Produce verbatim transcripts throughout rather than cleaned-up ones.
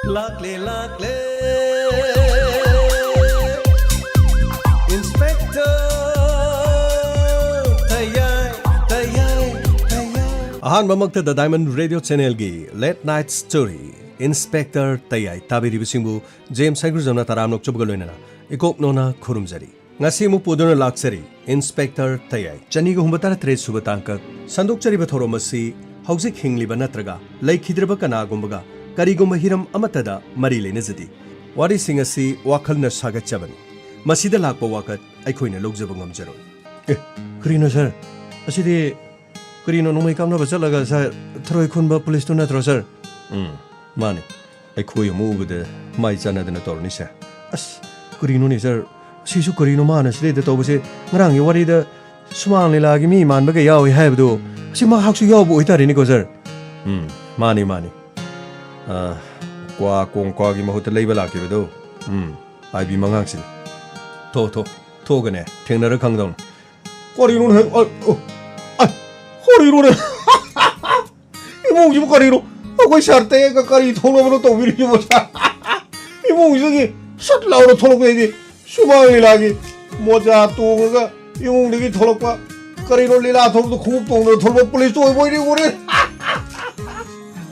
ꯂꯥꯛꯂꯦ, ꯂꯥꯛꯂꯦ, Inspector ꯇꯌꯥꯏ, ꯇꯌꯥꯏ, ꯇꯌꯥꯏ꯫ ꯑꯍꯥꯟꯕꯃꯛꯇ The Diamond Radio Channelꯒꯤ Late Night Story, Inspector Tayai ꯇꯥꯕꯤꯔꯤꯕꯁꯤꯡꯕꯨ ꯖꯦꯝꯁ ꯍꯩꯒ꯭ꯔꯨꯖꯝꯅ ꯇꯔꯥꯝꯅ ꯑꯣꯛꯆꯕꯒ ꯂꯣꯏꯅꯅ ꯏꯀꯣꯛ ꯅꯣꯅ ꯈꯨꯔꯨꯝꯖꯔꯤ꯫ ꯉꯁꯤ ꯑꯃꯨꯛ ꯄꯨꯗꯨꯅ ꯂꯥꯛꯆꯔꯤ Inspector ꯇꯌꯥꯏ꯫ ꯆꯅꯤꯒ ꯍꯨꯝꯐꯨꯇꯔꯥ ꯇꯔꯦꯠ ꯁꯨꯕ ꯇꯥꯡꯀꯛ꯫ ꯁꯟꯗꯣꯛꯆꯔꯤꯕ ꯊꯧꯔꯝ ꯑꯁꯤ ꯍꯧꯖꯤꯛ ꯍꯤꯡꯂꯤꯕ ꯅꯠꯇ꯭ꯔꯒ ꯂꯩꯈꯤꯗ꯭ꯔꯕ ꯀꯅꯥꯒꯨꯝꯕꯒ ꯀꯔꯤꯒꯨꯝꯕ ꯍꯤꯔꯝ ꯑꯃꯠꯇꯗ ꯃꯔꯤ ꯂꯩꯅꯖꯗꯦ꯫ ꯋꯥꯔꯤꯁꯤꯡ ꯑꯁꯤ ꯋꯥꯈꯜꯅ ꯁꯥꯒꯠꯆꯕꯅꯤ꯫ ꯃꯁꯤꯗ ꯂꯥꯛꯄ ꯋꯥꯀꯠ ꯑꯩꯈꯣꯏꯅ ꯂꯧꯖꯕ ꯉꯝꯖꯔꯣꯏ꯫ ꯑꯦ, ꯀꯔꯤꯅꯣ ꯁꯥꯔ? ꯑꯁꯤꯗꯤ ꯀꯔꯤꯅꯣ, ꯅꯣꯡꯃꯩ ꯀꯥꯞꯅꯕ ꯆꯠꯂꯒ ꯁꯥꯔ, ꯊꯔꯣꯏ ꯈꯨꯟꯕ ꯄꯨꯂꯤꯁꯇꯨ ꯅꯠꯇ꯭ꯔꯣ ꯁꯥꯔ? ꯎꯝ, ꯃꯥꯅꯤ꯫ ꯑꯩꯈꯣꯏ ꯑꯃꯨꯛ ꯎꯕꯗ ꯃꯥꯏ ꯆꯥꯟꯅꯗꯅ ꯇꯧꯔꯅꯤ ꯁꯥꯔ꯫ ꯑꯁ, ꯀꯔꯤꯅꯣꯅꯦ ꯁꯥꯔ? ꯁꯤꯁꯨ ꯀꯔꯤꯅꯣ ꯃꯥꯅ ꯁꯤꯗꯩꯗ ꯇꯧꯕꯁꯦ? ꯉꯔꯥꯡꯒꯤ ꯋꯥꯔꯤꯗ ꯁꯨꯃꯥꯡ ꯂꯤꯂꯥꯒꯤ ꯃꯤ ꯃꯥꯟꯕꯒ ꯌꯥꯎꯏ ꯍꯥꯏꯕꯗꯨ ꯑꯁꯤ ꯃꯍꯥꯛꯁꯨ ꯌꯥꯎꯕ ꯑꯣꯏꯇꯥꯔꯦꯅꯦꯀꯣ ꯁꯥꯔ? ꯎꯝ, ꯃꯥꯅꯤ, ꯃꯥꯅꯤ꯫ ꯑ, ꯀ꯭ꯋꯥ ꯀꯣꯡ ꯀ꯭ꯋꯥꯒꯤ ꯃꯍꯨꯠꯇ ꯂꯩꯕ ꯂꯥꯛꯈꯤꯕꯗꯣ꯫ ꯎꯝ, ꯑꯥꯏꯕꯤ ꯃꯉꯥꯡꯁꯤꯅꯤ꯫ ꯊꯣꯛ, ꯊꯣꯛ, ꯊꯣꯛꯑꯒꯅꯦ ꯊꯦꯡꯅꯔ ꯈꯪꯗꯧꯅꯤ꯫ ꯀꯔꯤꯅꯣꯅꯦ? ꯑ, ꯑ, ꯑ, ꯀꯔꯤꯅꯣꯅꯦ? ꯏꯃꯨꯡꯁꯤꯕꯨ ꯀꯔꯤꯅꯣ? ꯑꯩꯈꯣꯏ ꯁꯥꯔ ꯇꯌꯥꯏꯒ ꯀꯔꯤ ꯊꯣꯛꯅꯕꯅꯣ ꯇꯧꯕꯤꯔꯤꯁꯤꯕꯣ, ꯁꯥꯔ? ꯏꯃꯨꯡꯁꯤꯗꯒꯤ ꯁꯠ ꯂꯥꯎꯅ ꯊꯣꯛꯂꯛꯄꯗꯩꯗꯤ ꯁꯨꯃꯥꯡ ꯂꯤꯂꯥꯒꯤ ꯃꯣꯖꯥ ꯇꯣꯡꯉꯒ ꯏꯃꯨꯡꯗꯒꯤ ꯊꯣꯛꯂꯛꯄ, ꯀꯔꯤꯅꯣ, ꯂꯤꯂꯥ ꯊꯣꯛꯄꯗ ꯈꯣꯡꯎꯞ ꯇꯣꯡꯗꯅ ꯊꯣꯛꯂꯛꯄ ꯄꯨꯂꯤꯁꯇꯨ ꯑꯣꯏꯕ ꯑꯣꯏꯔꯦ, ꯑꯣꯏꯔꯦ꯫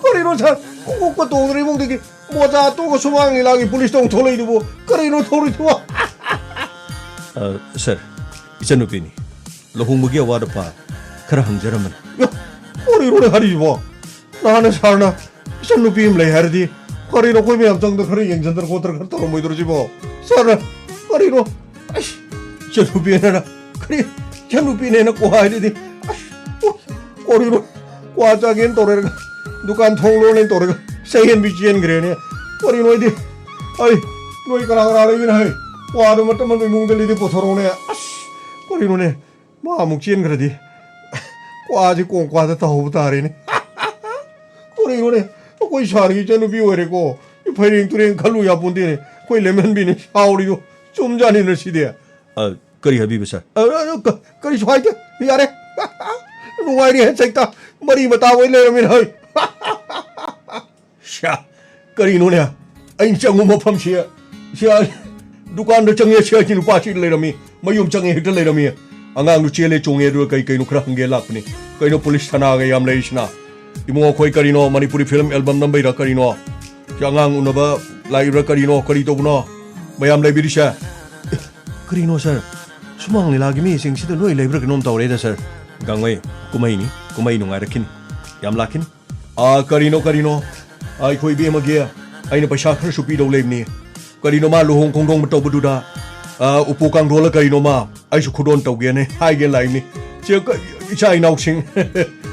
ꯀꯔꯤꯅꯣ, ꯁꯥꯔ? ꯈꯣꯡꯎꯞꯀ ꯇꯣꯡꯗꯅ ꯏꯃꯨꯡꯗꯒꯤ ꯃꯣꯖꯥ ꯇꯣꯛꯑꯒ ꯁꯨꯃꯥꯡ ꯂꯤꯂꯥꯒꯤ ꯄꯨꯂꯤꯁꯇ ꯑꯃꯨꯛ ꯊꯣꯛꯂꯛꯏꯗꯨꯕꯨ ꯀꯔꯤꯅꯣ ꯊꯣꯛꯂꯛꯏꯗꯨꯕꯣ? ꯑ, ꯁꯥꯔ, ꯏꯆꯟꯅꯨꯄꯤꯅꯤ꯫ ꯂꯨꯍꯣꯡꯕꯒꯤ ꯑꯋꯥꯠ ꯑꯄꯥ ꯈꯔ ꯍꯪꯖꯔꯝꯕꯅꯤ꯫ ꯌꯣ, ꯀꯔꯤꯅꯣꯅꯦ ꯍꯥꯏꯔꯤꯁꯤꯕꯣ? ꯅꯍꯥꯟꯅ ꯁꯥꯔꯅ ꯏꯆꯟꯅꯨꯄꯤ ꯑꯃ ꯂꯩ ꯍꯥꯏꯔꯗꯤ ꯀꯔꯤꯅꯣ ꯑꯩꯈꯣꯏ ꯃꯌꯥꯝ ꯆꯪꯗ ꯈꯔ ꯌꯦꯡꯁꯤꯟꯗꯅ ꯈꯣꯠꯇꯅ ꯈꯔ ꯇꯧꯔꯝꯃꯣꯏꯗ꯭ꯔꯣ ꯁꯤꯕꯣ? ꯁꯥꯔꯅ ꯀꯔꯤꯅꯣ? ꯑꯩꯁ, ꯏꯆꯟꯅꯨꯄꯤꯅꯦꯅ ꯀꯔꯤ? ꯏꯆꯟꯅꯨꯄꯤꯅꯦꯅ ꯀꯣ ꯍꯥꯏꯗꯨꯗꯤ? ꯑꯁ, ꯀꯔꯤꯅꯣ? ꯀ꯭ꯋꯥ ꯆꯥꯒꯦꯅ ꯇꯧꯔꯦꯒ, ꯗꯨꯀꯥꯟ ꯊꯣꯡ ꯂꯣꯜꯂꯦꯅ ꯇꯧꯔꯦꯒ, ꯆꯌꯦꯟꯕꯤ ꯆꯦꯟꯈ꯭ꯔꯦꯅꯦ꯫ ꯀꯔꯤꯅꯣ ꯑꯩꯗꯤ? ꯑꯩ, ꯅꯣꯏ ꯀꯅꯥ ꯀꯅꯥ ꯂꯩꯕꯅꯣ ꯍꯥꯏ? ꯀ꯭ꯋꯥꯗꯣ ꯃꯇꯝ ꯑꯃ ꯏꯃꯨꯡꯗ ꯂꯩꯗꯤ ꯄꯨꯊꯣꯔꯛꯎꯅꯦ꯫ ꯑꯁ, ꯀꯔꯤꯅꯣꯅꯦ? ꯃꯥ ꯑꯃꯨꯛ ꯆꯦꯟꯈ꯭ꯔꯗꯤ? ꯀ꯭ꯋꯥꯁꯦ ꯀꯣꯡ ꯀ꯭ꯋꯥꯗ ꯇꯧꯍꯧꯕ ꯇꯥꯔꯦꯅꯦ꯫ ꯀꯔꯤꯅꯣꯅꯦ? ꯑꯩꯈꯣꯏ ꯁꯥꯔꯒꯤ ꯏꯆꯟꯅꯨꯄꯤ ꯑꯣꯏꯔꯦꯀꯣ꯫ ꯐꯩꯔꯦꯡ ꯇꯨꯔꯦꯡ ꯈꯜꯂꯨ ꯌꯥꯄꯣꯟꯇꯦꯅꯦ꯫ ꯑꯩꯈꯣꯏ ꯂꯦꯝꯍꯟꯕꯤꯅꯦ ꯁꯥꯎꯔꯤꯗꯣ꯫ ꯆꯨꯝꯖꯥꯠꯅꯤꯅ ꯁꯤꯗꯤ꯫ ꯑ, ꯀꯔꯤ ꯍꯥꯏꯕꯤꯕ, ꯁꯥꯔ? ꯑ, ꯑ, ꯀ-, ꯀꯔꯤꯁꯨ ꯍꯥꯏꯗꯦ꯫ ꯌꯥꯔꯦ꯫ ꯅꯨꯡꯉꯥꯏꯔꯤ ꯍꯦ ꯁꯩꯇ꯫ ꯃꯔꯤ ꯃꯇꯥ ꯑꯣꯏ ꯂꯩꯔꯝꯃꯤꯅ ꯍꯩ꯫ ꯁ꯭ꯌꯥ, ꯀꯔꯤꯅꯣꯅꯦ? ꯑꯩꯅ ꯆꯪꯉꯨ ꯃꯐꯝꯁꯤ, ꯁꯤ ꯗꯨꯀꯥꯟꯗ ꯆꯪꯉꯦ, ꯁꯤ ꯑꯩꯒꯤ ꯅꯨꯄꯥꯁꯤ ꯂꯩꯔꯝꯃꯤ, ꯃꯌꯨꯝ ꯆꯪꯉꯦ ꯍꯦꯛꯇ ꯂꯩꯔꯝꯃꯤ꯫ ꯑꯉꯥꯡꯗꯨ ꯆꯦꯜꯂꯦ ꯆꯣꯡꯉꯦ, ꯑꯗꯨꯒ ꯀꯩ ꯀꯩꯅꯣ ꯈꯔ ꯍꯪꯒꯦ ꯂꯥꯛꯄꯅꯤ꯫ ꯀꯩꯅꯣ ꯄꯨꯂꯤꯁ ꯊꯥꯅꯥꯒ ꯌꯥꯝ ꯂꯩꯔꯤꯁꯤꯅ? ꯏꯕꯨꯡꯉꯣ, ꯑꯩꯈꯣꯏ ꯀꯔꯤꯅꯣ, ꯃꯅꯤꯄꯨꯔꯤ ꯐꯤꯂꯝ ꯑꯦꯜꯕꯝ ꯅꯝꯕꯩꯔꯥ ꯀꯔꯤꯅꯣ? ꯁꯤ ꯑꯉꯥꯡ ꯎꯅꯕ ꯂꯥꯛꯏꯕ꯭ꯔꯥ ꯀꯔꯤꯅꯣ? ꯀꯔꯤ ꯇꯧꯕꯅꯣ ꯃꯌꯥꯝ ꯂꯩꯕꯤꯔꯤꯁꯦ? ꯑꯦ, ꯀꯔꯤꯅꯣ ꯁꯥꯔ? ꯁꯨꯃꯥꯡ ꯂꯤꯂꯥꯒꯤ ꯃꯤꯁꯤꯡꯁꯤꯗ ꯂꯣꯏ ꯂꯩꯕ꯭ꯔꯥ ꯀꯩꯅꯣꯝ ꯇꯧꯔꯦꯗ ꯁꯥꯔ꯫ ꯒꯥꯡꯃꯩ, ꯀꯨꯝꯍꯩꯅꯤ, ꯀꯨꯝꯍꯩ ꯅꯨꯡꯉꯥꯏꯔꯛꯈꯤꯅꯤ, ꯌꯥꯝ ꯂꯥꯛꯈꯤꯅꯤ꯫ ꯑꯥ, ꯀꯔꯤꯅꯣ, ꯀꯔꯤꯅꯣ? ꯑꯥ, ꯑꯩꯈꯣꯏ ꯏꯕꯦꯝꯃꯒꯤ ꯑꯩꯅ ꯄꯩꯁꯥ ꯈꯔꯁꯨ ꯄꯤꯗꯧ ꯂꯩꯕꯅꯤ꯫ ꯀꯔꯤꯅꯣ ꯃꯥ ꯂꯨꯍꯣꯡ ꯈꯣꯡꯗꯣꯡꯕ ꯇꯧꯕꯗꯨꯗ, ꯑꯥ, ꯎꯄꯨ ꯀꯥꯡꯊꯣꯜꯂ ꯀꯔꯤꯅꯣ ꯃꯥ ꯑꯩꯁꯨ ꯈꯨꯗꯣꯟ ꯇꯧꯒꯦꯅ ꯍꯥꯏꯒꯦ ꯂꯥꯛꯏꯕꯅꯤ꯫ ꯁꯤ ꯀ-, ꯏꯆꯥ ꯏꯅꯥꯎꯁꯤꯡ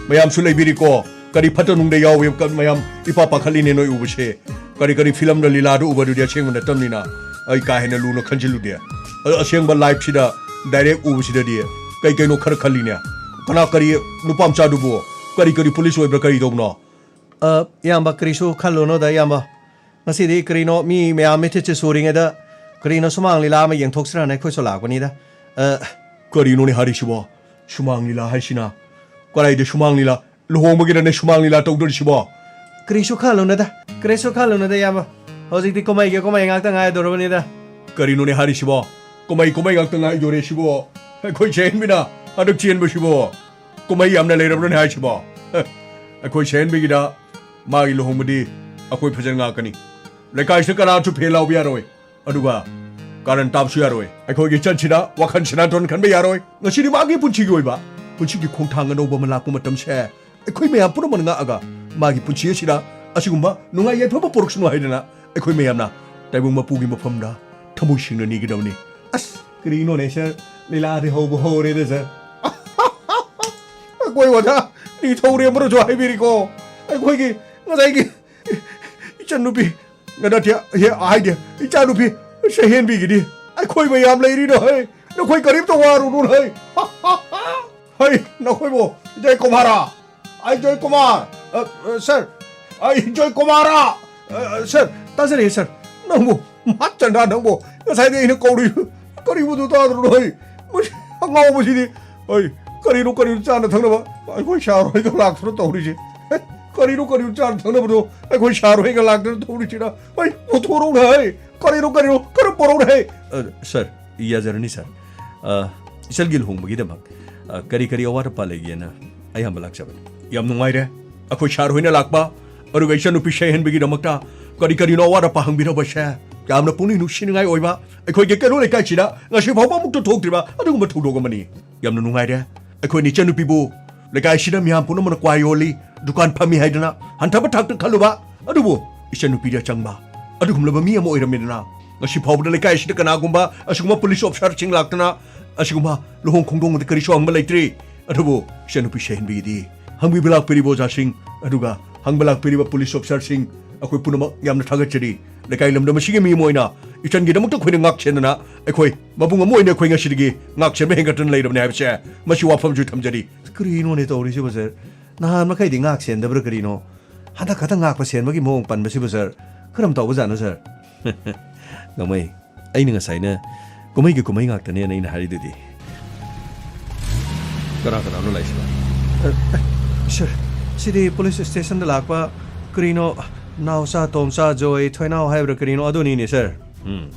ꯃꯌꯥꯝꯁꯨ ꯂꯩꯕꯤꯔꯤꯀꯣ꯫ ꯀꯔꯤ ꯐꯠꯇ ꯅꯨꯡꯗ ꯌꯥꯎꯋꯦ ꯀ-, ꯃꯌꯥꯝ ꯏꯄꯥ ꯄꯥꯈꯠꯂꯤꯅꯦ ꯅꯣꯏ ꯎꯕꯁꯦ꯫ ꯀꯔꯤ ꯀꯔꯤ ꯐꯤꯂꯝꯗ ꯂꯤꯂꯥꯗ ꯎꯕꯗꯨꯗꯤ ꯑꯁꯦꯡꯕ ꯅꯠꯇꯕꯅꯤꯅ ꯑꯩ ꯀꯥ ꯍꯦꯟꯅ ꯂꯨꯅ ꯈꯟꯖꯤꯜꯂꯨꯗꯦ꯫ ꯑ-, ꯑꯁꯦꯡꯕ ꯂꯥꯏꯐꯁꯤꯗ ꯗꯥꯏꯔꯦꯛ ꯎꯕꯁꯤꯗꯗꯤ ꯀꯩ ꯀꯩꯅꯣ ꯈꯔ ꯈꯜꯂꯤꯅꯦ꯫ ꯀꯅꯥ ꯀꯔꯤ ꯅꯨꯄꯥ ꯃꯆꯥꯗꯨꯕꯨ ꯀꯔꯤ ꯀꯔꯤ ꯄꯨꯂꯤꯁ ꯑꯣꯏꯕ꯭ꯔꯥ ꯀꯔꯤ ꯇꯧꯕꯅꯣ? ꯑ, ꯏꯌꯥꯝꯕ, ꯀꯔꯤꯁꯨ ꯈꯜꯂꯨꯅꯨꯗ, ꯏꯌꯥꯝꯕ꯫ ꯉꯁꯤꯗꯤ ꯀꯔꯤꯅꯣ ꯃꯤ ꯃꯌꯥꯝ ꯃꯤꯠꯊꯤꯠꯁꯦ ꯁꯨꯔꯤꯉꯩꯗ ꯀꯔꯤꯅꯣ ꯁꯨꯃꯥꯡ ꯂꯤꯂꯥ ꯑꯃ ꯌꯦꯡꯊꯣꯛꯁꯤꯔꯥꯅ ꯑꯩꯈꯣꯏꯁꯨ ꯂꯥꯛꯄꯅꯤꯗ꯫ ꯑ, ꯀꯔꯤꯅꯣꯅꯦ ꯍꯥꯏꯔꯤꯁꯤꯕꯣ? ꯁꯨꯃꯥꯡ ꯂꯤꯂꯥ ꯍꯥꯏꯁꯤꯅ? ꯀꯗꯥꯏꯗ ꯁꯨꯃꯥꯡ ꯂꯤꯂꯥ? ꯂꯨꯍꯣꯡꯕꯒꯤꯔꯅꯦ ꯁꯨꯃꯥꯡ ꯂꯤꯂꯥ ꯇꯧꯗꯣꯔꯤꯁꯤꯕꯣ? ꯀꯔꯤꯁꯨ ꯈꯜꯂꯨꯅꯨꯗ, ꯀꯔꯤꯁꯨ ꯈꯜꯂꯨꯅꯨꯗ, ꯏꯌꯥꯝꯕ꯫ ꯍꯧꯖꯤꯛꯇꯤ ꯀꯨꯝꯍꯩꯒꯤ ꯀꯨꯝꯍꯩ ꯉꯥꯛꯇ ꯉꯥꯏꯗꯧꯔꯕꯅꯤꯗ꯫ ꯀꯔꯤꯅꯣꯅꯦ ꯍꯥꯏꯔꯤꯁꯤꯕꯣ? ꯀꯨꯝꯍꯩ, ꯀꯨꯝꯍꯩ ꯉꯥꯛꯇ ꯉꯥꯏꯗꯣꯔꯦ ꯁꯤꯕꯣ? ꯑꯩꯈꯣꯏ ꯁꯦꯟꯕꯤꯅ ꯍꯟꯗꯛ ꯆꯦꯟꯕꯁꯤꯕꯣ? ꯀꯨꯝꯍꯩ ꯌꯥꯝꯅ ꯂꯩꯔꯕ꯭ꯔꯅꯦ ꯍꯥꯏꯁꯤꯕꯣ? ꯍꯦ, ꯑꯩꯈꯣꯏ ꯁꯦꯟꯕꯤꯒꯤꯗ ꯃꯥꯒꯤ ꯂꯨꯍꯣꯡꯕꯗꯤ ꯑꯩꯈꯣꯏ ꯐꯖꯅ ꯉꯥꯛꯀꯅꯤ꯫ ꯂꯩꯀꯥꯏꯁꯤꯗ ꯀꯅꯥꯁꯨ ꯐꯦꯜ ꯂꯥꯎꯕ ꯌꯥꯔꯣꯏ꯫ ꯑꯗꯨꯒ ꯀꯥꯔꯟ ꯇꯥꯕꯁꯨ ꯌꯥꯔꯣꯏ꯫ ꯑꯩꯈꯣꯏꯒꯤ ꯏꯆꯟꯁꯤꯅ ꯋꯥꯈꯜ ꯁꯦꯔꯥꯟ ꯇꯨꯔꯥꯟ ꯈꯟꯕ ꯌꯥꯔꯣꯏ꯫ ꯉꯁꯤꯗꯤ ꯃꯥꯒꯤ ꯄꯨꯟꯁꯤꯒꯤ ꯑꯣꯏꯕ, ꯄꯨꯟꯁꯤꯒꯤ ꯈꯣꯡꯊꯥꯡ ꯑꯅꯧꯕ ꯑꯃ ꯂꯥꯛꯄ ꯃꯇꯝꯁꯦ, ꯑꯩꯈꯣꯏ ꯃꯌꯥꯝ ꯄꯨꯝꯅꯃꯛꯅ ꯉꯥꯛꯑꯒ ꯃꯥꯒꯤ ꯄꯨꯟꯁꯤ ꯑꯁꯤꯗ ꯑꯁꯤꯒꯨꯝꯕ ꯅꯨꯡꯉꯥꯏ ꯌꯥꯏꯐꯕ ꯄꯨꯔꯛꯁꯅꯨ ꯍꯥꯏꯗꯅ ꯑꯩꯈꯣꯏ ꯃꯌꯥꯝꯅ ꯇꯥꯏꯕꯪ ꯃꯄꯨꯒꯤ ꯃꯐꯝꯗ ꯊꯃꯣꯏ ꯁꯦꯡꯅ ꯅꯤꯒꯗꯕꯅꯤ꯫ ꯑꯁ, ꯀꯔꯤꯅꯣꯅꯦ ꯁꯥꯔ, ꯂꯤꯂꯥꯗꯤ ꯍꯧꯕ ꯍꯧꯔꯦꯗ ꯁꯥꯔ꯫ ꯑꯩꯈꯣꯏ ꯑꯣꯖꯥ ꯅꯤꯡꯊꯧꯔꯦꯝꯕꯅꯁꯨ ꯍꯥꯏꯕꯤꯔꯤꯀꯣ, ꯑꯩꯈꯣꯏꯒꯤ ꯉꯁꯥꯏꯒꯤ ꯏꯆꯟꯅꯨꯄꯤ, ꯅꯠꯇꯦ, ꯍꯦ, ꯍꯥꯏꯗꯦ, ꯏꯆꯥꯅꯨꯄꯤ ꯁꯍꯦꯟꯕꯤꯒꯤꯗꯤ ꯑꯩꯈꯣꯏ ꯃꯌꯥꯝ ꯂꯩꯔꯤꯅꯣ ꯍꯩ, ꯅꯈꯣꯏ ꯀꯔꯤꯝꯇ ꯋꯥꯔꯨꯅꯨ ꯍꯩ꯫ ꯍꯩ, ꯅꯈꯣꯏꯕꯨ, ꯖꯣꯏ ꯀꯨꯃꯥꯔ, ꯑꯩ ꯖꯣꯏ ꯀꯨꯃꯥꯔ, ꯑ, ꯑ, ꯁꯥꯔ, ꯑꯩ ꯖꯣꯏ ꯀꯨꯃꯥꯔ, ꯑ, ꯑ, ꯁꯥꯔ, ꯇꯥꯖꯔꯦ ꯁꯥꯔ, ꯅꯪꯕꯨ, ꯃꯍꯥꯛꯆꯟꯗ꯭ꯔ ꯅꯪꯕꯨ, ꯉꯁꯥꯏꯗꯩ ꯑꯩꯅ ꯀꯧꯔꯤ, ꯀꯔꯤꯕꯨꯗꯨ ꯇꯥꯗ꯭ꯔꯣ ꯍꯩ? ꯃꯁꯤ ꯑꯉꯥꯎꯕꯁꯤꯗꯤ, ꯍꯩ, ꯀꯔꯤꯅꯣ, ꯀꯔꯤꯅꯣ ꯆꯥꯅ ꯊꯛꯅꯕ? ꯑꯩꯈꯣꯏ ꯁꯥꯔ ꯍꯣꯏꯒ ꯂꯥꯛꯇꯅ ꯇꯧꯔꯤꯁꯦ꯫ ꯍꯦ, ꯀꯔꯤꯅꯣ, ꯀꯔꯤꯅꯣ ꯆꯥꯅ ꯊꯛꯅꯕꯗꯣ? ꯑꯩꯈꯣꯏ ꯁꯥꯔ ꯍꯣꯏꯒ ꯂꯥꯛꯇꯅ ꯇꯧꯔꯤꯁꯤꯅ꯫ ꯑꯩ ꯄꯨꯊꯣꯔꯛꯎꯅꯦ, ꯍꯩ꯫ ꯀꯔꯤꯅꯣ, ꯀꯔꯤꯅꯣ, ꯈꯔ ꯄꯣꯔꯛꯎꯅꯦ, ꯍꯩ꯫ ꯑ, ꯁꯥꯔ, ꯌꯥꯖꯔꯅꯤ, ꯁꯥꯔ꯫ ꯑ, ꯏꯆꯜꯒꯤ ꯂꯨꯍꯣꯡꯕꯒꯤꯗꯃꯛ, ꯑ, ꯀꯔꯤ ꯀꯔꯤ ꯑꯋꯥꯠ ꯑꯄꯥ ꯂꯩꯒꯦꯅ ꯑꯌꯥꯝꯕ ꯂꯥꯛꯆꯕꯅꯤ꯫ ꯌꯥꯝ ꯅꯨꯡꯉꯥꯏꯔꯦ꯫ ꯑꯩꯈꯣꯏ ꯁꯥꯔ ꯍꯣꯏꯅ ꯂꯥꯛꯄ, ꯑꯗꯨꯒ ꯏꯆꯟꯅꯨꯄꯤ ꯁꯩꯍꯦꯟꯕꯤꯒꯤꯗꯃꯛꯇ ꯀꯔꯤ ꯀꯔꯤꯅꯣ ꯑꯋꯥꯠ ꯑꯄꯥ ꯍꯪꯕꯤꯔꯕꯁꯦ꯫ ꯌꯥꯝꯅ ꯄꯨꯛꯅꯤꯡ ꯅꯨꯡꯁꯤꯅꯤꯡꯉꯥꯏ ꯑꯣꯏꯕ, ꯑꯩꯈꯣꯏꯒꯤ ꯀꯩꯔꯣꯜ ꯂꯩꯀꯥꯏꯁꯤꯗ ꯉꯁꯤ ꯐꯥꯎꯕ ꯑꯃꯨꯛꯇ ꯊꯣꯛꯇ꯭ꯔꯤꯕ ꯑꯗꯨꯒꯨꯝꯕ ꯊꯧꯗꯣꯛ ꯑꯃꯅꯤ꯫ ꯌꯥꯝꯅ ꯅꯨꯡꯉꯥꯏꯔꯦ꯫ ꯑꯩꯈꯣꯏꯅ ꯏꯆꯟꯅꯨꯄꯤꯕꯨ ꯂꯩꯀꯥꯏꯁꯤꯗ ꯃꯤꯌꯥꯝ ꯄꯨꯝꯅꯃꯛꯅ ꯀ꯭ꯋꯥ ꯌꯣꯜꯂꯤ, ꯗꯨꯀꯥꯟ ꯐꯝꯃꯤ ꯍꯥꯏꯗꯅ ꯍꯟꯊꯕ ꯊꯥꯛꯇ ꯈꯜꯂꯨꯕ, ꯑꯗꯨꯕꯨ ꯏꯆꯟꯅꯨꯄꯤꯗ ꯆꯪꯕ ꯑꯗꯨꯒꯨꯝꯂꯕ ꯃꯤ ꯑꯃ ꯑꯣꯏꯔꯝꯃꯤꯗꯅ꯫ ꯉꯁꯤ ꯐꯥꯎꯕꯗ ꯂꯩꯀꯥꯏ ꯑꯁꯤꯗ ꯀꯅꯥꯒꯨꯝꯕ ꯑꯁꯤꯒꯨꯝꯕ ꯄꯨꯂꯤꯁ ꯑꯣꯐꯤꯁꯥꯔꯁꯤꯡ ꯂꯥꯛꯇꯅ ꯑꯁꯤꯒꯨꯝꯕ ꯂꯨꯍꯣꯡ ꯈꯣꯡꯗꯣꯡꯕꯗ ꯀꯔꯤꯁꯨ ꯍꯪꯕ ꯂꯩꯇ꯭ꯔꯤ꯫ ꯑꯗꯨꯕꯨ ꯏꯆꯟꯅꯨꯄꯤ ꯁꯦꯍꯟꯕꯤꯒꯤꯗꯤ ꯍꯪꯕꯤꯕ ꯂꯥꯛꯄꯤꯔꯤꯕ ꯑꯣꯖꯥꯁꯤꯡ, ꯑꯗꯨꯒ ꯍꯪꯕ ꯂꯥꯛꯄꯤꯔꯤꯕ ꯄꯨꯂꯤꯁ ꯑꯣꯐꯤꯁꯥꯔꯁꯤꯡ, ꯑꯩꯈꯣꯏ ꯄꯨꯝꯅꯃꯛ ꯌꯥꯝꯅ ꯊꯥꯒꯠꯆꯔꯤ꯫ ꯂꯩꯀꯥꯏ ꯂꯝꯗꯝ ꯑꯁꯤꯒꯤ ꯃꯤ ꯑꯃ ꯑꯣꯏꯅ ꯏꯆꯟꯒꯤꯗꯃꯛꯇ ꯑꯩꯈꯣꯏꯅ ꯉꯥꯛ ꯁꯦꯟꯗꯅ, ꯑꯩꯈꯣꯏ ꯃꯕꯨꯡ ꯑꯃ ꯑꯣꯏꯅ ꯑꯩꯈꯣꯏ ꯉꯁꯤꯗꯒꯤ ꯉꯥꯛ ꯁꯦꯟꯕ ꯍꯦꯟꯒꯠꯇꯨꯅ ꯂꯩꯔꯕꯅꯤ ꯍꯥꯏꯕꯁꯦ, ꯃꯁꯤ ꯋꯥꯐꯝꯁꯨ ꯊꯝꯖꯔꯤ꯫ ꯀꯔꯤꯅꯣꯅꯦ ꯇꯧꯔꯤꯁꯤꯕꯣ, ꯁꯥꯔ? ꯅꯍꯥꯟ ꯃꯈꯩꯗꯤ ꯉꯥꯛ ꯁꯦꯟꯗꯕ꯭ꯔꯥ ꯀꯔꯤꯅꯣ? ꯍꯟꯗꯛ ꯈꯛꯇ ꯉꯥꯛꯄ ꯁꯦꯟꯕꯒꯤ ꯃꯑꯣꯡ ꯄꯟꯕꯁꯤꯕꯨ, ꯁꯥꯔ, ꯀꯔꯝ ꯇꯧꯕꯖꯥꯠꯅꯣ, ꯁꯥꯔ? ꯅꯣꯡꯃꯩ, ꯑꯩꯅ ꯉꯁꯥꯏꯅ ꯀꯨꯝꯍꯩꯒꯤ ꯀꯨꯝꯍꯩ ꯉꯥꯛꯇꯅꯦꯅ ꯑꯩꯅ ꯍꯥꯏꯔꯤꯗꯨꯗꯤ꯫ ꯀꯅꯥ ꯀꯅꯥꯅꯣ ꯂꯥꯛꯏꯁꯤꯕꯣ? ꯑ, ꯑ, ꯁꯥꯔ, ꯁꯤꯗꯤ ꯄꯨꯂꯤꯁ ꯁ꯭ꯇꯦꯁꯟꯗ ꯂꯥꯛꯄ ꯀꯔꯤꯅꯣ, ꯅꯥꯎꯆꯥ, ꯇꯣꯝꯆꯥ, ꯖꯣꯏ, ꯊꯣꯏꯅꯥꯎ ꯍꯥꯏꯕ꯭ꯔꯥ ꯀꯔꯤꯅꯣ, ꯑꯗꯨꯅꯤꯅꯦ, ꯁꯥꯔ꯫ ꯎꯝ꯫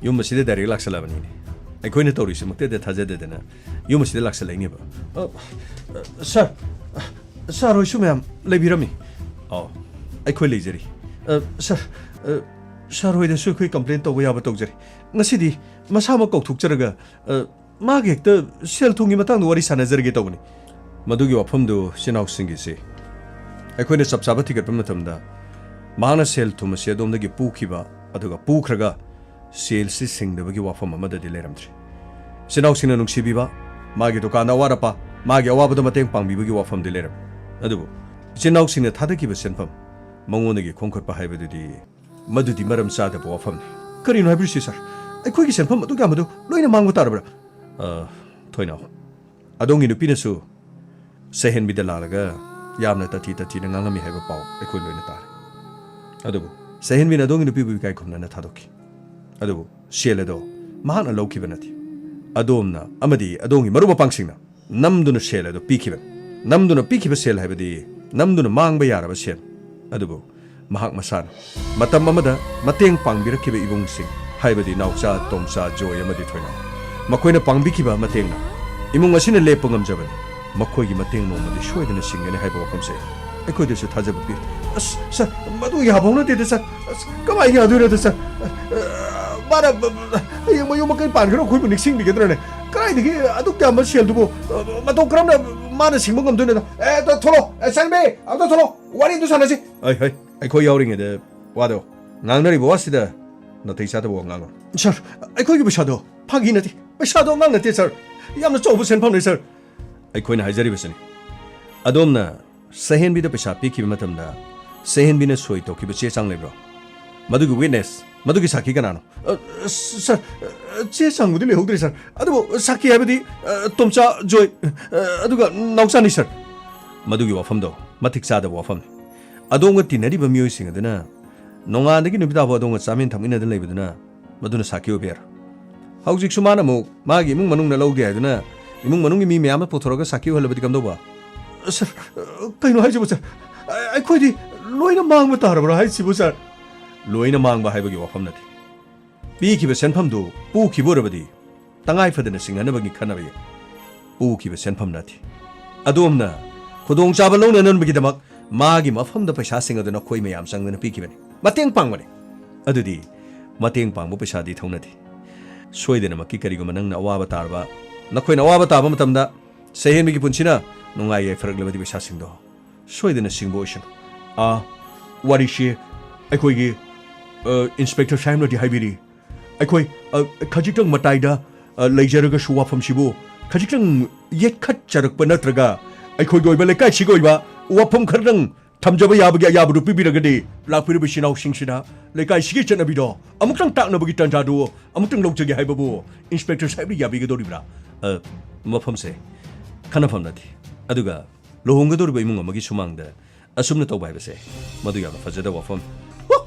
ꯌꯨꯝ ꯑꯁꯤꯗ ꯗꯥꯏꯔꯦꯛ ꯂꯥꯛꯁꯜꯂꯕꯅꯤꯅꯦ꯫ ꯑꯩꯈꯣꯏꯅ ꯇꯧꯔꯤꯁꯤꯃꯛꯇꯗ ꯊꯥꯖꯗꯗꯅ ꯌꯨꯝ ꯑꯁꯤꯗ ꯂꯥꯛꯁꯜꯂꯛꯏꯅꯦꯕ꯫ ꯑ, ꯑ, ꯁꯥꯔ, ꯁꯥꯔ ꯍꯣꯏꯁꯨ ꯃꯌꯥꯝ ꯂꯩꯕꯤꯔꯝꯃꯤ꯫ ꯑꯣ, ꯑꯩꯈꯣꯏ ꯂꯩꯖꯔꯤ꯫ ꯑ, ꯁꯥꯔ, ꯑ, ꯁꯥꯔ ꯍꯣꯏꯗꯁꯨ ꯑꯩꯈꯣꯏ ꯀꯝꯄ꯭ꯂꯦꯟ ꯇꯧꯕ ꯌꯥꯕ ꯇꯧꯖꯔꯤ꯫ ꯉꯁꯤꯗꯤ ꯃꯁꯥꯃꯛ ꯀꯧꯊꯣꯛꯆꯔꯒ, ꯑ, ꯃꯥꯒꯤ ꯍꯦꯛꯇ ꯁꯦꯜ ꯊꯨꯝꯒꯤ ꯃꯇꯥꯡꯗ ꯋꯥꯔꯤ ꯁꯥꯟꯅꯖꯔꯒꯦ ꯇꯧꯕꯅꯤ꯫ ꯃꯗꯨꯒꯤ ꯋꯥꯐꯝꯗꯨ ꯏꯆꯤꯟ ꯏꯅꯥꯎꯁꯤꯡꯒꯤꯁꯤ ꯑꯩꯈꯣꯏꯅ ꯆꯞ ꯆꯥꯕ ꯊꯤꯒꯠꯄ ꯃꯇꯝꯗ, ꯃꯍꯥꯛꯅ ꯁꯦꯜ ꯊꯨꯝ ꯑꯁꯤ ꯑꯗꯣꯝꯗꯒꯤ ꯄꯨꯈꯤꯕ, ꯑꯗꯨꯒ ꯄꯨꯈ꯭ꯔꯒ ꯁꯦꯜꯁꯤ ꯁꯤꯡꯗꯕꯒꯤ ꯋꯥꯐꯝ ꯑꯃꯗꯗꯤ ꯂꯩꯔꯝꯗ꯭ꯔꯤ꯫ ꯏꯆꯤꯟ ꯏꯅꯥꯎꯁꯤꯡꯅ ꯅꯨꯡꯁꯤꯕꯤꯕ, ꯃꯥꯒꯤ ꯗꯨꯀꯥꯟꯗ ꯑꯋꯥꯠ ꯑꯄꯥ, ꯃꯥꯒꯤ ꯑꯋꯥꯕꯗ ꯃꯇꯦꯡ ꯄꯥꯡꯕꯤꯕꯒꯤ ꯋꯥꯐꯝꯗꯤ ꯂꯩꯔꯝꯃꯤ꯫ ꯑꯗꯨꯕꯨ ꯏꯆꯤꯟ ꯏꯅꯥꯎꯁꯤꯡꯅ ꯊꯥꯗꯈꯤꯕ ꯁꯦꯟꯐꯝ ꯃꯉꯣꯟꯗꯒꯤ ꯈꯣꯝꯒꯠꯄ ꯍꯥꯏꯕꯗꯨꯗꯤ, ꯃꯗꯨꯗꯤ ꯃꯔꯝ ꯆꯥꯗꯕ ꯋꯥꯐꯝꯅꯤ꯫ ꯀꯔꯤꯅꯣ ꯍꯥꯏꯕꯤꯔꯤꯁꯤ, ꯁꯥꯔ? ꯑꯩꯈꯣꯏꯒꯤ ꯁꯦꯟꯐꯝ ꯑꯗꯨꯛ ꯌꯥꯝꯕꯗꯨ ꯂꯣꯏꯅ ꯃꯥꯡꯕ ꯇꯥꯔꯕ꯭ꯔꯥ? ꯑ, ꯊꯣꯏꯅꯥꯎ, ꯑꯗꯣꯝꯒꯤ ꯅꯨꯄꯤꯅꯁꯨ ꯁꯦꯍꯦꯟꯕꯤꯗ ꯂꯥꯛꯂꯒ ꯌꯥꯝꯅ ꯇꯊꯤ ꯇꯊꯤꯅ ꯉꯥꯡꯂꯝꯃꯤ ꯍꯥꯏꯕ ꯄꯥꯎ ꯑꯩꯈꯣꯏ ꯂꯣꯏꯅ ꯇꯥꯔꯦ꯫ ꯑꯗꯨꯕꯨ ꯁꯦꯍꯦꯟꯕꯤꯅ ꯑꯗꯣꯝꯒꯤ ꯅꯨꯄꯤꯕꯨ ꯏꯀꯥꯏ ꯈꯨꯝꯅꯅ ꯊꯥꯗꯣꯛꯈꯤ꯫ ꯑꯗꯨꯕꯨ ꯁꯦꯜ ꯑꯗꯣ ꯃꯍꯥꯛꯅ ꯂꯧꯈꯤꯕ ꯅꯠꯇꯦ꯫ ꯑꯗꯣꯝꯅ ꯑꯃꯗꯤ ꯑꯗꯣꯝꯒꯤ ꯃꯔꯨꯞ ꯃꯄꯥꯡꯁꯤꯡꯅ ꯅꯝꯗꯨꯅ ꯁꯦꯜ ꯑꯗꯨ ꯄꯤꯈꯤꯕꯅꯤ꯫ ꯅꯝꯗꯨꯅ ꯄꯤꯈꯤꯕ ꯁꯦꯜ ꯍꯥꯏꯕꯗꯤ ꯅꯝꯗꯨꯅ ꯃꯥꯡꯕ ꯌꯥꯔꯕ ꯁꯦꯜ꯫ ꯑꯗꯨꯕꯨ ꯃꯍꯥꯛ ꯃꯁꯥꯅ ꯃꯇꯝ ꯑꯃꯗ ꯃꯇꯦꯡ ꯄꯥꯡꯕꯤꯔꯛꯈꯤꯕ ꯏꯕꯨꯡꯁꯤꯡ, ꯍꯥꯏꯕꯗꯤ ꯅꯥꯎꯆꯥ, ꯇꯣꯝꯆꯥ, ꯖꯣꯏ ꯑꯃꯗꯤ ꯊꯣꯏꯅꯥꯎ, ꯃꯈꯣꯏꯅ ꯄꯥꯡꯕꯤꯈꯤꯕ ꯃꯇꯦꯡꯅ ꯏꯃꯨꯡ ꯑꯁꯤꯅ ꯂꯦꯞꯄ ꯉꯝꯖꯕꯅꯤ꯫ ꯃꯈꯣꯏꯒꯤ ꯃꯇꯦꯡ ꯅꯣꯡꯃꯗꯤ ꯁꯣꯏꯗꯅ ꯁꯤꯡꯒꯅꯤ ꯍꯥꯏꯕ ꯋꯥꯐꯝꯁꯦ ꯑꯩꯈꯣꯏꯗꯁꯨ ꯊꯥꯖꯕ ꯄꯤꯔꯤ꯫ ꯑꯁ, ꯁꯥꯔ, ꯃꯗꯨ ꯌꯥꯕ ꯍꯧꯅꯗꯦꯗ, ꯁꯥꯔ꯫ ꯑꯁ, ꯀꯃꯥꯏꯅ ꯌꯥꯗꯣꯏꯅꯣꯗ, ꯁꯥꯔ? ꯑ, ꯃꯥꯅ, ꯕ-, ꯕ-, ꯍꯌꯦꯡ ꯃꯌꯨꯝ ꯃꯀꯩ ꯄꯥꯟꯈ꯭ꯔꯒ ꯑꯩꯈꯣꯏꯕꯨ ꯅꯤꯡꯁꯤꯡꯕꯤꯒꯗ꯭ꯔꯅꯦ? ꯀꯗꯥꯏꯗꯒꯤ ꯑꯗꯨꯛ ꯌꯥꯝꯕ ꯁꯦꯜꯗꯨꯕꯨ, ꯑ, ꯃꯇꯧ ꯀꯔꯝꯅ ꯃꯥꯅ ꯁꯤꯡꯕ ꯉꯝꯗꯣꯏꯅꯣꯗ? ꯑꯦ, ꯇ-, ꯊꯣꯛꯂꯣ꯫ ꯑꯦ, ꯁꯟꯕꯤ, ꯑꯝꯇ ꯊꯣꯛꯂꯣ꯫ ꯋꯥꯔꯤ ꯑꯝꯇ ꯁꯥꯟꯅꯁꯤ꯫ ꯍꯣꯏ, ꯍꯣꯏ, ꯑꯩꯈꯣꯏ ꯌꯥꯎꯔꯤꯉꯩꯗ ꯋꯥꯗꯣ ꯉꯥꯡꯅꯔꯤꯕ ꯋꯥꯁꯤꯗ ꯅꯥꯇꯩ ꯆꯥꯗꯕ ꯋꯥ ꯉꯥꯡꯒꯅꯨ꯫ ꯁꯥꯔ, ꯑꯩꯈꯣꯏꯒꯤ ꯄꯩꯁꯥꯗꯣ ꯐꯥꯒꯤ ꯅꯠꯇꯦ꯫ ꯄꯩꯁꯥꯗꯣ ꯑꯉꯥꯡ ꯅꯠꯇꯦ, ꯁꯥꯔ꯫ ꯌꯥꯝꯅ ꯆꯥꯎꯕ ꯁꯦꯟꯐꯝꯅꯤ, ꯁꯥꯔ꯫ ꯑꯩꯈꯣꯏꯅ ꯍꯥꯏꯖꯔꯤꯕꯁꯤꯅꯤ꯫ ꯑꯗꯣꯝꯅ ꯁꯍꯦꯟꯕꯤꯗ ꯄꯩꯁꯥ ꯄꯤꯈꯤꯕ ꯃꯇꯝꯗ ꯁꯍꯦꯟꯕꯤꯅ ꯁꯣꯏ ꯇꯧꯈꯤꯕ ꯆꯦ ꯆꯥꯡ ꯂꯩꯕ꯭ꯔꯣ? ꯃꯗꯨꯒꯤ witness, ꯃꯗꯨꯒꯤ ꯁꯥꯈꯤ ꯀꯅꯥꯅꯣ? ꯑ, ꯁꯥꯔ, ꯑ, ꯆꯦ ꯆꯥꯡꯕꯨꯗꯤ ꯂꯩꯍꯧꯗ꯭ꯔꯦ, ꯁꯥꯔ꯫ ꯑꯗꯨꯕꯨ ꯁꯥꯈꯤ ꯍꯥꯏꯕꯗꯤ, ꯑ, ꯇꯣꯝꯆꯥ, ꯖꯣꯏ, ꯑ, ꯑꯗꯨꯒ ꯅꯥꯎꯆꯥꯅꯤ, ꯁꯥꯔ꯫ ꯃꯗꯨꯒꯤ ꯋꯥꯐꯝꯗꯣ ꯃꯇꯤꯛ ꯆꯥꯗꯕ ꯋꯥꯐꯝꯅꯤ꯫ ꯑꯗꯣꯝꯒ ꯇꯤꯟꯅꯔꯤꯕ ꯃꯤꯑꯣꯏꯁꯤꯡ ꯑꯗꯨꯅ ꯅꯣꯡꯉꯥꯟꯗꯒꯤ ꯅꯨꯃꯤꯠ ꯇꯥꯐꯥꯎ ꯑꯗꯣꯝꯒ ꯆꯥꯃꯤꯟ ꯊꯛꯃꯤꯟꯅꯗꯨꯅ ꯂꯩꯕꯗꯨꯅ ꯃꯗꯨꯅ ꯁꯥꯈꯤ ꯑꯣꯏꯕ ꯌꯥꯔꯣꯏ꯫ ꯍꯧꯖꯤꯛꯁꯨ ꯃꯥꯅ ꯑꯃꯨꯛ ꯃꯥꯒꯤ ꯏꯃꯨꯡ ꯃꯅꯨꯡꯅ ꯂꯧꯗꯦ ꯍꯥꯏꯗꯨꯅ ꯏꯃꯨꯡ ꯃꯅꯨꯡꯒꯤ ꯃꯤ ꯃꯌꯥꯝ ꯑꯃ ꯄꯨꯊꯣꯔꯒ ꯁꯥꯈꯤ ꯑꯣꯏꯍꯜꯂꯕꯗꯤ ꯀꯝꯗꯧꯕ? ꯁꯥꯔ, ꯀꯩꯅꯣ ꯍꯥꯏꯁꯤꯕꯨ, ꯁꯥꯔ? ꯑꯩꯈꯣꯏꯗꯤ ꯂꯣꯏꯅ ꯃꯥꯡꯕ ꯇꯥꯔꯕ꯭ꯔꯥ ꯍꯥꯏꯁꯤꯕꯨ, ꯁꯥꯔ? ꯂꯣꯏꯅ ꯃꯥꯡꯕ ꯍꯥꯏꯕꯒꯤ ꯋꯥꯐꯝ ꯅꯠꯇꯦ꯫ ꯄꯤꯈꯤꯕ ꯁꯦꯟꯐꯝꯗꯨ ꯄꯨꯈꯤꯕ ꯑꯣꯏꯔꯕꯗꯤ ꯇꯉꯥꯏ ꯐꯗꯅ ꯁꯤꯡꯅꯅꯕꯒꯤ ꯈꯟꯅꯕ ꯌꯥꯏ꯫ ꯄꯨꯈꯤꯕ ꯁꯦꯟꯐꯝ ꯅꯠꯇꯦ꯫ ꯑꯗꯣꯝꯅ ꯈꯨꯗꯣꯡꯆꯥꯕ ꯂꯧꯅꯅꯕꯒꯤꯗꯃꯛ ꯃꯥꯒꯤ ꯃꯐꯝꯗ ꯄꯩꯁꯥꯁꯤꯡ ꯑꯗꯨ ꯅꯈꯣꯏ ꯃꯌꯥꯝ ꯆꯪꯗꯨꯅ ꯄꯤꯈꯤꯕꯅꯤ꯫ ꯃꯇꯦꯡ ꯄꯥꯡꯕꯅꯤ꯫ ꯑꯗꯨꯗꯤ ꯃꯇꯦꯡ ꯄꯥꯡꯕ ꯄꯩꯁꯥꯗꯤ ꯊꯧꯅꯗꯦ꯫ ꯁꯣꯏꯗꯅꯃꯛꯀꯤ ꯀꯔꯤꯒꯨꯝꯕ ꯅꯪꯅ ꯑꯋꯥꯕ ꯇꯥꯔꯕ, ꯅꯈꯣꯏꯅ ꯑꯋꯥꯕ ꯇꯥꯕ ꯃꯇꯝꯗ ꯁꯍꯦꯟꯕꯤꯒꯤ ꯄꯨꯟꯁꯤꯅ ꯅꯨꯡꯉꯥꯏ ꯌꯥꯏꯐꯔꯛꯂꯕꯗꯤ ꯄꯩꯁꯥꯁꯤꯡꯗꯣ ꯁꯣꯏꯗꯅ ꯁꯤꯡꯕ ꯑꯣꯏꯁꯅꯨ꯫ ꯑꯥ, ꯋꯥꯔꯤꯁꯤ ꯑꯩꯈꯣꯏꯒꯤ, ꯑ, ꯏꯟꯁꯄꯦꯛꯇꯔ ꯁꯥꯍꯦꯕꯅꯗꯤ ꯍꯥꯏꯕꯤꯔꯤ꯫ ꯑꯩꯈꯣꯏ, ꯑ, ꯈꯖꯤꯛꯇꯪ ꯃꯇꯥꯏꯗ, ꯑ, ꯂꯩꯖꯔꯒꯁꯨ ꯋꯥꯐꯝꯁꯤꯕꯨ ꯈꯖꯤꯛꯇꯪ ꯌꯦꯠꯈꯠꯆꯔꯛꯄ ꯅꯠꯇ꯭ꯔꯒ ꯑꯩꯈꯣꯏꯒꯤ ꯑꯣꯏꯕ ꯂꯩꯀꯥꯏꯁꯤꯒꯤ ꯑꯣꯏꯕ ꯋꯥꯐꯝ ꯈꯔꯗꯪ ꯊꯝꯖꯕ ꯌꯥꯕꯒꯤ ꯑꯌꯥꯕꯗꯨ ꯄꯤꯕꯤꯔꯒꯗꯤ ꯂꯥꯛꯄꯤꯔꯤꯕ ꯏꯆꯤꯟ ꯏꯅꯥꯎꯁꯤꯡꯁꯤꯗ ꯂꯩꯀꯥꯏꯁꯤꯒꯤ ꯆꯠꯅꯕꯤꯗꯣ ꯑꯃꯨꯛꯇꯪ ꯇꯥꯛꯅꯕꯒꯤ ꯇꯥꯟꯖꯥꯗꯨ ꯑꯃꯨꯛꯇꯪ ꯂꯧꯖꯒꯦ ꯍꯥꯏꯕꯕꯨ ꯏꯟꯁꯄꯦꯛꯇꯔ ꯁꯥꯍꯦꯕꯅ ꯌꯥꯕꯤꯒꯗꯧꯔꯤꯕ꯭ꯔꯥ? ꯑ, ꯃꯐꯝꯁꯦ ꯈꯟꯅꯐꯝ ꯅꯠꯇꯦ꯫ ꯑꯗꯨꯒ ꯂꯨꯍꯣꯡꯒꯗꯧꯔꯤꯕ ꯏꯃꯨꯡ ꯑꯃꯒꯤ ꯁꯨꯃꯥꯡꯗ ꯑꯁꯨꯝꯅ ꯇꯧꯕ ꯍꯥꯏꯕꯁꯦ ꯃꯗꯨ ꯌꯥꯝꯅ ꯐꯖꯗꯕ ꯋꯥꯐꯝ꯫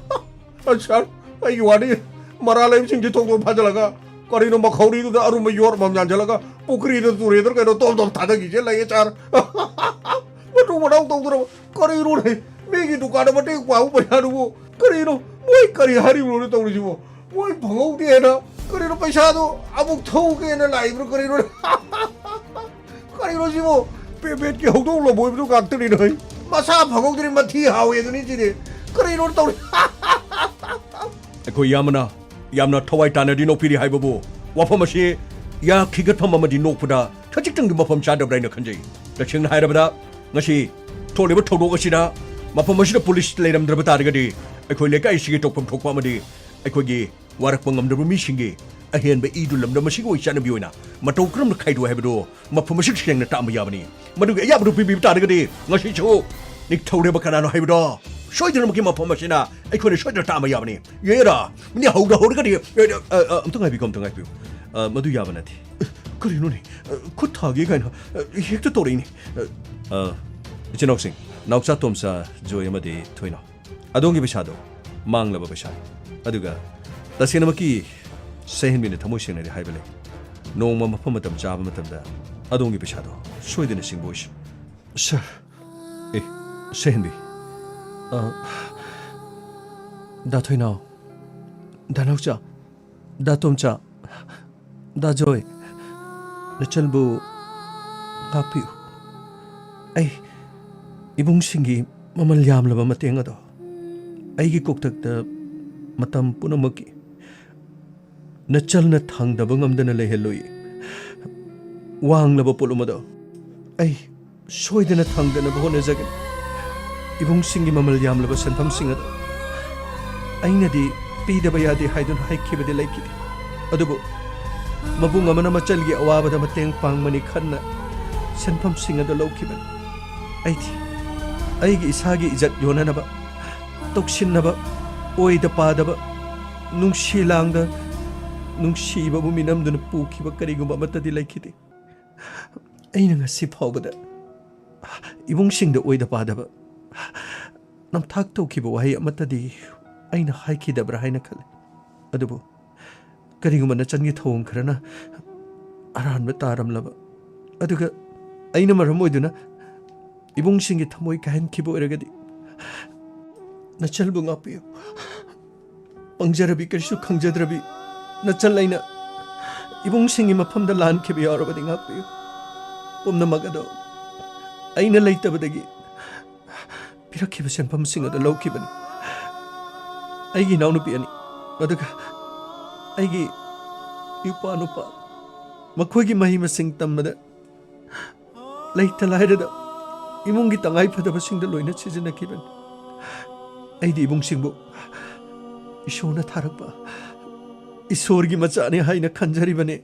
ꯑ, ꯁꯥꯔ, ꯑꯩꯒꯤ ꯋꯥꯗꯤ ꯃꯔꯥ ꯂꯩꯕꯁꯤꯡꯁꯤ ꯊꯣꯡ ꯊꯣꯡ ꯐꯥꯖꯤꯜꯂꯒ ꯀꯔꯤꯅꯣ ꯃꯈꯧꯔꯤꯗꯨꯗ ꯑꯔꯨꯝꯕ ꯌꯣꯠ ꯑꯃꯃꯝ ꯌꯥꯟꯁꯤꯜꯂꯒ ꯄꯨꯈ꯭ꯔꯤꯗ ꯇꯨꯔꯦꯟꯗ ꯀꯩꯅꯣ ꯇꯣꯝ ꯇꯣꯝ ꯊꯥꯗꯈꯤꯁꯦ ꯂꯩꯌꯦ, ꯁꯥꯔ꯫ ꯃꯗꯨ ꯃꯊꯧ ꯇꯧꯗ꯭ꯔꯕ? ꯀꯔꯤꯅꯣꯅꯦ? ꯃꯤꯒꯤ ꯗꯨꯀꯥꯟꯗ ꯃꯇꯦꯡ ꯄꯥꯡꯕ ꯄꯩꯁꯥꯗꯨꯕꯨ ꯀꯔꯤꯅꯣ? ꯃꯣꯏ ꯀꯔꯤ ꯍꯥꯏꯔꯤꯕꯅꯣꯅꯦ ꯇꯧꯔꯤꯁꯤꯕꯣ? ꯃꯣꯏ ꯐꯪꯍꯧꯗꯦꯅ ꯀꯔꯤꯅꯣ, ꯄꯩꯁꯥꯗꯣ ꯑꯃꯨꯛ ꯊꯧꯒꯦꯅ ꯂꯥꯛꯏꯕ꯭ꯔꯣ ꯀꯔꯤꯅꯣ? ꯀꯔꯤꯅꯣ ꯁꯤꯕꯣ? ꯄꯦꯃꯦꯟꯠꯀꯤ ꯍꯧꯗꯣꯡ ꯂꯝꯕꯣꯏꯕꯗꯨ ꯉꯥꯛꯇꯅꯤꯅꯦ꯫ ꯃꯁꯥ ꯐꯪꯍꯧꯗ꯭ꯔꯤ, ꯃꯊꯤ ꯍꯥꯎꯋꯦ ꯑꯗꯨꯅꯤ ꯁꯤꯗꯤ꯫ ꯀꯔꯤꯅꯣ ꯇꯧꯔꯤ? ꯑꯩꯈꯣꯏ ꯏꯌꯥꯝꯕꯅ ꯌꯥꯝꯅ ꯊꯋꯥꯏ ꯇꯥꯅꯗꯤ ꯅꯣꯛꯄꯤꯔꯤ ꯍꯥꯏꯕꯕꯨ, ꯋꯥꯐꯝ ꯑꯁꯤ ꯌꯥꯈꯤꯒꯠꯐꯝ ꯑꯃꯗꯤ ꯅꯣꯛꯄꯗ ꯈꯖꯤꯛꯇꯪꯗꯤ ꯃꯐꯝ ꯆꯥꯗꯕ꯭ꯔꯥ ꯍꯥꯏꯅ ꯈꯟꯖꯩ꯫ ꯇꯁꯦꯡꯅ ꯍꯥꯏꯔꯕꯗ, ꯉꯁꯤ ꯊꯣꯛꯂꯤꯕ ꯊꯧꯗꯣꯛ ꯑꯁꯤꯗ ꯃꯐꯝ ꯑꯁꯤꯗ ꯄꯨꯂꯤꯁ ꯂꯩꯔꯝꯗ꯭ꯔꯕ ꯇꯥꯔꯒꯗꯤ, ꯑꯩꯈꯣꯏ ꯂꯩꯀꯥꯏ ꯑꯁꯤꯒꯤ ꯇꯧꯐꯝ ꯊꯣꯛꯄ ꯑꯃꯗꯤ ꯑꯩꯈꯣꯏꯒꯤ ꯋꯥꯔꯛꯄ ꯉꯝꯗꯕ ꯃꯤꯁꯤꯡꯒꯤ ꯑꯍꯦꯟꯕ ꯏꯗꯨ ꯂꯝꯗꯝ ꯑꯁꯤꯒꯤ ꯑꯣꯏ ꯆꯠꯅꯕꯤ ꯑꯣꯏꯅ ꯃꯇꯧ ꯀꯔꯝꯅ ꯈꯥꯏꯗꯣꯛꯏ ꯍꯥꯏꯕꯗꯨ ꯃꯐꯝ ꯑꯁꯤꯗ ꯁꯦꯡꯅ ꯇꯥꯛꯑꯝꯕ ꯌꯥꯕꯅꯤ꯫ ꯃꯗꯨꯒꯤ ꯑꯌꯥꯕꯗꯨ ꯄꯤꯕꯤꯕ ꯇꯥꯔꯒꯗꯤ ꯉꯁꯤꯁꯨ ꯅꯤꯡꯊꯧꯔꯦꯝꯕ ꯀꯅꯥꯅꯣ ꯍꯥꯏꯕꯗꯣ ꯁꯣꯏꯗꯅꯃꯛꯀꯤ ꯃꯐꯝ ꯑꯁꯤꯅ ꯑꯩꯈꯣꯏꯅ ꯁꯣꯏꯗꯅ ꯇꯥꯛꯑꯝꯕ ꯌꯥꯕꯅꯤ꯫ ꯌꯦꯡꯉꯦꯔꯥ? ꯃꯤꯅ ꯍꯧꯗ ꯍꯧꯔꯒꯗꯤ, ꯑ, ꯑ, ꯑ, ꯑꯝꯇ ꯉꯥꯏꯕꯤꯌꯨ, ꯑꯝꯇ ꯉꯥꯏꯕꯤꯌꯨ꯫ ꯑ, ꯃꯗꯨ ꯌꯥꯕ ꯅꯠꯇꯦ꯫ ꯑ, ꯀꯔꯤꯅꯣꯅꯦ? ꯑ, ꯈꯨꯠ ꯊꯥꯒꯦ ꯀꯥꯏꯅ, ꯑ, ꯍꯦꯛꯇ ꯇꯧꯔꯛꯏꯅꯦ꯫ ꯑ, ꯑ, ꯏꯆꯤꯟ ꯏꯅꯥꯎꯁꯤꯡ, ꯅꯥꯎꯆꯥ, ꯇꯣꯝꯆꯥ, ꯖꯣꯏ ꯑꯃꯗꯤ ꯊꯣꯏꯅꯥꯎ, ꯑꯗꯣꯝꯒꯤ ꯄꯩꯁꯥꯗꯣ ꯃꯥꯡꯂꯕ ꯄꯩꯁꯥꯅꯤ꯫ ꯑꯗꯨꯒ ꯇꯁꯦꯡꯅꯃꯛꯀꯤ ꯁꯍꯦꯟꯕꯤꯅ ꯊꯃꯣꯏ ꯁꯦꯡꯅꯗꯤ ꯍꯥꯏꯕ ꯂꯩ, ꯅꯣꯡꯃ ꯃꯐꯝ ꯃꯇꯝ ꯆꯥꯕ ꯃꯇꯝꯗ ꯑꯗꯣꯝꯒꯤ ꯄꯩꯁꯥꯗꯣ ꯁꯣꯏꯗꯅ ꯁꯤꯡꯕ ꯑꯣꯏꯁꯤ꯫ ꯁꯥꯔ꯫ ꯑꯦ, ꯁꯍꯦꯟꯕꯤ꯫ ꯑ, ꯗꯥ ꯊꯣꯏꯅꯥꯎ, ꯗꯥ ꯅꯥꯎꯆꯥ, ꯗꯥ ꯇꯣꯝꯆꯥ, ꯗꯥ ꯖꯣꯏ, ꯅꯆꯜꯕꯨ ꯉꯥꯛꯄꯤꯌꯨ꯫ ꯑꯩ ꯏꯕꯨꯡꯁꯤꯡꯒꯤ ꯃꯃꯜ ꯌꯥꯝꯂꯕ ꯃꯇꯦꯡ ꯑꯗꯣ ꯑꯩꯒꯤ ꯀꯣꯛꯊꯛꯇ ꯃꯇꯝ ꯄꯨꯝꯅꯃꯛꯀꯤ ꯅꯆꯜꯅ ꯊꯥꯡꯗꯕ ꯉꯝꯗꯅ ꯂꯩꯍꯜꯂꯨꯏ꯫ ꯋꯥꯡꯂꯕ ꯄꯣꯠꯂꯨꯝ ꯑꯗꯣ ꯑꯩ ꯁꯣꯏꯗꯅ ꯊꯥꯡꯗꯅꯕ ꯍꯣꯠꯅꯖꯒꯅꯤ꯫ ꯏꯕꯨꯡꯁꯤꯡꯒꯤ ꯃꯃꯜ ꯌꯥꯝꯂꯕ ꯁꯦꯟꯐꯝꯁꯤꯡ ꯑꯗꯣ ꯑꯩꯅꯗꯤ ꯄꯤꯗꯕ ꯌꯥꯗꯦ ꯍꯥꯏꯗꯨꯅ ꯍꯥꯏꯈꯤꯕꯗꯤ ꯂꯩꯈꯤꯗꯦ꯫ ꯑꯗꯨꯕꯨ ꯃꯕꯨꯡ ꯑꯃꯅ ꯃꯆꯜꯒꯤ ꯑꯋꯥꯕꯗ ꯃꯇꯦꯡ ꯄꯥꯡꯕꯅꯤ ꯈꯟꯅ ꯁꯦꯟꯐꯝꯁꯤꯡ ꯑꯗꯨ ꯂꯧꯈꯤꯕꯅꯤ꯫ ꯑꯩꯗꯤ ꯑꯩꯒꯤ ꯏꯁꯥꯒꯤ ꯏꯖꯠ ꯌꯣꯟꯅꯅꯕ, ꯇꯧꯁꯤꯟꯅꯕ, ꯑꯣꯏꯗ ꯄꯥꯗꯕ, ꯅꯨꯡꯁꯤ ꯂꯥꯡꯗ ꯅꯨꯡꯁꯤꯕꯕꯨ ꯃꯤꯅꯝꯗꯨꯅ ꯄꯨꯈꯤꯕ ꯀꯔꯤꯒꯨꯝꯕ ꯑꯃꯠꯇꯗꯤ ꯂꯩꯈꯤꯗꯦ꯫ ꯑꯩꯅ ꯉꯁꯤ ꯐꯥꯎꯕꯗ ꯏꯕꯨꯡꯁꯤꯡꯗ ꯑꯣꯏꯗ ꯄꯥꯗꯕ ꯅꯝꯊꯥꯛ ꯇꯧꯈꯤꯕ ꯋꯥꯍꯩ ꯑꯃꯠꯇꯗꯤ ꯑꯩꯅ ꯍꯥꯏꯈꯤꯗꯕ꯭ꯔꯥ ꯍꯥꯏꯅ ꯈꯜꯂꯤ꯫ ꯑꯗꯨꯕꯨ ꯀꯔꯤꯒꯨꯝꯕ ꯅꯆꯟꯒꯤ ꯊꯧꯑꯣꯡ ꯈꯔꯅ ꯑꯔꯥꯟꯕ ꯇꯥꯔꯝꯂꯕ, ꯑꯗꯨꯒ ꯑꯩꯅ ꯃꯔꯝ ꯑꯣꯏꯗꯨꯅ ꯏꯕꯨꯡꯁꯤꯡꯒꯤ ꯊꯃꯣꯏ ꯀꯥꯏꯍꯟꯈꯤꯕ ꯑꯣꯏꯔꯒꯗꯤ ꯅꯆꯜꯕꯨ ꯉꯥꯛꯄꯤꯌꯨ꯫ ꯄꯪꯖꯔꯕꯤ, ꯀꯔꯤꯁꯨ ꯈꯪꯖꯗ꯭ꯔꯕꯤ ꯅꯆꯜ ꯑꯩꯅ ꯏꯕꯨꯡꯁꯤꯡꯒꯤ ꯃꯐꯝꯗ ꯂꯥꯟꯈꯤꯕ ꯌꯥꯎꯔꯕꯗꯤ ꯉꯥꯛꯄꯤꯌꯨ꯫ ꯄꯨꯝꯅꯃꯛ ꯑꯗꯣ ꯑꯩꯅ ꯂꯩꯇꯕꯗꯒꯤ ꯄꯤꯔꯛꯈꯤꯕ ꯁꯦꯟꯐꯝꯁꯤꯡ ꯑꯗꯨ ꯂꯧꯈꯤꯕꯅꯤ꯫ ꯑꯩꯒꯤ ꯏꯅꯥꯎꯅꯨꯄꯤ ꯑꯅꯤ, ꯑꯗꯨꯒ ꯑꯩꯒꯤ ꯏꯄꯥ ꯅꯨꯄꯥ, ꯃꯈꯣꯏꯒꯤ ꯃꯍꯩ ꯃꯁꯤꯡ ꯇꯝꯕꯗ ꯂꯩꯇ ꯂꯥꯏꯔꯗ ꯏꯃꯨꯡꯒꯤ ꯇꯉꯥꯏ ꯐꯗꯕꯁꯤꯡꯗ ꯂꯣꯏꯅ ꯁꯤꯖꯤꯟꯅꯈꯤꯕꯅꯤ꯫ ꯑꯩꯗꯤ ꯏꯕꯨꯡꯁꯤꯡꯕꯨ ꯏꯁꯣꯔꯅ ꯊꯥꯔꯛꯄ ꯏꯁꯣꯔꯒꯤ ꯃꯆꯥꯅꯤ ꯍꯥꯏꯅ ꯈꯟꯖꯔꯤꯕꯅꯤ꯫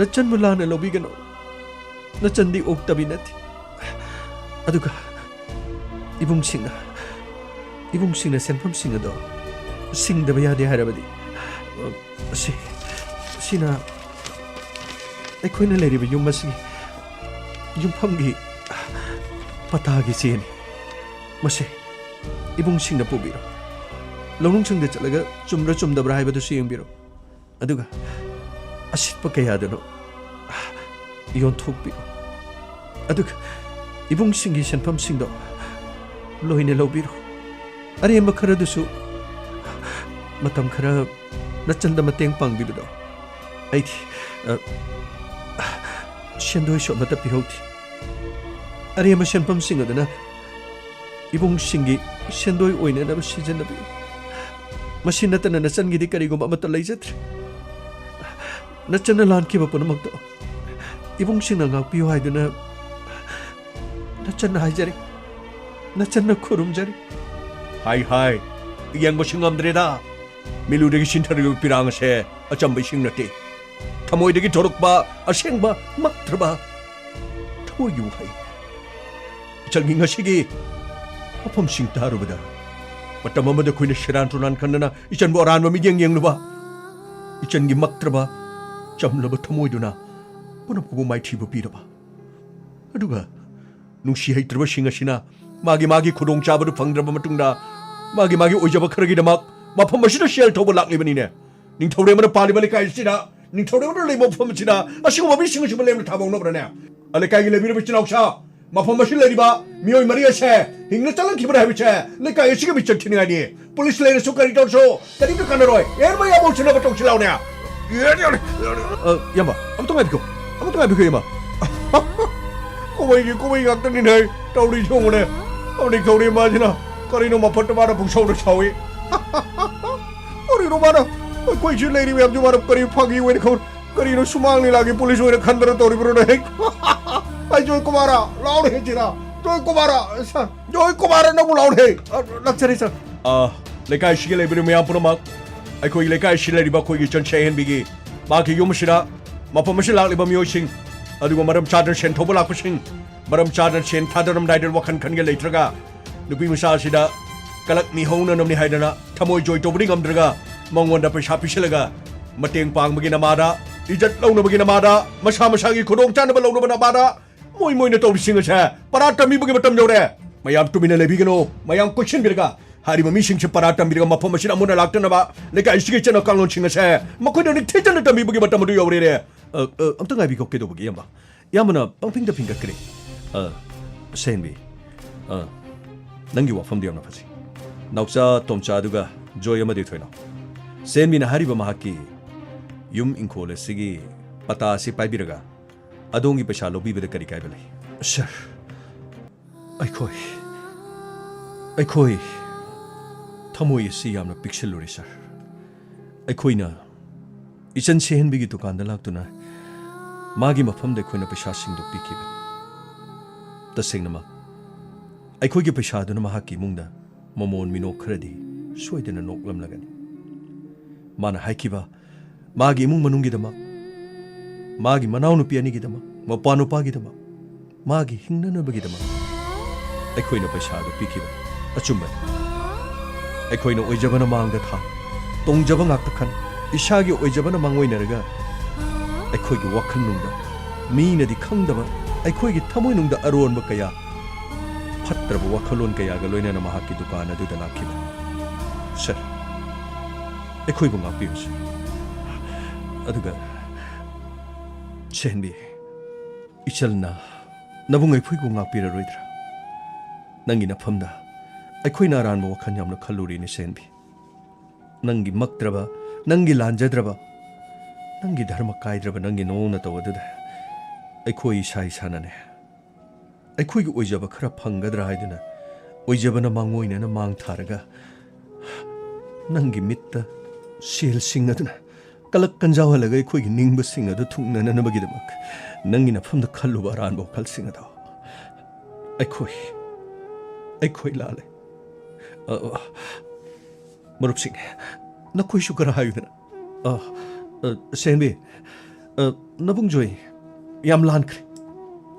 ꯅꯆꯟꯕꯨ ꯂꯥꯟꯅ ꯂꯧꯕꯤꯒꯅꯨ꯫ ꯅꯆꯟꯗꯤ ꯑꯣꯛꯇꯕꯤ ꯅꯠꯇꯦ꯫ ꯑꯗꯨꯒ ꯏꯕꯨꯡꯁꯤꯡꯅ, ꯏꯕꯨꯡꯁꯤꯡꯅ ꯁꯦꯟꯐꯝꯁꯤꯡ ꯑꯗꯣ ꯁꯤꯡꯗꯕ ꯌꯥꯗꯦ ꯍꯥꯏꯔꯕꯗꯤ, ꯑ, ꯁꯤ, ꯁꯤꯅ ꯑꯩꯈꯣꯏꯅ ꯂꯩꯔꯤꯕ ꯌꯨꯝ ꯑꯁꯤꯒꯤ ꯌꯨꯝꯐꯝꯒꯤ ꯄꯇꯥꯒꯤ ꯆꯦꯅꯤ꯫ ꯃꯁꯦ ꯏꯕꯨꯡꯁꯤꯡꯅ ꯄꯨꯕꯤꯔꯣ꯫ ꯂꯧꯅꯨꯡꯁꯪꯗ ꯆꯠꯂꯒ ꯆꯨꯝꯕ꯭ꯔꯥ ꯆꯨꯝꯗꯕ꯭ꯔꯥ ꯍꯥꯏꯕꯗꯨꯁꯨ ꯌꯦꯡꯕꯤꯔꯣ꯫ ꯑꯗꯨꯒ ꯑꯁꯤꯠꯄ ꯀꯌꯥꯗꯨꯅ ꯌꯣꯟꯊꯣꯛꯄꯤꯔꯣ꯫ ꯑꯗꯨꯒ ꯏꯕꯨꯡꯁꯤꯡꯒꯤ ꯁꯦꯟꯐꯝꯁꯤꯡꯗꯣ ꯂꯣꯏꯅ ꯂꯧꯕꯤꯔꯣ꯫ ꯑꯔꯦꯝꯕ ꯈꯔꯗꯨꯁꯨ ꯃꯇꯝ ꯈꯔ ꯅꯆꯟꯗ ꯃꯇꯦꯡ ꯄꯥꯡꯕꯤꯕꯗꯣ ꯑꯩꯗꯤ, ꯑ, ꯁꯦꯟꯗꯣꯏꯁꯨ ꯑꯃꯠꯇ ꯄꯤꯍꯧꯗꯦ꯫ ꯑꯔꯦꯝꯕ ꯁꯦꯟꯐꯝꯁꯤꯡ ꯑꯗꯨꯅ ꯏꯕꯨꯡꯁꯤꯡꯒꯤ ꯁꯦꯟꯗꯣꯏ ꯑꯣꯏꯅꯅꯕ ꯁꯤꯖꯤꯟꯅꯕꯤꯌꯨ꯫ ꯃꯁꯤ ꯅꯠꯇꯅ ꯅꯆꯟꯒꯤꯗꯤ ꯀꯔꯤꯒꯨꯝꯕ ꯑꯃꯠꯇ ꯂꯩꯖꯗ꯭ꯔꯦ꯫ ꯅꯆꯟꯅ ꯂꯥꯟꯈꯤꯕ ꯄꯨꯝꯅꯃꯛꯇꯣ ꯏꯕꯨꯡꯁꯤꯡꯅ ꯉꯥꯛꯄꯤꯌꯨ ꯍꯥꯏꯗꯨꯅ ꯅꯆꯟꯅ ꯍꯥꯏꯖꯔꯤ, ꯅꯆꯟꯅ ꯈꯨꯔꯨꯝꯖꯔꯤ꯫ ꯍꯥꯏ ꯍꯥꯏ, ꯌꯦꯡꯕꯁꯨ ꯉꯝꯗ꯭ꯔꯦꯗ꯫ ꯃꯤꯠꯂꯨꯗꯒꯤ ꯁꯤꯟꯊꯔꯤꯕ ꯄꯤꯔꯥꯡ ꯑꯁꯦ ꯑꯆꯝꯕ ꯏꯁꯤꯡ ꯅꯠꯇꯦ꯫ ꯊꯃꯣꯏꯗꯒꯤ ꯊꯣꯔꯛꯄ ꯑꯁꯦꯡꯕ ꯃꯛꯇ꯭ꯔꯕ ꯊꯃꯣꯏꯒꯤ ꯋꯥꯍꯩ꯫ ꯏꯆꯟꯒꯤ ꯉꯁꯤꯒꯤ ꯋꯥꯐꯝꯁꯤꯡ ꯇꯥꯔꯨꯕꯗ, ꯃꯇꯝ ꯑꯃꯗ ꯑꯩꯈꯣꯏꯅ ꯁꯦꯔꯥꯟ ꯇꯨꯔꯥꯟ ꯈꯟꯗꯅ ꯏꯆꯟꯕꯨ ꯑꯔꯥꯟꯕ ꯃꯤꯠꯌꯦꯡ ꯌꯦꯡꯂꯨꯕ, ꯏꯆꯟꯒꯤ ꯃꯛꯇ꯭ꯔꯕ ꯆꯝꯂꯕ ꯊꯃꯣꯏꯗꯨꯅ ꯄꯨꯝꯅꯃꯛꯄꯨ ꯃꯥꯏꯊꯤꯕ ꯄꯤꯔꯕ, ꯑꯗꯨꯒ ꯅꯨꯡꯁꯤ ꯍꯩꯇ꯭ꯔꯕꯁꯤꯡ ꯑꯁꯤꯅ ꯃꯥꯒꯤ ꯃꯥꯒꯤ ꯈꯨꯗꯣꯡꯆꯥꯕꯗꯨ ꯐꯪꯗ꯭ꯔꯕ ꯃꯇꯨꯡꯗ, ꯃꯥꯒꯤ ꯃꯥꯒꯤ ꯑꯣꯏꯖꯕ ꯈꯔꯒꯤꯗꯃꯛ ꯃꯐꯝ ꯑꯁꯤꯗ ꯁꯦꯜ ꯊꯧꯕ ꯂꯥꯛꯂꯤꯕꯅꯤꯅꯦ꯫ ꯅꯤꯡꯊꯧꯔꯦꯝꯕꯅ ꯄꯥꯜꯂꯤꯕ ꯂꯩꯀꯥꯏ ꯑꯁꯤꯗ, ꯅꯤꯡꯊꯧꯔꯦꯝꯕꯅ ꯂꯩꯕ ꯃꯐꯝ ꯑꯁꯤꯗ ꯑꯁꯤꯒꯨꯝꯕ ꯃꯤꯁꯤꯡ ꯑꯁꯤꯕꯨ ꯂꯦꯝꯅ ꯊꯥꯕ ꯍꯧꯅꯕ꯭ꯔꯅꯦ? ꯑ, ꯂꯩꯀꯥꯏꯒꯤ ꯂꯩꯕꯤꯔꯤꯕ ꯏꯆꯤꯜ ꯏꯅꯥꯎꯁꯥ, ꯃꯐꯝ ꯑꯁꯤꯗ ꯂꯩꯔꯤꯕ ꯃꯤꯑꯣꯏ ꯃꯔꯤ ꯑꯁꯦ ꯍꯤꯡꯅ ꯆꯠꯂꯛꯈꯤꯕꯅꯤ ꯍꯥꯏꯕꯁꯦ ꯂꯩꯀꯥꯏ ꯑꯁꯤꯒꯤ ꯃꯤꯆꯠ ꯊꯤꯅꯤꯡꯉꯥꯏꯅꯤ꯫ ꯄꯨꯂꯤꯁ ꯂꯩꯔꯁꯨ ꯀꯔꯤ ꯇꯧꯔꯁꯨ ꯀꯔꯤꯝꯇ ꯀꯥꯟꯅꯔꯣꯏ꯫ ꯑꯦꯟ ꯃꯌꯥꯝ ꯃꯧꯁꯤꯟꯅꯕ ꯇꯧꯁꯤ ꯂꯥꯎꯅꯦ꯫ And, and, and. ꯑ, ꯏꯌꯥꯝꯕ, ꯑꯃꯨꯛꯇ ꯉꯥꯏꯕꯤꯈꯣ꯫ ꯑꯃꯨꯛꯇ ꯉꯥꯏꯕꯤꯈꯣ, ꯏꯌꯥꯝꯕ꯫ ꯀꯨꯝꯍꯩꯒꯤ ꯀꯨꯝꯍꯩ ꯉꯥꯛꯇꯅꯤꯅꯦ ꯇꯧꯔꯤꯁꯤ ꯌꯦꯡꯉꯨꯅꯦ꯫ ꯑꯃꯗꯤ ꯊꯧꯔꯤ ꯃꯥꯁꯤꯅ ꯀꯔꯤꯅꯣ ꯃꯐꯠꯇ ꯃꯥꯅ ꯄꯨꯡꯁꯥꯎꯗ ꯁꯥꯎꯏ꯫ ꯀꯔꯤꯅꯣ ꯃꯥꯅ ꯑꯩꯈꯣꯏ ꯁꯤ ꯂꯩꯔꯤ ꯃꯌꯥꯝꯁꯤ ꯃꯥꯅ ꯀꯔꯤ ꯐꯥꯒꯤ ꯑꯣꯏꯅ ꯈꯪ-, ꯀꯔꯤꯅꯣ ꯁꯨꯃꯥꯡ ꯂꯤꯂꯥꯒꯤ ꯄꯨꯂꯤꯁ ꯑꯣꯏꯅ ꯈꯟꯗꯅ ꯇꯧꯔꯤꯕꯅꯣꯅꯦ? ꯑꯩ ꯖꯣꯏ ꯀꯨꯃꯥꯔ, ꯂꯥꯎꯅꯦ ꯁꯤꯗ꯫ ꯖꯣꯏ ꯀꯨꯃꯥꯔ, ꯁꯥꯔ, ꯖꯣꯏ ꯀꯨꯃꯥꯔ ꯅꯪꯕꯨ ꯂꯥꯎꯅꯦ꯫ ꯑ, ꯂꯥꯛꯆꯔꯤ, ꯁꯥꯔ꯫ ꯑ, ꯂꯩꯀꯥꯏꯁꯤꯒꯤ ꯂꯩꯕꯤꯔꯤꯕ ꯃꯌꯥꯝ ꯄꯨꯝꯅꯃꯛ, ꯑꯩꯈꯣꯏꯒꯤ ꯂꯩꯀꯥꯏꯁꯤ ꯂꯩꯔꯤꯕ ꯑꯩꯈꯣꯏꯒꯤ ꯏꯆꯟ ꯁꯦꯍꯦꯟꯕꯤꯒꯤ ꯃꯍꯥꯛꯀꯤ ꯌꯨꯝ ꯑꯁꯤꯗ ꯃꯐꯝ ꯑꯁꯤꯗ ꯂꯥꯛꯂꯤꯕ ꯃꯤꯑꯣꯏꯁꯤꯡ, ꯑꯗꯨꯒ ꯃꯔꯝ ꯆꯥꯗꯅ ꯁꯦꯟ ꯊꯧꯕ ꯂꯥꯛꯄꯁꯤꯡ, ꯃꯔꯝ ꯆꯥꯗꯅ ꯁꯦꯟ ꯊꯥꯗꯔꯝꯗꯥꯏꯗ ꯋꯥꯈꯜ ꯈꯟꯒꯦ ꯂꯩꯇ꯭ꯔꯒ ꯅꯨꯄꯤ ꯃꯆꯥ ꯑꯁꯤꯗ ꯀꯂꯛ ꯃꯤꯍꯧꯅꯅꯕꯅꯤ ꯍꯥꯏꯗꯅ ꯊꯃꯣꯏ ꯖꯣꯏ ꯇꯧꯕꯗꯤ ꯉꯝꯗ꯭ꯔꯒ ꯃꯉꯣꯟꯗ ꯄꯩꯁꯥ ꯄꯤꯁꯤꯜꯂꯒ ꯃꯇꯦꯡ ꯄꯥꯡꯕꯒꯤ ꯅꯃꯥꯗ, ꯏꯖꯠ ꯂꯧꯅꯕꯒꯤ ꯅꯃꯥꯗ, ꯃꯁꯥ ꯃꯁꯥꯒꯤ ꯈꯨꯗꯣꯡꯆꯥꯅꯕ ꯂꯧꯅꯕ ꯅꯃꯥꯗ ꯃꯣꯏ ꯃꯣꯏꯅ ꯇꯧꯔꯤꯁꯤꯡ ꯑꯁꯦ ꯄꯔꯥ ꯇꯝꯕꯤꯕꯒꯤ ꯃꯇꯝ ꯌꯧꯔꯦ꯫ ꯃꯌꯥꯝ ꯇꯨꯃꯤꯟꯅ ꯂꯩꯕꯤꯒꯅꯨ꯫ ꯃꯌꯥꯝ ꯀꯣꯏꯁꯤꯟꯕꯤꯔꯒ ꯍꯥꯏꯔꯤꯕ ꯃꯤꯁꯤꯡꯁꯦ ꯄꯔꯥ ꯇꯝꯕꯤꯔꯒ ꯃꯐꯝ ꯑꯁꯤꯗ ꯑꯃꯨꯛ ꯍꯟꯅ ꯂꯥꯛꯇꯅꯕ ꯂꯩꯀꯥꯏ ꯑꯁꯤꯒꯤ ꯏꯆꯠꯅ ꯀꯥꯡꯂꯣꯟꯁꯤꯡ ꯑꯁꯦ ꯃꯈꯣꯏꯗ ꯅꯤꯡꯊꯤꯖꯅ ꯇꯝꯕꯤꯕꯒꯤ ꯃꯇꯝ ꯑꯗꯨ ꯌꯧꯔꯦ꯫ ꯑ, ꯑ, ꯑꯝꯇ ꯉꯥꯏꯕꯤꯈꯣ, ꯀꯩꯗꯧꯕꯒꯦ, ꯏꯌꯥꯝꯕ? ꯏꯌꯥꯝꯕꯅ ꯄꯪꯐꯤꯡꯗ ꯐꯤꯡꯒꯠꯈ꯭ꯔꯦ꯫ ꯑ, ꯁꯦꯟꯕꯤ, ꯑ, ꯅꯪꯒꯤ ꯋꯥꯐꯝꯗꯨ ꯌꯥꯝꯅ ꯐꯖꯩ꯫ ꯅꯥꯎꯆꯥ ꯇꯣꯝꯆꯥ ꯑꯗꯨꯒ ꯖꯣꯏ ꯑꯃꯗꯤ ꯊꯣꯏꯅꯥꯎ꯫ ꯁꯦꯟꯕꯤꯅ ꯍꯥꯏꯔꯤꯕ ꯃꯍꯥꯛꯀꯤ ꯌꯨꯝ ꯏꯪꯈꯣꯜ ꯑꯁꯤꯒꯤ ꯄꯇꯥ ꯑꯁꯤ ꯄꯥꯏꯕꯤꯔꯒ ꯑꯗꯣꯝꯒꯤ ꯄꯩꯁꯥ ꯂꯧꯕꯤꯕꯗ ꯀꯔꯤ ꯀꯥꯏꯕ ꯂꯩ? ꯁꯥꯔ, ꯑꯩꯈꯣꯏ, ꯑꯩꯈꯣꯏ ꯊꯃꯣꯏ ꯑꯁꯤ ꯌꯥꯝꯅ ꯄꯤꯛꯁꯤꯜꯂꯨꯔꯦ, ꯁꯥꯔ꯫ ꯑꯩꯈꯣꯏꯅ ꯏꯆꯟ ꯁꯦꯍꯟꯕꯤꯒꯤ ꯗꯨꯀꯥꯟꯗ ꯂꯥꯛꯇꯨꯅ ꯃꯥꯒꯤ ꯃꯐꯝꯗ ꯑꯩꯈꯣꯏꯅ ꯄꯩꯁꯥꯁꯤꯡꯗꯨ ꯄꯤꯈꯤꯕꯅꯤ꯫ ꯇꯁꯦꯡꯅꯃꯛ, ꯑꯩꯈꯣꯏꯒꯤ ꯄꯩꯁꯥꯗꯨꯅ ꯃꯍꯥꯛꯀꯤ ꯏꯃꯨꯡꯗ ꯃꯃꯣꯟ ꯃꯤꯅꯣꯛ ꯈꯔꯗꯤ ꯁꯣꯏꯗꯅ ꯅꯣꯛꯂꯝꯂꯒꯅꯤ꯫ ꯃꯥꯅ ꯍꯥꯏꯈꯤꯕ, ꯃꯥꯒꯤ ꯏꯃꯨꯡ ꯃꯅꯨꯡꯒꯤꯗꯃꯛ, ꯃꯥꯒꯤ ꯃꯅꯥꯎꯅꯨꯄꯤ ꯑꯅꯤꯒꯤꯗꯃꯛ, ꯃꯄꯥ ꯅꯨꯄꯥꯒꯤꯗꯃꯛ, ꯃꯥꯒꯤ ꯍꯤꯡꯅꯅꯕꯒꯤꯗꯃꯛ ꯑꯩꯈꯣꯏꯅ ꯄꯩꯁꯥ ꯑꯗꯨ ꯄꯤꯈꯤꯕꯅꯤ꯫ ꯑꯆꯨꯝꯕꯅꯤ꯫ ꯑꯩꯈꯣꯏꯅ ꯑꯣꯏꯖꯕꯅ ꯃꯥꯡꯗ ꯊꯥ, ꯇꯣꯡꯖꯕ ꯉꯥꯛꯇ ꯈꯟ, ꯏꯁꯥꯒꯤ ꯑꯣꯏꯖꯕꯅ ꯃꯥꯡꯑꯣꯏꯅꯔꯒ ꯑꯩꯈꯣꯏꯒꯤ ꯋꯥꯈꯜꯅꯨꯡꯗ ꯃꯤꯅꯗꯤ ꯈꯪꯗꯕ ꯑꯩꯈꯣꯏꯒꯤ ꯊꯃꯣꯏꯅꯨꯡꯗ ꯑꯔꯣꯟꯕ ꯀꯌꯥ, ꯐꯠꯇ꯭ꯔꯕ ꯋꯥꯈꯜꯂꯣꯟ ꯀꯌꯥꯒ ꯂꯣꯏꯅꯅ ꯃꯍꯥꯛꯀꯤ ꯗꯨꯀꯥꯟ ꯑꯗꯨꯗ ꯂꯥꯛꯈꯤꯕꯅꯤ꯫ ꯁꯥꯔ, ꯑꯩꯈꯣꯏꯕꯨ ꯉꯥꯛꯄꯤꯌꯨ, ꯁꯥꯔ꯫ ꯑꯗꯨꯒ ꯁꯦꯟꯕꯤ, ꯏꯆꯜꯅ ꯅꯕꯨꯡ ꯑꯩꯈꯣꯏꯕꯨ ꯉꯥꯛꯄꯤꯔꯔꯣꯏꯗ꯭ꯔꯥ? ꯅꯪꯒꯤ ꯅꯐꯝꯗ ꯑꯩꯈꯣꯏꯅ ꯑꯔꯥꯟꯕ ꯋꯥꯈꯜ ꯌꯥꯝꯅ ꯈꯜꯂꯨꯔꯤꯅꯦ, ꯁꯦꯟꯕꯤ꯫ ꯅꯪꯒꯤ ꯃꯛꯇ꯭ꯔꯕ, ꯅꯪꯒꯤ ꯂꯥꯟꯖꯗ꯭ꯔꯕ, ꯅꯪꯒꯤ ꯙꯔꯃ ꯀꯥꯏꯗ꯭ꯔꯕ ꯅꯪꯒꯤ ꯅꯑꯣꯡ ꯅꯇꯧ ꯑꯗꯨꯗ ꯑꯩꯈꯣꯏ ꯏꯁꯥ ꯏꯁꯥꯅꯅꯦ, ꯑꯩꯈꯣꯏꯒꯤ ꯑꯣꯏꯖꯕ ꯈꯔ ꯐꯪꯒꯗ꯭ꯔꯥ ꯍꯥꯏꯗꯨꯅ ꯑꯣꯏꯖꯕꯅ ꯃꯥꯡꯑꯣꯏꯅꯅ ꯃꯥꯡ ꯊꯥꯔꯒ, ꯅꯪꯒꯤ ꯃꯤꯠꯇ ꯁꯦꯜꯁꯤꯡ ꯑꯗꯨꯅ ꯀꯂꯛ ꯀꯟꯖꯥꯎꯍꯜꯂꯒ ꯑꯩꯈꯣꯏꯒꯤ ꯅꯤꯡꯕꯁꯤꯡ ꯑꯗꯨ ꯊꯨꯡꯅꯅꯅꯕꯒꯤꯗꯃꯛ ꯅꯪꯒꯤ ꯅꯐꯝꯗ ꯈꯜꯂꯨꯕ ꯑꯔꯥꯟꯕ ꯋꯥꯈꯜꯁꯤꯡ ꯑꯗꯣ ꯑꯩꯈꯣꯏ, ꯑꯩꯈꯣꯏ ꯂꯥꯜꯂꯦ꯫ ꯑ, ꯑ, ꯃꯔꯨꯞꯁꯤꯡ, ꯅꯈꯣꯏꯁꯨ ꯈꯔ ꯍꯥꯏꯌꯨꯗꯅ꯫ ꯑ, ꯑ, ꯁꯦꯟꯕꯤ, ꯑ, ꯅꯕꯨꯡ ꯖꯣꯏ, ꯌꯥꯝ ꯂꯥꯟꯈ꯭ꯔꯦ꯫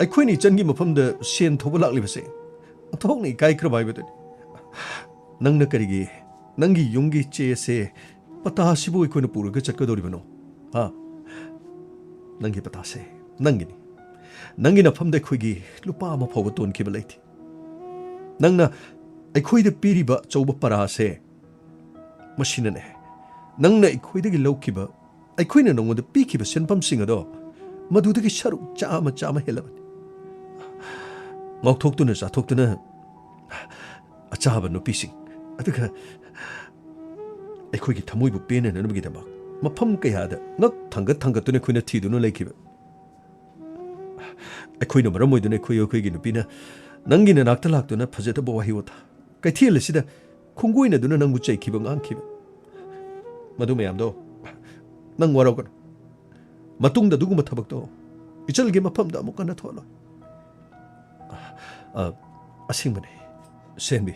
ꯑꯩꯈꯣꯏꯅ ꯏꯆꯟꯒꯤ ꯃꯐꯝꯗ ꯁꯦꯟ ꯊꯧꯕ ꯂꯥꯛꯂꯤꯕꯁꯦ ꯑꯣꯟꯊꯣꯛꯅ ꯏꯀꯥꯏꯈ꯭ꯔꯕ ꯍꯥꯏꯕꯗꯨꯅꯤ꯫ ꯅꯪꯅ ꯀꯔꯤꯒꯤ ꯅꯪꯒꯤ ꯌꯨꯝꯒꯤ ꯆꯦ ꯑꯁꯦ, ꯄꯇꯥ ꯑꯁꯤꯕꯨ ꯑꯩꯈꯣꯏꯅ ꯄꯨꯔꯒ ꯆꯠꯀꯗꯧꯔꯤꯕꯅꯣ? ꯍꯥ? ꯅꯪꯒꯤ ꯄꯇꯥꯁꯦ ꯅꯪꯒꯤꯅꯤ꯫ ꯅꯪꯒꯤ ꯅꯐꯝꯗ ꯑꯩꯈꯣꯏꯒꯤ ꯂꯨꯄꯥ ꯑꯃ ꯐꯥꯎꯕ ꯇꯣꯟꯈꯤꯕ ꯂꯩꯇꯦ꯫ ꯅꯪꯅ ꯑꯩꯈꯣꯏꯗ ꯄꯤꯔꯤꯕ ꯑꯆꯧꯕ ꯄꯔꯥꯁꯦ, ꯃꯁꯤꯅꯅꯦ, ꯅꯪꯅ ꯑꯩꯈꯣꯏꯗꯒꯤ ꯂꯧꯈꯤꯕ, ꯑꯩꯈꯣꯏꯅ ꯅꯉꯣꯟꯗ ꯄꯤꯈꯤꯕ ꯁꯦꯟꯐꯝꯁꯤꯡ ꯑꯗꯣ, ꯃꯗꯨꯗꯒꯤ ꯁꯔꯨꯛ ꯆꯥꯝꯃ, ꯆꯥꯝꯃ ꯍꯦꯜꯂꯕꯅꯤ꯫ ꯉꯥꯎꯊꯣꯛꯇꯨꯅ ꯆꯥꯊꯣꯛꯇꯨꯅ ꯑꯆꯥꯕ ꯅꯨꯄꯤꯁꯤꯡ, ꯑꯗꯨꯒ ꯑꯩꯈꯣꯏꯒꯤ ꯊꯃꯣꯏꯕꯨ ꯄꯦꯟꯅꯅꯕꯒꯤꯗꯃꯛ ꯃꯐꯝ ꯀꯌꯥꯗ ꯉꯛ ꯊꯥꯡꯒꯠ ꯊꯥꯡꯒꯠꯇꯨꯅ ꯑꯩꯈꯣꯏꯅ ꯊꯤꯗꯨꯅ ꯂꯩꯈꯤꯕ꯫ ꯑꯩꯈꯣꯏꯅ ꯃꯔꯝ ꯑꯣꯏꯗꯨꯅ ꯑꯩꯈꯣꯏ, ꯑꯩꯈꯣꯏꯒꯤ ꯅꯨꯄꯤꯅ ꯅꯪꯒꯤ ꯅꯅꯥꯛꯇ ꯂꯥꯛꯇꯨꯅ ꯐꯖꯗꯕ ꯋꯥꯍꯩ ꯋꯥꯇꯥ, ꯀꯩꯊꯦꯜ ꯑꯁꯤꯗ ꯈꯣꯡꯒꯣꯏꯅꯗꯨꯅ ꯅꯪꯕꯨ ꯆꯩꯈꯤꯕ, ꯉꯥꯡꯈꯤꯕ, ꯃꯗꯨ ꯃꯌꯥꯝꯗꯣ ꯅꯪ ꯋꯥꯔꯧꯒꯅꯨ꯫ ꯃꯇꯨꯡꯗ ꯑꯗꯨꯒꯨꯝꯕ ꯊꯕꯛꯇꯣ ꯏꯆꯜꯒꯤ ꯃꯐꯝꯗ ꯑꯃꯨꯛ ꯍꯟꯅ ꯊꯣꯛꯍꯜꯂꯣꯏ꯫ ꯑ, ꯑꯁꯦꯡꯕꯅꯤ, ꯁꯦꯟꯕꯤ,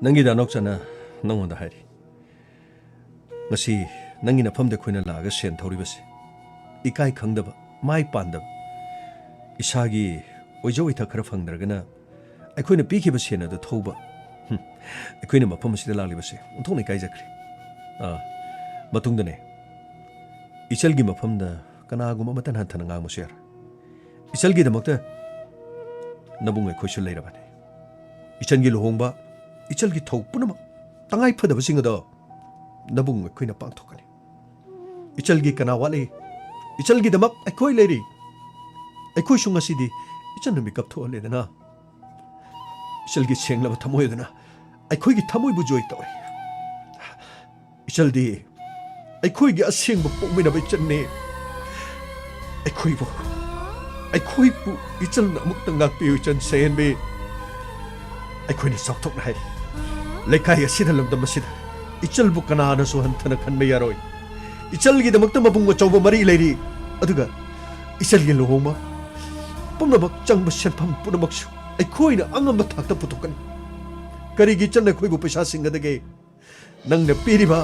ꯅꯪꯒꯤ ꯗꯥꯅꯥꯎꯆꯥꯅ ꯅꯪꯉꯣꯟꯗ ꯍꯥꯏꯔꯤ꯫ ꯉꯁꯤ ꯅꯪꯒꯤ ꯅꯐꯝꯗ ꯑꯩꯈꯣꯏꯅ ꯂꯥꯛꯑꯒ ꯁꯦꯟ ꯊꯧꯔꯤꯕꯁꯦ, ꯏꯀꯥꯏ ꯈꯪꯗꯕ, ꯃꯥꯏ ꯄꯥꯟꯗꯕ, ꯏꯁꯥꯒꯤ ꯑꯣꯏꯖ ꯑꯣꯏꯊꯛ ꯈꯔ ꯐꯪꯗ꯭ꯔꯒꯅ ꯑꯩꯈꯣꯏꯅ ꯄꯤꯈꯤꯕ ꯁꯦꯟ ꯑꯗꯨ ꯊꯧꯕ, ꯍꯨꯝ, ꯑꯩꯈꯣꯏꯅ ꯃꯐꯝ ꯑꯁꯤꯗ ꯂꯥꯛꯂꯤꯕꯁꯦ ꯑꯣꯟꯊꯣꯛꯅ ꯏꯀꯥꯏꯖꯈ꯭ꯔꯦ꯫ ꯑꯥ, ꯃꯇꯨꯡꯗꯅꯦ, ꯏꯆꯜꯒꯤ ꯃꯐꯝꯗ ꯀꯅꯥꯒꯨꯝꯕ ꯑꯃꯠꯇꯅ ꯍꯟꯊꯅ ꯉꯥꯡꯕꯁꯨ ꯌꯥꯔꯣꯏ꯫ ꯏꯆꯜꯒꯤꯗꯃꯛꯇ ꯅꯕꯨꯡ ꯑꯩꯈꯣꯏꯁꯨ ꯂꯩꯔꯕꯅꯤ꯫ ꯏꯆꯜꯒꯤ ꯂꯨꯍꯣꯡꯕ, ꯏꯆꯜꯒꯤ ꯊꯧ ꯄꯨꯝꯅꯃꯛ, ꯇꯉꯥꯏ ꯐꯗꯕꯁꯤꯡ ꯑꯗꯣ ꯅꯕꯨꯡ ꯑꯩꯈꯣꯏꯅ ꯄꯥꯡꯊꯣꯛꯀꯅꯤ꯫ ꯏꯆꯜꯒꯤ ꯀꯅꯥ ꯋꯥꯠꯂꯤ? ꯏꯆꯜꯒꯤꯗꯃꯛ ꯑꯩꯈꯣꯏ ꯂꯩꯔꯤ꯫ ꯑꯩꯈꯣꯏꯁꯨ ꯉꯁꯤꯗꯤ ꯏꯆꯟꯅ ꯃꯤꯀꯞ ꯊꯣꯛꯍꯜꯂꯦꯗꯅ꯫ ꯏꯆꯜꯒꯤ ꯁꯦꯡꯂꯕ ꯊꯃꯣꯏ ꯑꯗꯨꯅ ꯑꯩꯈꯣꯏꯒꯤ ꯊꯃꯣꯏꯕꯨ ꯖꯣꯏ ꯇꯧꯔꯦ꯫ ꯏꯆꯜꯗꯤ ꯑꯩꯈꯣꯏꯒꯤ ꯑꯁꯦꯡꯕ ꯄꯣꯛꯃꯤꯟꯅꯕ ꯏꯆꯟꯅꯤ꯫ ꯑꯩꯈꯣꯏꯕꯨ, ꯑꯩꯈꯣꯏꯕꯨ ꯏꯆꯜꯅ ꯑꯃꯨꯛꯇ ꯉꯥꯛꯄꯤꯌꯨ, ꯏꯆꯟ ꯁꯦꯟꯕꯤ꯫ ꯑꯩꯈꯣꯏꯅ ꯆꯥꯎꯊꯣꯛꯅ ꯍꯥꯏꯔꯤ, ꯂꯩꯀꯥꯏ ꯑꯁꯤꯗ, ꯂꯝꯗꯝ ꯑꯁꯤꯗ ꯏꯆꯜꯕꯨ ꯀꯅꯥꯅꯁꯨ ꯍꯟꯊꯅ ꯈꯟꯕ ꯌꯥꯔꯣꯏ꯫ ꯏꯆꯜꯒꯤꯗꯃꯛꯇ ꯃꯕꯨꯡ ꯑꯆꯧꯕ ꯃꯔꯤ ꯂꯩꯔꯤ, ꯑꯗꯨꯒ ꯏꯆꯜꯒꯤ ꯂꯨꯍꯣꯡꯕ ꯄꯨꯝꯅꯃꯛ ꯆꯪꯕ ꯁꯦꯟꯐꯝ ꯄꯨꯝꯅꯃꯛꯁꯨ ꯑꯩꯈꯣꯏꯅ ꯑꯉꯝꯕ ꯊꯥꯛꯇ ꯄꯨꯊꯣꯛꯀꯅꯤ꯫ ꯀꯔꯤꯒꯤ ꯏꯆꯟꯅ ꯑꯩꯈꯣꯏꯕꯨ ꯄꯩꯁꯥ ꯁꯤꯡꯒꯗꯒꯦ? ꯅꯪꯅ ꯄꯤꯔꯤꯕ,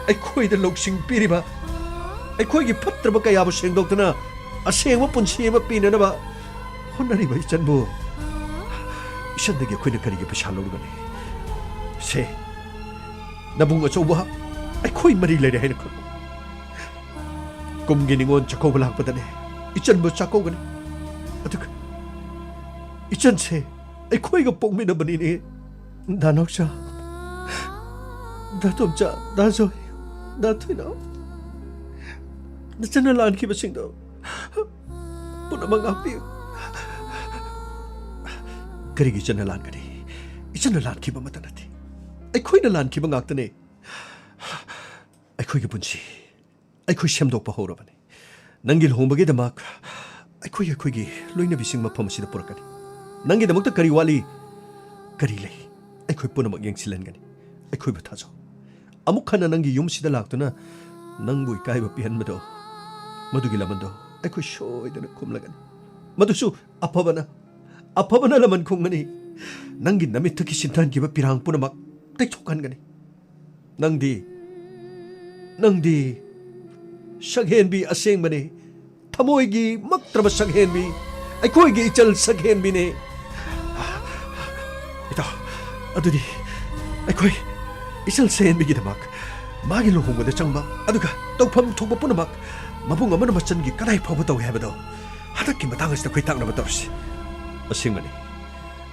ꯑꯩꯈꯣꯏꯗ ꯂꯧꯁꯤꯡ ꯄꯤꯔꯤꯕ, ꯑꯩꯈꯣꯏꯒꯤ ꯐꯠꯇ꯭ꯔꯕ ꯀꯌꯥꯕꯨ ꯁꯦꯡꯗꯣꯛꯇꯨꯅ ꯑꯁꯦꯡꯕ ꯄꯨꯟꯁꯤ ꯑꯃ ꯄꯤꯅꯅꯕ ꯍꯣꯠꯅꯔꯤꯕ ꯏꯆꯟꯕꯨ, ꯏꯆꯟꯗꯒꯤ ꯑꯩꯈꯣꯏꯅ ꯀꯔꯤꯒꯤ ꯄꯩꯁꯥ ꯂꯧꯔꯨꯒꯅꯤ? ꯁꯦ, ꯅꯕꯨꯡ ꯑꯆꯧꯕ, ꯑꯩꯈꯣꯏ ꯃꯔꯤ ꯂꯩꯔꯦ ꯍꯥꯏꯅ ꯈꯜꯂꯨ꯫ ꯀꯨꯝꯒꯤ ꯅꯤꯉꯣꯜ ꯆꯥꯛꯀꯧꯕ ꯂꯥꯛꯄꯗꯅꯦ, ꯏꯆꯟꯕꯨ ꯆꯥꯛꯀꯧꯒꯅꯤ꯫ ꯑꯗꯨꯒ ꯏꯆꯟꯁꯦ ꯑꯩꯈꯣꯏꯒ ꯄꯣꯛꯃꯤꯟꯅꯕꯅꯤꯅꯦ꯫ ꯗꯥ ꯅꯥꯎꯆꯥ, ꯗꯥ ꯇꯣꯝꯆꯥ, ꯗꯥ ꯖꯣꯏ, ꯗꯥ ꯊꯣꯏꯅꯥꯎ, ꯅꯆꯟꯅ ꯂꯥꯟꯈꯤꯕꯁꯤꯡꯗꯣ ꯄꯨꯝꯅꯃꯛ ꯉꯥꯛꯄꯤꯌꯨ꯫ ꯀꯔꯤꯒꯤ ꯏꯆꯟꯅ ꯂꯥꯟꯒꯅꯤ? ꯏꯆꯟꯅ ꯂꯥꯟꯈꯤꯕ ꯑꯃꯠꯇ ꯅꯠꯇꯦ, ꯑꯩꯈꯣꯏꯅ ꯂꯥꯟꯈꯤꯕ ꯉꯥꯛꯇꯅꯦ꯫ ꯑꯩꯈꯣꯏꯒꯤ ꯄꯨꯟꯁꯤ ꯑꯩꯈꯣꯏ ꯁꯦꯝꯗꯣꯛꯄ ꯍꯧꯔꯕꯅꯤ꯫ ꯅꯪꯒꯤ ꯂꯨꯍꯣꯡꯕꯒꯤꯗꯃꯛ ꯑꯩꯈꯣꯏ ꯑꯩꯈꯣꯏꯒꯤ ꯂꯣꯏꯅꯕꯤꯁꯤꯡ ꯃꯐꯝ ꯑꯁꯤꯗ ꯄꯨꯔꯛꯀꯅꯤ꯫ ꯅꯪꯒꯤꯗꯃꯛꯇ ꯀꯔꯤ ꯋꯥꯠꯂꯤ, ꯀꯔꯤ ꯂꯩ, ꯑꯩꯈꯣꯏ ꯄꯨꯝꯅꯃꯛ ꯌꯦꯡꯁꯤꯜꯍꯟꯒꯅꯤ꯫ ꯑꯩꯈꯣꯏꯕꯨ ꯊꯥꯖꯧ꯫ ꯑꯃꯨꯛ ꯍꯟꯅ ꯅꯪꯒꯤ ꯌꯨꯝꯁꯤꯗ ꯂꯥꯛꯇꯨꯅ ꯅꯪꯕꯨ ꯏꯀꯥꯏꯕ ꯄꯤꯍꯟꯕꯗꯣ, ꯃꯗꯨꯒꯤ ꯂꯃꯟꯗꯣ ꯑꯩꯈꯣꯏ ꯁꯣꯏꯗꯅ ꯈꯨꯝꯂꯒꯅꯤ꯫ ꯃꯗꯨꯁꯨ ꯑꯐꯕꯅ, ꯑꯐꯕꯅ ꯂꯃꯟ ꯈꯨꯝꯒꯅꯤ꯫ ꯅꯪꯒꯤ ꯅꯃꯤꯠꯇꯒꯤ ꯁꯤꯟꯊꯍꯟꯈꯤꯕ ꯄꯤꯔꯥꯡ ꯄꯨꯝꯅꯃꯛ ꯇꯩꯊꯣꯛꯍꯟꯒꯅꯤ꯫ ꯅꯪꯗꯤ, ꯅꯪꯗꯤ ꯁꯛꯍꯦꯟꯕꯤ ꯑꯁꯦꯡꯕꯅꯤ, ꯊꯃꯣꯏꯒꯤ ꯃꯛꯇ꯭ꯔꯕ ꯁꯛꯍꯦꯟꯕꯤ, ꯑꯩꯈꯣꯏꯒꯤ ꯏꯆꯜ ꯁꯛꯍꯦꯟꯕꯤꯅꯤ꯫ ꯏꯇꯥꯎ, ꯑꯗꯨꯗꯤ ꯑꯩꯈꯣꯏ ꯏꯆꯜ ꯁꯛꯍꯦꯟꯕꯤꯒꯤꯗꯃꯛ ꯃꯥꯒꯤ ꯂꯨꯍꯣꯡꯕꯗ ꯆꯪꯕ, ꯑꯗꯨꯒ ꯇꯧꯐꯝ ꯊꯣꯛꯄ ꯄꯨꯝꯅꯃꯛ ꯃꯕꯨꯡ ꯑꯃꯅ ꯃꯆꯟꯒꯤ ꯀꯗꯥꯏ ꯐꯥꯎꯕ ꯇꯧꯏ ꯍꯥꯏꯕꯗꯣ ꯍꯟꯗꯛꯀꯤ ꯃꯇꯥꯡ ꯑꯁꯤꯗ ꯑꯩꯈꯣꯏ ꯇꯥꯛꯅꯕ ꯇꯧꯔꯁꯤ꯫ ꯑꯁꯦꯡꯕꯅꯤ,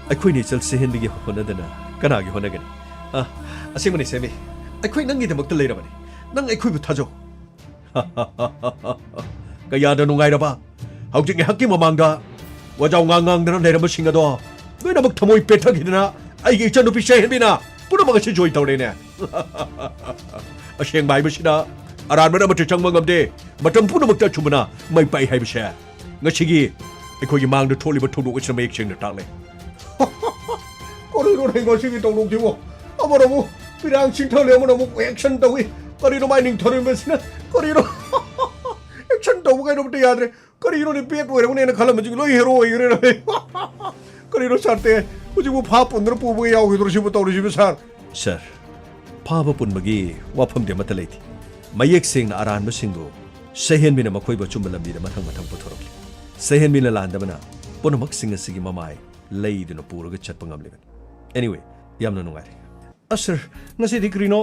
ꯑꯩꯈꯣꯏꯅ ꯏꯆꯜ ꯁꯛꯍꯦꯟꯕꯤꯒꯤ ꯍꯣꯠꯅꯗꯅ ꯀꯅꯥꯒꯤ ꯍꯣꯠꯅꯒꯅꯤ? ꯑ, ꯑꯁꯦꯡꯕꯅꯤ ꯁꯦꯝꯕꯤ, ꯑꯩꯈꯣꯏ ꯅꯪꯒꯤꯗꯃꯛꯇ ꯂꯩꯔꯕꯅꯤ꯫ ꯅꯪ ꯑꯩꯈꯣꯏꯕꯨ ꯊꯥꯖꯧ꯫ ꯀꯌꯥꯗ ꯅꯨꯡꯉꯥꯏꯔꯕ! ꯍꯧꯖꯤꯛ ꯉꯥꯏꯍꯥꯛꯀꯤ ꯃꯃꯥꯡꯗ ꯋꯥꯖꯥꯎ ꯉꯥꯡ ꯉꯥꯡꯗꯅ ꯂꯩꯔꯝꯕꯁꯤꯡ ꯑꯗꯣ ꯂꯣꯏꯅꯃꯛ ꯊꯃꯣꯏ ꯄꯦꯠꯊꯈꯤꯗꯅ ꯑꯩꯒꯤ ꯏꯆꯟꯅꯨꯄꯤ ꯁꯍꯦꯟꯕꯤꯅ ꯄꯨꯝꯅꯃꯛ ꯑꯁꯤ ꯖꯣꯏ ꯇꯧꯔꯦꯅꯦ꯫ ꯑꯁꯦꯡꯕ ꯍꯥꯏꯕꯁꯤꯗ ꯑꯔꯥꯟꯕꯅ ꯑꯃꯠꯇ ꯆꯪꯕ ꯉꯝꯗꯦ꯫ ꯃꯇꯝ ꯄꯨꯝꯅꯃꯛꯇ ꯑꯆꯨꯝꯕꯅ ꯃꯥꯏ ꯄꯥꯛꯏ ꯍꯥꯏꯕꯁꯦ ꯉꯁꯤꯒꯤ ꯑꯩꯈꯣꯏꯒꯤ ꯃꯥꯡꯗ ꯊꯣꯛꯂꯤꯕ ꯊꯧꯗꯣꯛ ꯑꯁꯤꯅ ꯃꯌꯦꯛ ꯁꯦꯡꯅ ꯇꯥꯛꯂꯦ꯫ ꯀꯔꯤꯅꯣꯅꯦ ꯉꯁꯤꯒꯤ ꯊꯧꯗꯣꯛꯁꯤꯕꯣ? ꯑꯃꯅ ꯑꯃꯨꯛ ꯄꯤꯔꯥꯡ ꯆꯤꯡꯊꯠꯂꯦ, ꯑꯃꯅ ꯑꯃꯨꯛ action ꯇꯧꯏ꯫ ꯀꯔꯤꯅꯣ ꯃꯥꯏ ꯅꯤꯡꯊꯧꯔꯦꯝꯕꯁꯤꯅ? ꯀꯔꯤꯅꯣ? Action ꯇꯧꯕ ꯀꯩꯅꯣꯝꯇ ꯌꯥꯗ꯭ꯔꯦ꯫ ꯀꯔꯤꯅꯣꯅꯦ bad ꯑꯣꯏꯔꯝꯒꯅꯦꯅ ꯈꯜꯂꯝꯕꯁꯤꯡ ꯂꯣꯏ hero ꯑꯣꯏꯈ꯭ꯔꯦꯅꯦ꯫ ꯀꯔꯤꯅꯣ ꯁꯥꯔ ꯇꯦ? ꯍꯧꯖꯤꯛꯄꯨ ꯐꯥ ꯄꯨꯟꯗꯅ ꯄꯨꯕꯒ ꯌꯥꯎꯈꯤꯗ꯭ꯔꯣ ꯁꯤꯕꯨ ꯇꯧꯔꯤꯁꯤꯕꯨ ꯁꯥꯔ? ꯁꯥꯔ, ꯐꯥꯕ ꯄꯨꯟꯕꯒꯤ ꯋꯥꯐꯝꯗꯤ ꯑꯃꯠꯇ ꯂꯩꯇꯦ꯫ ꯃꯌꯦꯛ ꯁꯦꯡꯅ ꯑꯔꯥꯟꯕꯁꯤꯡꯕꯨ ꯁꯍꯦꯟꯕꯤꯅ ꯃꯈꯣꯏꯕꯨ ꯑꯆꯨꯝꯕ ꯂꯝꯕꯤꯗ ꯃꯊꯪ ꯃꯊꯪ ꯄꯨꯊꯣꯔꯛꯂꯤ꯫ ꯁꯍꯦꯟꯕꯤꯅ ꯂꯥꯟꯗꯕꯅ ꯄꯨꯝꯅꯃꯛꯁꯤꯡ ꯑꯁꯤꯒꯤ ꯃꯃꯥꯏ ꯂꯩꯗꯨꯅ ꯄꯨꯔꯒ ꯆꯠꯄ ꯉꯝꯂꯤꯕꯅꯤ꯫ Anyway, ꯌꯥꯝꯅ ꯅꯨꯡꯉꯥꯏꯔꯦ꯫ ꯑꯁ ꯁꯥꯔ, ꯉꯁꯤꯗꯤ ꯀꯔꯤꯅꯣ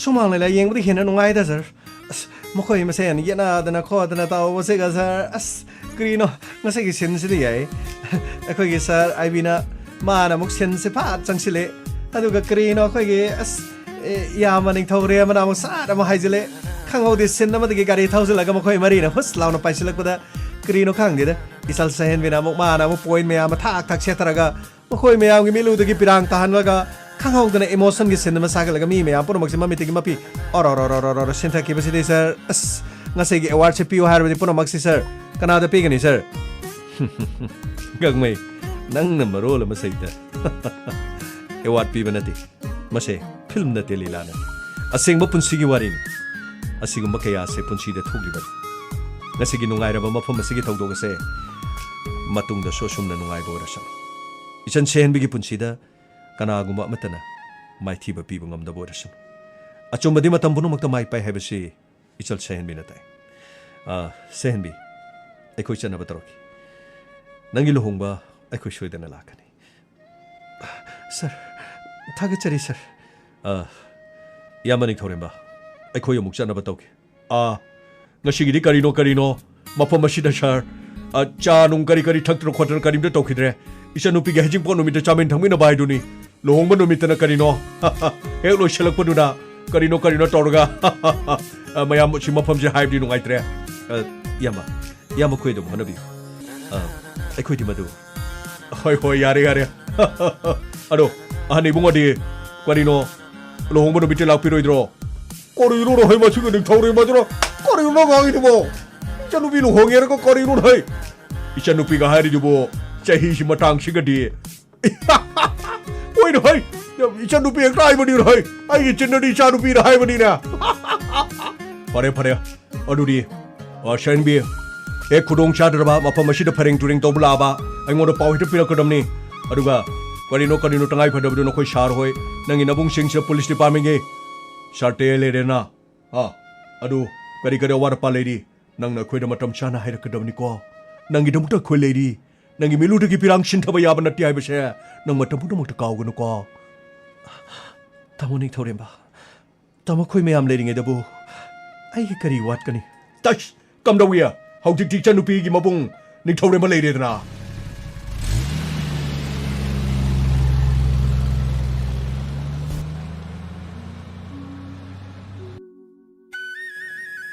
ꯁꯨꯃꯥꯡ ꯂꯤꯂꯥ ꯌꯦꯡꯕꯗꯤ ꯍꯦꯟꯅ ꯅꯨꯡꯉꯥꯏꯗ ꯁꯥꯔ꯫ ꯑꯁ, ꯃꯈꯣꯏ ꯃꯁꯦꯟ ꯌꯦꯠꯅꯗꯅ ꯈꯣꯠꯇꯅ ꯇꯧꯕꯁꯤꯒ ꯁꯥꯔ, ꯑꯁ, ꯀꯔꯤꯅꯣ ꯉꯁꯤꯒꯤ ꯁꯤꯟꯁꯤꯗꯤ ꯌꯥꯏ꯫ ꯑꯩꯈꯣꯏꯒꯤ ꯁꯥꯔ ꯑꯥꯏꯕꯤꯅ ꯃꯥꯅ ꯑꯃꯨꯛ ꯁꯤꯟꯁꯤ ꯐꯠ ꯆꯪꯁꯤꯜꯂꯦ꯫ ꯑꯗꯨꯒ ꯀꯔꯤꯅꯣ ꯑꯩꯈꯣꯏꯒꯤ, ꯑꯁ, ꯑꯦ, ꯏꯌꯥꯝꯕ ꯅꯤꯡꯊꯧꯔꯦꯝꯕꯅ ꯑꯃꯨꯛ ꯁꯥꯠ ꯑꯃ ꯍꯥꯏꯖꯤꯜꯂꯦ꯫ ꯈꯪꯍꯧꯗꯦ, ꯁꯤꯟ ꯑꯃꯗꯒꯤ ꯒꯥꯔꯤ ꯊꯧꯖꯤꯜꯂꯒ ꯃꯈꯣꯏ ꯃꯔꯤꯅ ꯍꯨꯁ ꯂꯥꯎꯅ ꯄꯥꯏꯁꯤꯜꯂꯛꯄꯗ ꯀꯔꯤꯅꯣ ꯈꯪꯗꯦꯗ꯫ ꯏꯆꯜ ꯁꯍꯦꯟꯕꯤꯅ ꯑꯃꯨꯛ ꯃꯥꯅ ꯑꯃꯨꯛ point ꯃꯌꯥꯝ ꯑꯃ ꯊꯥꯛ ꯊꯥꯛ ꯁꯦꯠꯊꯔꯒ ꯃꯈꯣꯏ ꯃꯌꯥꯝꯒꯤ ꯃꯤꯠꯂꯨꯗꯒꯤ ꯄꯤꯔꯥꯡ ꯇꯥꯍꯜꯂꯒ ꯈꯪꯍꯧꯗꯅ emotionꯒꯤ scene ꯑꯃ ꯁꯥꯒꯠꯂꯒ ꯃꯤ ꯃꯌꯥꯝ ꯄꯨꯝꯅꯃꯛꯁꯦ ꯃꯃꯤꯠꯇꯒꯤ ꯃꯄꯤ ꯑꯣꯔꯣꯔꯣꯔꯣꯔꯣ ꯁꯤꯟꯊꯈꯤꯕꯁꯤꯗꯤ ꯁꯥꯔ, ꯑꯁ, ꯉꯁꯤꯒꯤ awardꯁꯦ ꯄꯤꯌꯨ ꯍꯥꯏꯔꯕꯗꯤ ꯄꯨꯝꯅꯃꯛꯁꯤ ꯁꯥꯔ ꯀꯅꯥꯗ ꯄꯤꯒꯅꯤ ꯁꯥꯔ? ꯒꯥꯡꯃꯩ, ꯅꯪꯅ ꯃꯔꯣꯜ ꯑꯃ ꯁꯩꯇ꯫ Award ꯄꯤꯕ ꯅꯠꯇꯦ꯫ ꯃꯁꯦ film ꯅꯠꯇꯦ, ꯂꯤꯂꯥ ꯅꯠꯇꯦ꯫ ꯑꯁꯦꯡꯕ ꯄꯨꯟꯁꯤꯒꯤ ꯋꯥꯔꯤꯅꯤ꯫ ꯑꯁꯤꯒꯨꯝꯕ ꯀꯌꯥꯁꯦ ꯄꯨꯟꯁꯤꯗ ꯊꯣꯛꯂꯤꯕꯅꯤ꯫ ꯉꯁꯤꯒꯤ ꯅꯨꯡꯉꯥꯏꯔꯕ ꯃꯐꯝ ꯑꯁꯤꯒꯤ ꯊꯧꯗꯣꯛ ꯑꯁꯦ ꯃꯇꯨꯡꯗꯁꯨ ꯑꯁꯨꯝꯅ ꯅꯨꯡꯉꯥꯏꯕ ꯑꯣꯏꯔꯁꯅꯨ꯫ ꯏꯆꯟ ꯁꯦꯍꯟꯕꯤꯒꯤ ꯄꯨꯟꯁꯤꯗ ꯀꯅꯥꯒꯨꯝꯕ ꯑꯃꯠꯇꯅ ꯃꯥꯏꯊꯤꯕ ꯄꯤꯕ ꯉꯝꯗꯕ ꯑꯣꯏꯔꯁꯅꯨ꯫ ꯑꯆꯨꯝꯕꯗꯤ ꯃꯇꯝ ꯄꯨꯝꯅꯃꯛꯇ ꯃꯥꯏ ꯄꯥꯛꯏ ꯍꯥꯏꯕꯁꯤ ꯏꯆꯜ ꯁꯦꯍꯟꯕꯤꯅ ꯇꯥꯛꯏ꯫ ꯑꯥ, ꯁꯦꯍꯟꯕꯤ, ꯑꯩꯈꯣꯏ ꯆꯠꯅꯕ ꯇꯧꯔꯛꯀꯦ꯫ ꯅꯪꯒꯤ ꯂꯨꯍꯣꯡꯕ ꯑꯩꯈꯣꯏ ꯁꯣꯏꯗꯅ ꯂꯥꯛꯀꯅꯤ꯫ ꯁꯥꯔ, ꯊꯥꯒꯠꯆꯔꯤ, ꯁꯥꯔ꯫ ꯑꯥ, ꯏꯌꯥꯝꯕ ꯅꯤꯡꯊꯧꯔꯦꯝꯕ, ꯑꯩꯈꯣꯏ ꯑꯃꯨꯛ ꯆꯠꯅꯕ ꯇꯧꯒꯦ꯫ ꯑꯥ, ꯉꯁꯤꯒꯤꯗꯤ ꯀꯔꯤꯅꯣ ꯀꯔꯤꯅꯣ? ꯃꯐꯝ ꯑꯁꯤꯗ, ꯁꯥꯔ, ꯑꯥ, ꯆꯥ ꯅꯨꯡ ꯀꯔꯤ ꯀꯔꯤ ꯊꯛꯇꯅ ꯈꯣꯠꯇꯅ ꯀꯔꯤꯝꯇ ꯇꯧꯈꯤꯗ꯭ꯔꯦ꯫ ꯏꯆꯟꯅꯨꯄꯤꯒꯤ ꯍꯩꯖꯤꯡꯄꯣꯠ ꯅꯨꯃꯤꯠꯇ ꯆꯥꯃꯤꯟ ꯊꯛꯃꯤꯟꯅꯕ ꯍꯥꯏꯗꯨꯅꯤ꯫ ꯂꯨꯍꯣꯡꯕ ꯅꯨꯃꯤꯠꯇꯅ ꯀꯔꯤꯅꯣ? ꯍꯦꯛ ꯂꯣꯏꯁꯤꯜꯂꯛꯄꯗꯨꯗ ꯀꯔꯤꯅꯣ ꯀꯔꯤꯅꯣ ꯇꯧꯔꯒ, ꯑꯥ, ꯃꯌꯥꯝ ꯁꯤ ꯃꯐꯝꯁꯦ ꯍꯥꯏꯕꯗꯤ ꯅꯨꯡꯉꯥꯏꯇ꯭ꯔꯦ꯫ ꯑꯥ, ꯏꯌꯥꯝꯕ, ꯏꯌꯥꯝꯕ, ꯑꯩꯈꯣꯏ ꯑꯗꯨꯝ ꯍꯣꯠꯅꯕꯤꯌꯨ꯫ ꯑꯥ, ꯑꯩꯈꯣꯏꯗꯤ ꯃꯗꯨ꯫ ꯍꯣꯏ, ꯍꯣꯏ, ꯌꯥꯔꯦ, ꯌꯥꯔꯦ꯫ ꯑꯗꯣ, ꯑꯍꯟ ꯏꯕꯨꯡꯉꯣꯗꯤ ꯀꯔꯤꯅꯣ, ꯂꯨꯍꯣꯡꯕ ꯅꯨꯃꯤꯠꯇꯤ ꯂꯥꯛꯄꯤꯔꯣꯏꯗ꯭ꯔꯣ? ꯀꯔꯤꯅꯣ ꯍꯩ, ꯃꯁꯤꯒꯤ ꯅꯤꯡꯊꯧꯔꯦꯝꯕꯁꯤꯅ ꯀꯔꯤꯅꯣ ꯉꯥꯡꯉꯤꯗꯨꯕꯣ? ꯏꯆꯟꯅꯨꯄꯤ ꯂꯨꯍꯣꯡꯉꯦꯔꯒ ꯀꯔꯤꯅꯣ ꯍꯩ? ꯏꯆꯟꯅꯨꯄꯤꯒ ꯍꯥꯏꯔꯤꯗꯨꯕꯨ ꯆꯍꯤꯁꯤ ꯃꯇꯥꯡꯁꯤꯒꯗꯤ꯫ ꯍꯣꯏꯅꯦ ꯍꯩ, ꯏꯆꯟꯅꯨꯄꯤ ꯍꯦꯛꯇ ꯍꯥꯏꯕꯅꯤꯅꯦ ꯍꯩ꯫ ꯑꯩꯒꯤ ꯏꯆꯤꯟꯅꯗꯤ ꯏꯆꯥꯅꯨꯄꯤꯅ ꯍꯥꯏꯕꯅꯤꯅꯦ꯫ ꯐꯔꯦ, ꯐꯔꯦ꯫ ꯑꯗꯨꯗꯤ, ꯑ, ꯁꯦꯟꯕꯤ, ꯍꯦꯛ ꯈꯨꯗꯣꯡ ꯆꯥꯗ꯭ꯔꯕ ꯃꯐꯝ ꯑꯁꯤꯗ ꯐꯔꯦꯡ ꯇꯨꯔꯦꯡ ꯇꯧꯕ ꯂꯥꯛꯑꯕ ꯑꯩꯉꯣꯟꯗ ꯄꯥꯎ ꯍꯦꯛꯇ ꯄꯤꯔꯛꯀꯗꯕꯅꯤ꯫ ꯑꯗꯨꯒ ꯀꯔꯤꯅꯣ, ꯀꯔꯤꯅꯣ ꯇꯉꯥꯏ ꯐꯗꯕꯗꯣ ꯅꯈꯣꯏ ꯁꯥꯔ ꯍꯣꯏ, ꯅꯪꯒꯤ ꯅꯕꯨꯡꯁꯤꯡꯁꯤꯗ ꯄꯨꯂꯤꯁ ꯗꯤꯄꯥꯔꯠꯃꯦꯟꯒꯤ ꯁꯥꯔ ꯇꯦ ꯂꯩꯔꯦꯅ꯫ ꯑꯥ, ꯑꯗꯨ ꯀꯔꯤ ꯀꯔꯤ ꯑꯋꯥꯠ ꯑꯄꯥ ꯂꯩꯔꯤ? ꯅꯪꯅ ꯑꯩꯈꯣꯏꯗ ꯃꯇꯝ ꯆꯥꯅ ꯍꯥꯏꯔꯛꯀꯗꯕꯅꯤꯀꯣ꯫ ꯅꯪꯒꯤꯗꯃꯛꯇ ꯑꯩꯈꯣꯏ ꯂꯩꯔꯤ꯫ ꯅꯪꯒꯤ ꯃꯤꯠꯂꯨꯗꯒꯤ ꯄꯤꯔꯥꯡ ꯁꯤꯟꯊꯕ ꯌꯥꯕ ꯅꯠꯇꯦ ꯍꯥꯏꯕꯁꯦ ꯅꯪ ꯃꯇꯝ ꯄꯨꯝꯅꯃꯛꯇ ꯀꯥꯎꯒꯅꯨꯀꯣ꯫ ꯇꯥꯃꯣ ꯅꯤꯡꯊꯧꯔꯦꯝꯕ, ꯇꯥꯃꯣ ꯑꯩꯈꯣꯏ ꯃꯌꯥꯝ ꯂꯩꯔꯤꯉꯩꯗꯕꯨ ꯑꯩꯒꯤ ꯀꯔꯤ ꯋꯥꯠꯀꯅꯤ? ꯇꯁ! ꯀꯝꯗꯧꯏ? ꯍꯧꯖꯤꯛꯇꯤ ꯏꯆꯟꯅꯨꯄꯤꯒꯤ ꯃꯕꯨꯡ ꯅꯤꯡꯊꯧꯔꯦꯝꯕ ꯂꯩꯔꯦꯗꯅ꯫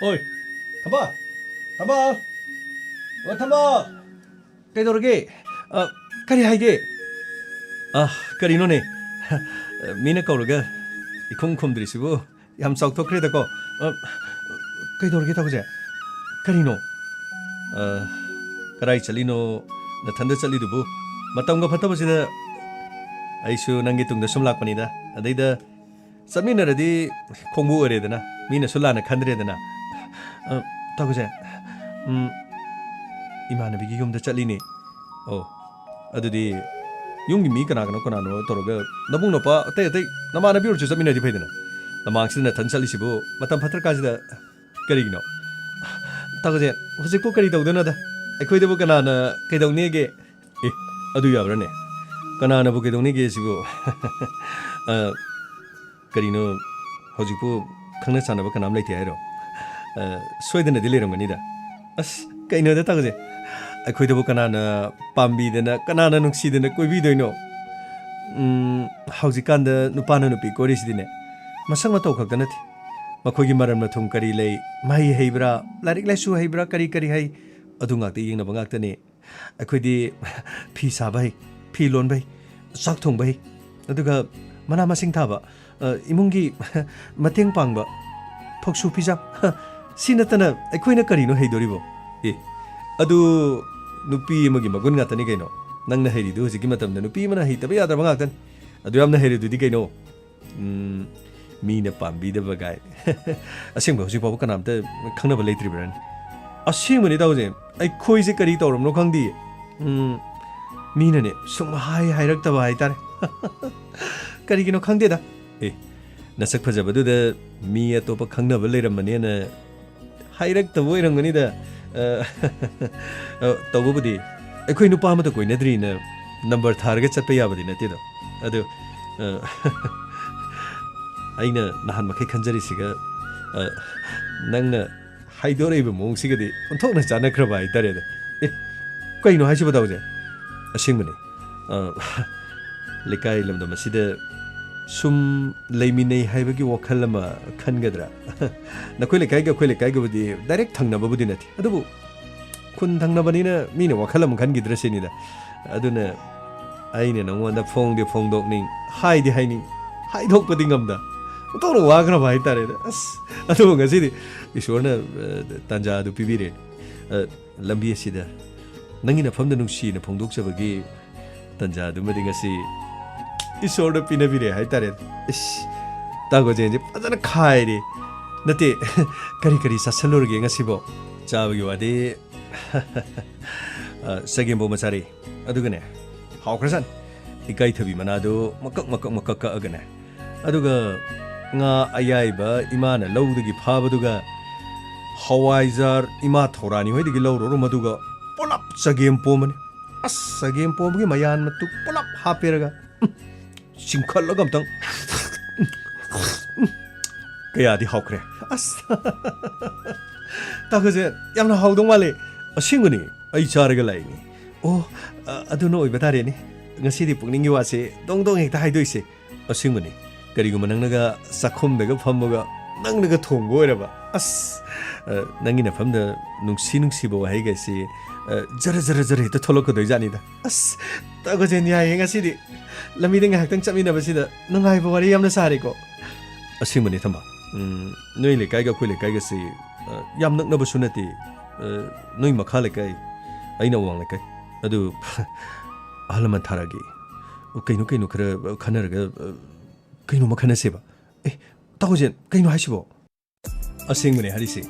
ꯑꯣꯏ, ꯊꯝꯕ! ꯊꯝꯕ! ꯑꯣ, ꯊꯝꯕ! ꯀꯩꯗꯧꯔꯒꯦ? ꯑ, ꯀꯔꯤ ꯍꯥꯏꯒꯦ? ꯑ, ꯀꯔꯤꯅꯣꯅꯦ? ꯃꯤꯅ ꯀꯧꯔꯒ ꯏꯈꯨꯝ ꯈꯨꯝꯗ꯭ꯔꯤꯁꯤꯕꯨ? ꯌꯥꯝ ꯆꯥꯎꯊꯣꯛꯈ꯭ꯔꯦꯗꯀꯣ꯫ ꯑ, ꯀꯩꯗꯧꯔꯒꯦ ꯇꯧꯕꯁꯦ? ꯀꯔꯤꯅꯣ? ꯑ, ꯀꯗꯥꯏ ꯆꯠꯂꯤꯅꯣ? ꯅꯊꯟꯗ ꯆꯠꯂꯤꯗꯨꯕꯨ? ꯃꯇꯝꯒ ꯐꯠꯇꯕꯁꯤꯗ ꯑꯩꯁꯨ ꯅꯪꯒꯤ ꯇꯨꯡꯗ ꯁꯨꯝ ꯂꯥꯛꯄꯅꯤꯗ꯫ ꯑꯗꯩꯗ ꯆꯠꯃꯤꯟꯅꯔꯗꯤ ꯈꯣꯡꯕꯨ ꯑꯣꯏꯔꯦꯗꯅ, ꯃꯤꯅꯁꯨ ꯂꯥꯟꯅ ꯈꯟꯗ꯭ꯔꯦꯗꯅ꯫ ꯑ, ꯇꯧꯕꯁꯦ, ꯎꯝ, ꯏꯃꯥꯟꯅꯕꯤꯒꯤ ꯌꯨꯝꯗ ꯆꯠꯂꯤꯅꯦ꯫ ꯑꯣ, ꯑꯗꯨꯗꯤ ꯌꯨꯝꯒꯤ ꯃꯤ ꯀꯅꯥ ꯀꯅꯥ ꯀꯅꯥꯅꯣ ꯇꯧꯔꯒ ꯅꯕꯨꯡ ꯅꯨꯄꯥ ꯑꯇꯩ ꯑꯇꯩ ꯅꯃꯥꯟꯅꯕꯤ ꯑꯣꯏꯔꯁꯨ ꯆꯠꯃꯤꯟꯅꯔꯗꯤ ꯐꯩꯗꯅ꯫ ꯂꯝꯃꯥꯡꯁꯤꯗ ꯅꯊꯟ ꯆꯠꯂꯤꯁꯤꯕꯨ ꯃꯇꯝ ꯐꯠꯇ꯭ꯔ ꯀꯥꯟꯁꯤꯗ ꯀꯔꯤꯒꯤꯅꯣ? ꯇꯥꯒꯣꯖꯦ, ꯍꯧꯖꯤꯛꯄꯨ ꯀꯔꯤ ꯇꯧꯗꯣꯏꯅꯣꯗ? ꯑꯩꯈꯣꯏꯗꯕꯨ ꯀꯅꯥꯅ ꯀꯩꯗꯧꯅꯦꯒꯦ? ꯑꯦ, ꯑꯗꯨ ꯌꯥꯕ꯭ꯔꯥꯅꯦ? ꯀꯅꯥꯅꯕꯨ ꯀꯩꯗꯧꯅꯦꯒꯦ ꯁꯤꯕꯨ? ꯑ, ꯀꯔꯤꯅꯣ, ꯍꯧꯖꯤꯛꯄꯨ ꯈꯪꯅ ꯆꯥꯟꯅꯕ ꯀꯅꯥꯝ ꯂꯩꯇꯦ ꯍꯥꯏꯔꯣ? ꯑ, ꯁꯣꯏꯗꯅꯗꯤ ꯂꯩꯔꯝꯒꯅꯤꯗ꯫ ꯑꯁ, ꯀꯩꯅꯣꯗ ꯇꯧꯁꯦ꯫ ꯑꯩꯈꯣꯏꯗꯕꯨ ꯀꯅꯥꯅ ꯄꯥꯝꯕꯤꯗꯅ, ꯀꯅꯥꯅ ꯅꯨꯡꯁꯤꯗꯅ ꯀꯣꯏꯕꯤꯗꯣꯏꯅꯣ? ꯎꯝ, ꯍꯧꯖꯤꯛꯀꯥꯟꯗ ꯅꯨꯄꯥꯅ ꯅꯨꯄꯤ ꯀꯣꯏꯔꯤꯁꯤꯗꯤꯅꯦ, ꯃꯁꯛ ꯃꯇꯧ ꯈꯛꯇ ꯅꯠꯇꯦ꯫ ꯃꯈꯣꯏꯒꯤ ꯃꯔꯟ ꯃꯊꯨꯝ ꯀꯔꯤ ꯂꯩ, ꯃꯍꯩ ꯍꯩꯕ꯭ꯔꯥ, ꯂꯥꯏꯔꯤꯛ ꯂꯥꯏꯁꯨ ꯍꯩꯕ꯭ꯔꯥ, ꯀꯔꯤ ꯀꯔꯤ ꯍꯩ, ꯑꯗꯨ ꯉꯥꯛꯇ ꯌꯦꯡꯅꯕ ꯉꯥꯛꯇꯅꯤ꯫ ꯑꯩꯈꯣꯏꯗꯤ ꯐꯤ ꯁꯥꯕ ꯍꯩ, ꯐꯤ ꯂꯣꯟꯕ ꯍꯩ, ꯆꯥꯛ ꯊꯣꯡꯕ ꯍꯩ, ꯑꯗꯨꯒ ꯃꯅꯥ ꯃꯁꯤꯡ ꯊꯥꯕ, ꯑ, ꯏꯃꯨꯡꯒꯤ ꯃꯇꯦꯡ ꯄꯥꯡꯕ, ꯐꯧꯁꯨ ꯐꯤꯖꯥꯝ, ꯁꯤ ꯅꯠꯇꯅ ꯑꯩꯈꯣꯏꯅ ꯀꯔꯤꯅꯣ ꯍꯩꯗꯣꯔꯤꯕꯣ? ꯑꯦ, ꯑꯗꯨ ꯅꯨꯄꯤ ꯑꯃꯒꯤ ꯃꯒꯨꯟ ꯉꯥꯛꯇꯅꯤ ꯀꯩꯅꯣ꯫ ꯅꯪꯅ ꯍꯩꯔꯤꯗꯨ ꯍꯧꯖꯤꯛꯀꯤ ꯃꯇꯝꯗ ꯅꯨꯄꯤ ꯑꯃꯅ ꯍꯩꯇꯕ ꯌꯥꯗ꯭ꯔꯕ ꯉꯥꯛꯇꯅꯤ꯫ ꯑꯗꯨ ꯌꯥꯝꯅ ꯍꯩꯔꯤꯗꯨꯗꯤ ꯀꯩꯅꯣ? ꯎꯝ, ꯃꯤꯅ ꯄꯥꯝꯕꯤꯗꯕ ꯒꯥꯏ꯫ ꯑꯁꯦꯡꯕ ꯍꯧꯖꯤꯛ ꯐꯥꯎꯕ ꯀꯅꯥꯝꯇ ꯈꯪꯅꯕ ꯂꯩꯇ꯭ꯔꯤꯕ꯭ꯔꯥꯅꯦ? ꯑꯁꯦꯡꯕꯅꯤ ꯇꯧꯁꯦ꯫ ꯑꯩꯈꯣꯏꯁꯦ ꯀꯔꯤ ꯇꯧꯔꯕꯅꯣ ꯈꯪꯗꯦ꯫ ꯎꯝ, ꯃꯤꯅꯅꯦ ꯁꯨꯝ ꯍꯥꯏ ꯍꯥꯏꯔꯛꯇꯕ ꯍꯥꯏꯇꯥꯔꯦ꯫ ꯀꯔꯤꯒꯤꯅꯣ ꯈꯪꯗꯦꯗ꯫ ꯑꯦ, ꯅꯁꯛ ꯐꯖꯕꯗꯨꯗ ꯃꯤ ꯑꯇꯣꯞꯄ ꯈꯪꯅꯕ ꯂꯩꯔꯝꯃꯅꯦꯅ ꯍꯥꯏꯔꯛꯇꯕ ꯑꯣꯏꯔꯝꯒꯅꯤꯗ꯫ ꯑ, ꯑ, ꯇꯧꯕꯕꯨꯗꯤ ꯑꯩꯈꯣꯏ ꯅꯨꯄꯥ ꯑꯃꯇ ꯀꯣꯏꯅꯗ꯭ꯔꯤꯅ ꯅꯝꯕꯔ ꯊꯥꯔꯒ ꯆꯠꯄ ꯌꯥꯕꯗꯤ ꯅꯠꯇꯦꯗꯣ꯫ ꯑꯗꯨ, ꯑ, ꯑꯩꯅ ꯅꯍꯥꯟ ꯃꯈꯩ ꯈꯟꯖꯔꯤꯁꯤꯒ, ꯑ, ꯅꯪꯅ ꯍꯥꯏꯗꯣꯔꯛꯏꯕ ꯃꯑꯣꯡꯁꯤꯒꯗꯤ ꯑꯣꯟꯊꯣꯛꯅ ꯆꯥꯟꯅꯈ꯭ꯔꯕ ꯍꯥꯏꯇꯥꯔꯦꯗ꯫ ꯑꯦ, ꯀꯩꯅꯣ ꯍꯥꯏꯁꯤꯕꯣ ꯇꯧꯁꯦ? ꯑꯁꯦꯡꯕꯅꯤ꯫ ꯑ, ꯂꯩꯀꯥꯏ ꯂꯝꯗꯝ ꯑꯁꯤꯗ ꯁꯨꯝ ꯂꯩꯃꯤꯟꯅꯩ ꯍꯥꯏꯕꯒꯤ ꯋꯥꯈꯜ ꯑꯃ ꯈꯟꯒꯗ꯭ꯔꯥ? ꯅꯈꯣꯏ ꯂꯩꯀꯥꯏꯒ ꯑꯩꯈꯣꯏ ꯂꯩꯀꯥꯏꯒꯕꯨꯗꯤ ꯗꯥꯏꯔꯦꯛ ꯊꯪꯅꯕꯕꯨꯗꯤ ꯅꯠꯇꯦ, ꯑꯗꯨꯕꯨ ꯈꯨꯟ ꯊꯪꯅꯕꯅꯤꯅ ꯃꯤꯅ ꯋꯥꯈꯜ ꯑꯃ ꯈꯟꯈꯤꯗ꯭ꯔꯥ ꯁꯤꯅꯤꯗ꯫ ꯑꯗꯨꯅ ꯑꯩꯅ ꯅꯉꯣꯟꯗ ꯐꯣꯡꯗꯤ ꯐꯣꯡꯗꯣꯛꯅꯤꯡ, ꯍꯥꯏꯗꯤ ꯍꯥꯏꯅꯤꯡ, ꯍꯥꯏꯗꯣꯛꯄꯗꯤ ꯉꯝꯗ ꯑꯣꯟꯊꯣꯛꯅ ꯋꯥꯈ꯭ꯔꯕ ꯍꯥꯏꯇꯥꯔꯦꯗ꯫ ꯑꯁ, ꯑꯗꯨꯕꯨ ꯉꯁꯤꯗꯤ ꯏꯁꯣꯔꯅ, ꯑ, ꯇꯥꯟꯖꯥ ꯑꯗꯨ ꯄꯤꯕꯤꯔꯦ꯫ ꯑ, ꯂꯝꯕꯤ ꯑꯁꯤꯗ ꯅꯪꯒꯤ ꯅꯐꯝꯗ ꯅꯨꯡꯁꯤꯅ ꯐꯣꯡꯗꯣꯛꯆꯕꯒꯤ ꯇꯟꯖꯥꯗꯨꯃꯗꯤ ꯉꯁꯤ ꯏꯁꯣꯔꯅ ꯄꯤꯅꯕꯤꯔꯦ ꯍꯥꯏꯇꯥꯔꯦ꯫ ꯏꯁ, ꯇꯥꯒꯣꯖꯦꯟꯁꯦ ꯐꯖꯅ ꯈꯥꯏꯔꯦ꯫ ꯅꯠꯇꯦ, ꯀꯔꯤ ꯀꯔꯤ ꯆꯥꯁꯤꯜꯂꯨꯔꯒꯦ ꯉꯁꯤꯕꯣ? ꯆꯥꯕꯒꯤ ꯋꯥꯗꯤ, ꯑ, ꯆꯒꯦꯝ ꯄꯣꯝꯕ ꯆꯥꯔꯦ꯫ ꯑꯗꯨꯒꯅꯦ, ꯍꯥꯎꯈ꯭ꯔꯖꯥꯠꯅꯤ꯫ ꯏꯀꯥꯏꯊꯕꯤ ꯃꯅꯥꯗꯨ ꯃꯀꯛ ꯃꯀꯛ ꯃꯀꯛ ꯀꯛꯑꯒꯅꯦ, ꯑꯗꯨꯒ ꯉꯥ ꯑꯌꯥꯏꯕ ꯏꯃꯥꯅ ꯂꯧꯗꯒꯤ ꯐꯥꯕꯗꯨꯒ ꯍꯋꯥꯏꯖꯥꯔ ꯏꯃꯥ ꯊꯧꯔꯥꯅꯤ ꯍꯣꯏꯗꯒꯤ ꯂꯧꯔꯨꯔꯣ, ꯃꯗꯨꯒ ꯄꯨꯂꯞ ꯆꯒꯦꯝ ꯄꯣꯝꯕꯅꯤ꯫ ꯑꯁ, ꯆꯒꯦꯝ ꯄꯣꯝꯕꯒꯤ ꯃꯌꯥꯟ ꯃꯇꯨ ꯄꯨꯂꯞ ꯍꯥꯞꯄꯦꯔꯒ, ꯎꯝ, ꯆꯤꯡꯈꯠꯂꯒ ꯑꯝꯇꯪ, ꯎꯝ, ꯎꯝ, ꯀꯌꯥꯗꯤ ꯍꯥꯎꯈ꯭ꯔꯦ꯫ ꯑꯁ, ꯇꯥꯒꯣꯖꯦ, ꯌꯥꯝꯅ ꯍꯥꯎꯗꯧ ꯃꯥꯜꯂꯦ꯫ ꯑꯁꯦꯡꯕꯅꯤ, ꯑꯩ ꯆꯥꯔꯒ ꯂꯥꯛꯏꯅꯤ꯫ ꯑꯣ, ꯑ, ꯑꯗꯨꯅ ꯑꯣꯏꯕ ꯇꯥꯔꯦꯅꯦ꯫ ꯉꯁꯤꯗꯤ ꯄꯨꯛꯅꯤꯡꯒꯤ ꯋꯥꯁꯦ ꯗꯣꯡ ꯗꯣꯡ ꯍꯦꯛꯇ ꯍꯥꯏꯗꯣꯛꯏꯁꯦ꯫ ꯑꯁꯦꯡꯕꯅꯤ, ꯀꯔꯤꯒꯨꯝꯕ ꯅꯪꯅꯒ ꯆꯥꯛꯈꯨꯝꯗꯒ ꯐꯝꯃꯒ ꯅꯪꯅꯒ ꯊꯣꯡꯕ ꯑꯣꯏꯔꯕ, ꯑꯁ, ꯑ, ꯅꯪꯒꯤ ꯅꯐꯝꯗ ꯅꯨꯡꯁꯤ ꯅꯨꯡꯁꯤꯕ ꯋꯥꯍꯩꯒꯁꯤ ꯑ, ꯖꯔ ꯖꯔ ꯖꯔ ꯍꯦꯛꯇ ꯊꯣꯛꯂꯛꯀꯗꯣꯏꯖꯥꯠꯅꯤꯗ꯫ ꯑꯁ, ꯇꯥꯒꯣꯖꯦꯟ, ꯌꯥꯏꯌꯦ, ꯉꯁꯤꯗꯤ ꯂꯝꯕꯤꯗ ꯉꯥꯏꯍꯥꯛꯇꯪ ꯆꯠꯃꯤꯟꯅꯕꯁꯤꯗ ꯅꯨꯡꯉꯥꯏꯕ ꯋꯥꯔꯤ ꯌꯥꯝꯅ ꯁꯥꯔꯦꯀꯣ꯫ ꯑꯁꯦꯡꯕꯅꯤ, ꯊꯝꯕꯥꯜ꯫ ꯎꯝ, ꯅꯣꯏ ꯂꯩꯀꯥꯏꯒ ꯑꯩꯈꯣꯏ ꯂꯩꯀꯥꯏꯒꯁꯤ, ꯑ, ꯌꯥꯝ ꯅꯛꯅꯕꯁꯨ ꯅꯠꯇꯦ꯫ ꯑ, ꯅꯣꯏ ꯃꯈꯥ ꯂꯩꯀꯥꯏ, ꯑꯩꯅ ꯑꯋꯥꯡ ꯂꯩꯀꯥꯏ꯫ ꯑꯗꯨ ꯑꯍꯜ ꯂꯃꯟ ꯊꯥꯔꯛꯑꯒꯦ꯫ ꯀꯩꯅꯣ, ꯀꯩꯅꯣ ꯈꯔ ꯈꯟꯅꯔꯒ, ꯑ, ꯀꯩꯅꯣꯝꯃ ꯈꯟꯅꯁꯦꯕ꯫ ꯑꯦ, ꯇꯥꯒꯣꯖꯦꯟ, ꯀꯩꯅꯣ ꯍꯥꯏꯁꯤꯕꯣ? ꯑꯁꯦꯡꯕꯅꯦ ꯍꯥꯏꯔꯤꯁꯦ꯫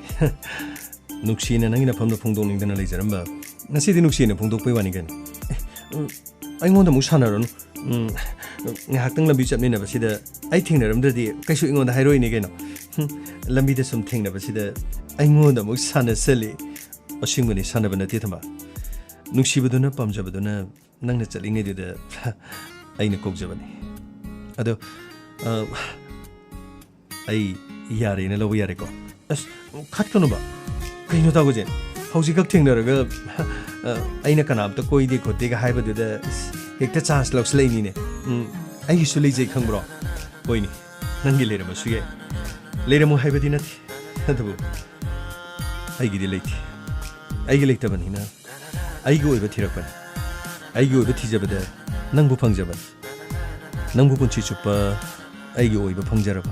ꯅꯨꯡꯁꯤꯅ ꯅꯪꯒꯤ ꯅꯐꯝꯗ ꯐꯣꯡꯗꯣꯛꯅꯤꯡꯗꯅ ꯂꯩꯖꯔꯝꯕ, ꯉꯁꯤꯗꯤ ꯅꯨꯡꯁꯤꯅ ꯐꯣꯡꯗꯣꯛꯄꯩ ꯋꯥꯅꯤ ꯀꯩꯅꯣ꯫ ꯑꯦ, ꯎꯝ, ꯑꯩꯉꯣꯟꯗ ꯑꯃꯨꯛ ꯁꯥꯟꯅꯔꯅꯨ꯫ ꯎꯝ, ꯉꯥꯏꯍꯥꯛꯇꯪ ꯂꯝꯕꯤ ꯆꯠꯃꯤꯟꯅꯕꯁꯤꯗ ꯑꯩ ꯊꯦꯡꯅꯔꯝꯗ꯭ꯔꯗꯤ ꯀꯩꯁꯨ ꯑꯩꯉꯣꯟꯗ ꯍꯥꯏꯔꯣꯏꯅꯦ ꯀꯩꯅꯣ꯫ ꯍꯨꯝ, ꯂꯝꯕꯤꯗ ꯁꯨꯝ ꯊꯦꯡꯅꯕꯁꯤꯗ ꯑꯩꯉꯣꯟꯗ ꯑꯃꯨꯛ ꯁꯥꯟꯅꯁꯜꯂꯤ꯫ ꯑꯁꯦꯡꯕꯅꯤ, ꯁꯥꯟꯅꯕ ꯅꯠꯇꯦ, ꯊꯝꯕꯥꯜ꯫ ꯅꯨꯡꯁꯤꯕꯗꯨꯅ ꯄꯥꯝꯖꯕꯗꯨꯅ ꯅꯪꯅ ꯆꯠꯂꯤꯉꯩꯗꯨꯗ ꯑꯩꯅ ꯀꯧꯖꯕꯅꯤ꯫ ꯑꯗꯣ, ꯑ, ꯑꯩ ꯌꯥꯔꯦꯅ ꯂꯧꯕ ꯌꯥꯔꯦꯀꯣ? ꯑꯁ, ꯈꯠꯀꯅꯨꯕ꯫ ꯀꯩꯅꯣ ꯇꯧꯕꯁꯦ? ꯍꯧꯖꯤꯛꯈꯛ ꯊꯦꯡꯅꯔꯒ, ꯑ, ꯑꯩꯅ ꯀꯅꯥꯝꯇ ꯀꯣꯏꯗꯦ ꯈꯣꯠꯇꯦꯒ ꯍꯥꯏꯕꯗꯨꯗ, ꯑꯁ, ꯍꯦꯛꯇ ꯆꯥꯟꯁ ꯂꯧꯁꯤꯜꯂꯛꯏꯅꯤꯅꯦ꯫ ꯎꯝ, ꯑꯩꯒꯤꯁꯨ ꯂꯩꯖꯩ ꯈꯪꯕ꯭ꯔꯣ? ꯍꯣꯏꯅꯦ, ꯅꯪꯒꯤ ꯂꯩꯔꯝꯕꯁꯨ ꯌꯥꯏ꯫ ꯂꯩꯔꯝꯃꯣ ꯍꯥꯏꯕꯗꯤ ꯅꯠꯇꯦ꯫ ꯑꯗꯨꯕꯨ ꯑꯩꯒꯤꯗꯤ ꯂꯩꯇꯦ꯫ ꯑꯩꯒꯤ ꯂꯩꯇꯕꯅꯤꯅ ꯑꯩꯒꯤ ꯑꯣꯏꯕ ꯊꯤꯔꯛꯄꯅꯤ꯫ ꯑꯩꯒꯤ ꯑꯣꯏꯕ ꯊꯤꯖꯕꯗ ꯅꯪꯕꯨ ꯐꯪꯖꯕꯅꯤ꯫ ꯅꯪꯕꯨ ꯄꯨꯟꯁꯤ ꯆꯨꯞꯄ ꯑꯩꯒꯤ ꯑꯣꯏꯕ ꯐꯪꯖꯔꯕ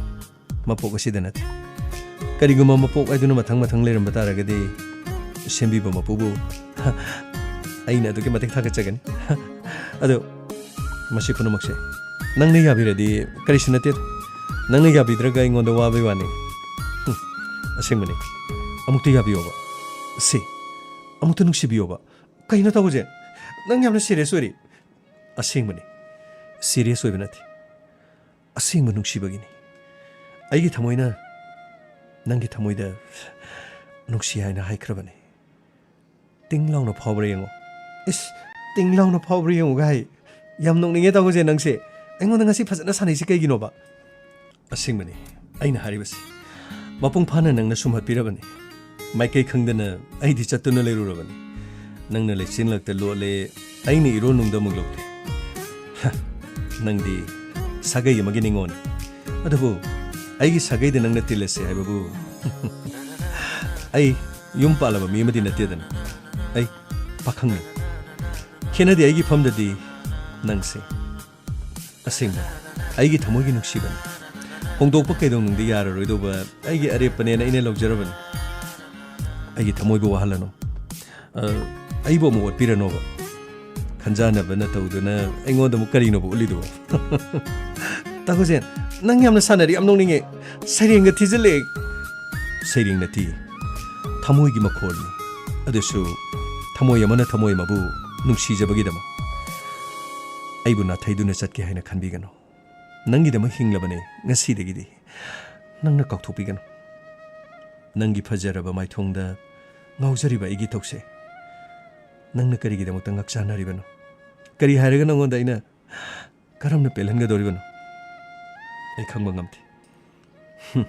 ꯃꯄꯣꯛ ꯑꯁꯤꯗ ꯅꯠꯇꯦ꯫ ꯀꯔꯤꯒꯨꯝꯕ ꯃꯄꯣꯛ ꯍꯥꯏꯗꯨꯅ ꯃꯊꯪ ꯃꯊꯪ ꯂꯩꯔꯝꯕ ꯇꯥꯔꯒꯗꯤ, ꯁꯦꯝꯕꯤꯕ ꯃꯄꯨꯕꯨ ꯑꯩꯅ ꯑꯗꯨꯛꯀꯤ ꯃꯇꯤꯛ ꯊꯥꯒꯠꯆꯒꯅꯤ꯫ ꯑꯗꯣ, ꯃꯁꯤ ꯄꯨꯝꯅꯃꯛꯁꯦ ꯅꯪꯅ ꯌꯥꯕꯤꯔꯗꯤ ꯀꯔꯤꯁꯨ ꯅꯠꯇꯦ꯫ ꯅꯪꯅ ꯌꯥꯕꯤꯗ꯭ꯔꯒ ꯑꯩꯉꯣꯟꯗ ꯋꯥꯕꯩ ꯋꯥꯅꯤ꯫ ꯍꯨꯝ, ꯑꯁꯦꯡꯕꯅꯤ꯫ ꯑꯃꯨꯛꯇ ꯌꯥꯕꯤꯌꯣꯕ꯫ ꯁꯤ, ꯑꯃꯨꯛꯇ ꯅꯨꯡꯁꯤꯕꯤꯌꯣꯕ꯫ ꯀꯩꯅꯣ ꯇꯧꯕꯁꯦ? ꯅꯪ ꯌꯥꯝꯅ ꯁꯤꯔꯤꯌꯁ ꯑꯣꯏꯔꯤ꯫ ꯑꯁꯦꯡꯕꯅꯤ꯫ ꯁꯤꯔꯤꯌꯁ ꯑꯣꯏꯕ ꯅꯠꯇꯦ꯫ ꯑꯁꯦꯡꯕ ꯅꯨꯡꯁꯤꯕꯒꯤꯅꯤ꯫ ꯑꯩꯒꯤ ꯊꯃꯣꯏꯅ ꯅꯪꯒꯤ ꯊꯃꯣꯏꯗ ꯅꯨꯡꯁꯤ ꯍꯥꯏꯅ ꯍꯥꯏꯈ꯭ꯔꯕꯅꯤ꯫ ꯇꯤꯡ ꯂꯥꯎꯅ ꯐꯥꯎꯕ꯭ꯔꯥ ꯌꯦꯡꯉꯣ꯫ ꯏꯁ, ꯇꯤꯡ ꯂꯥꯎꯅ ꯐꯥꯎꯕ꯭ꯔꯥ ꯌꯦꯡꯉꯣꯒ ꯍꯥꯏ꯫ ꯌꯥꯝ ꯅꯣꯛꯅꯤꯡꯉꯦ ꯇꯥꯒꯣꯖꯦ ꯅꯪꯁꯦ꯫ ꯑꯩꯉꯣꯟꯗ ꯉꯁꯤ ꯐꯖꯅ ꯁꯥꯟꯅꯩꯁꯤ ꯀꯩꯒꯤꯅꯣꯕ? ꯑꯁꯦꯡꯕꯅꯤ ꯑꯩꯅ ꯍꯥꯏꯔꯤꯕꯁꯤ꯫ ꯃꯄꯨꯡ ꯐꯥꯅ ꯅꯪꯅ ꯁꯨꯝꯍꯠꯄꯤꯔꯕꯅꯤ꯫ ꯃꯥꯏꯀꯩ ꯈꯪꯗꯅ ꯑꯩꯗꯤ ꯆꯠꯇꯨꯅ ꯂꯩꯔꯨꯔꯕꯅꯤ꯫ ꯅꯪꯅ ꯂꯩꯆꯤꯟꯂꯛꯇ ꯂꯣꯠꯂꯦ, ꯑꯩꯅ ꯏꯔꯣꯟꯅꯨꯡꯗ ꯑꯃꯨꯛ ꯂꯧꯗꯦ꯫ ꯍ, ꯅꯪꯗꯤ ꯁꯥꯒꯩ ꯑꯃꯒꯤ ꯅꯤꯉꯣꯜꯅꯤ꯫ ꯑꯗꯨꯕꯨ ꯑꯩꯒꯤ ꯁꯥꯒꯩꯗ ꯅꯪꯅ ꯇꯤꯜꯂꯁꯤ ꯍꯥꯏꯕꯕꯨ ꯑꯩ ꯌꯨꯝ ꯄꯥꯜꯂꯕ ꯃꯤ ꯑꯃꯗꯤ ꯅꯠꯇꯦꯗꯅ꯫ ꯑꯩ ꯄꯥꯈꯪꯅꯤ꯫ ꯈꯦꯠꯅꯗꯦ ꯑꯩꯒꯤ ꯐꯝꯗꯗꯤ ꯅꯪꯁꯦ꯫ ꯑꯁꯦꯡꯕ ꯑꯩꯒꯤ ꯊꯃꯣꯏꯒꯤ ꯅꯨꯡꯁꯤꯕꯅꯤ꯫ ꯍꯣꯡꯗꯣꯛꯄ ꯀꯩꯗꯧꯅꯨꯡꯗ ꯌꯥꯔꯔꯣꯏꯗꯧꯕ ꯑꯩꯒꯤ ꯑꯔꯦꯞꯄꯅꯦꯅ ꯑꯩꯅ ꯂꯧꯖꯔꯕꯅꯤ꯫ ꯑꯩꯒꯤ ꯊꯃꯣꯏꯕꯨ ꯋꯥꯍꯜꯂꯅꯨ꯫ ꯑ, ꯑꯩꯕꯨ ꯑꯃꯨꯛ ꯑꯣꯠꯄꯤꯔꯅꯣꯕ꯫ ꯈꯟꯖꯥꯟꯅꯕꯅ ꯇꯧꯗꯨꯅ ꯑꯩꯉꯣꯟꯗ ꯑꯃꯨꯛ ꯀꯔꯤꯅꯣꯕ ꯎꯠꯂꯤꯗꯨꯕꯣ? ꯇꯥꯈꯣꯖꯦꯟ, ꯅꯪ ꯌꯥꯝꯅ ꯁꯥꯟꯅꯔꯤ, ꯌꯥꯝ ꯅꯣꯛꯅꯤꯡꯉꯦ꯫ ꯁꯩꯔꯦꯡꯒ ꯊꯤꯖꯤꯜꯂꯛꯑꯦ꯫ ꯁꯩꯔꯦꯡ ꯅꯠꯇꯦ, ꯊꯃꯣꯏꯒꯤ ꯃꯈꯣꯜꯅꯤ꯫ ꯑꯗꯨꯁꯨ ꯊꯃꯣꯏ ꯑꯃꯅ ꯊꯃꯣꯏ ꯑꯃꯕꯨ ꯅꯨꯡꯁꯤꯖꯕꯒꯤꯗꯃꯛ꯫ ꯑꯩꯕꯨ ꯅꯥꯊꯩꯗꯨꯅ ꯆꯠꯀꯦ ꯍꯥꯏꯅ ꯈꯟꯕꯤꯒꯅꯨ꯫ ꯅꯪꯒꯤꯗꯃꯛ ꯍꯤꯡꯂꯕꯅꯦ ꯉꯁꯤꯗꯒꯤꯗꯤ꯫ ꯅꯪꯅ ꯀꯥꯎꯊꯣꯛꯄꯤꯒꯅꯨ꯫ ꯅꯪꯒꯤ ꯐꯖꯔꯕ ꯃꯥꯏꯊꯣꯡꯗ ꯉꯥꯎꯖꯔꯤꯕ ꯑꯩꯒꯤ ꯊꯧꯁꯦ꯫ ꯅꯪꯅ ꯀꯔꯤꯒꯤꯗꯃꯛꯇ ꯉꯛ ꯆꯥꯟꯅꯔꯤꯕꯅꯣ? ꯀꯔꯤ ꯍꯥꯏꯔꯒ ꯅꯪꯉꯣꯟꯗ ꯑꯩꯅ ꯀꯔꯝꯅ ꯄꯦꯜꯍꯟꯒꯗꯧꯔꯤꯕꯅꯣ? ꯑꯩ ꯈꯪꯕ ꯉꯝꯗꯦ꯫ ꯍꯨꯝ,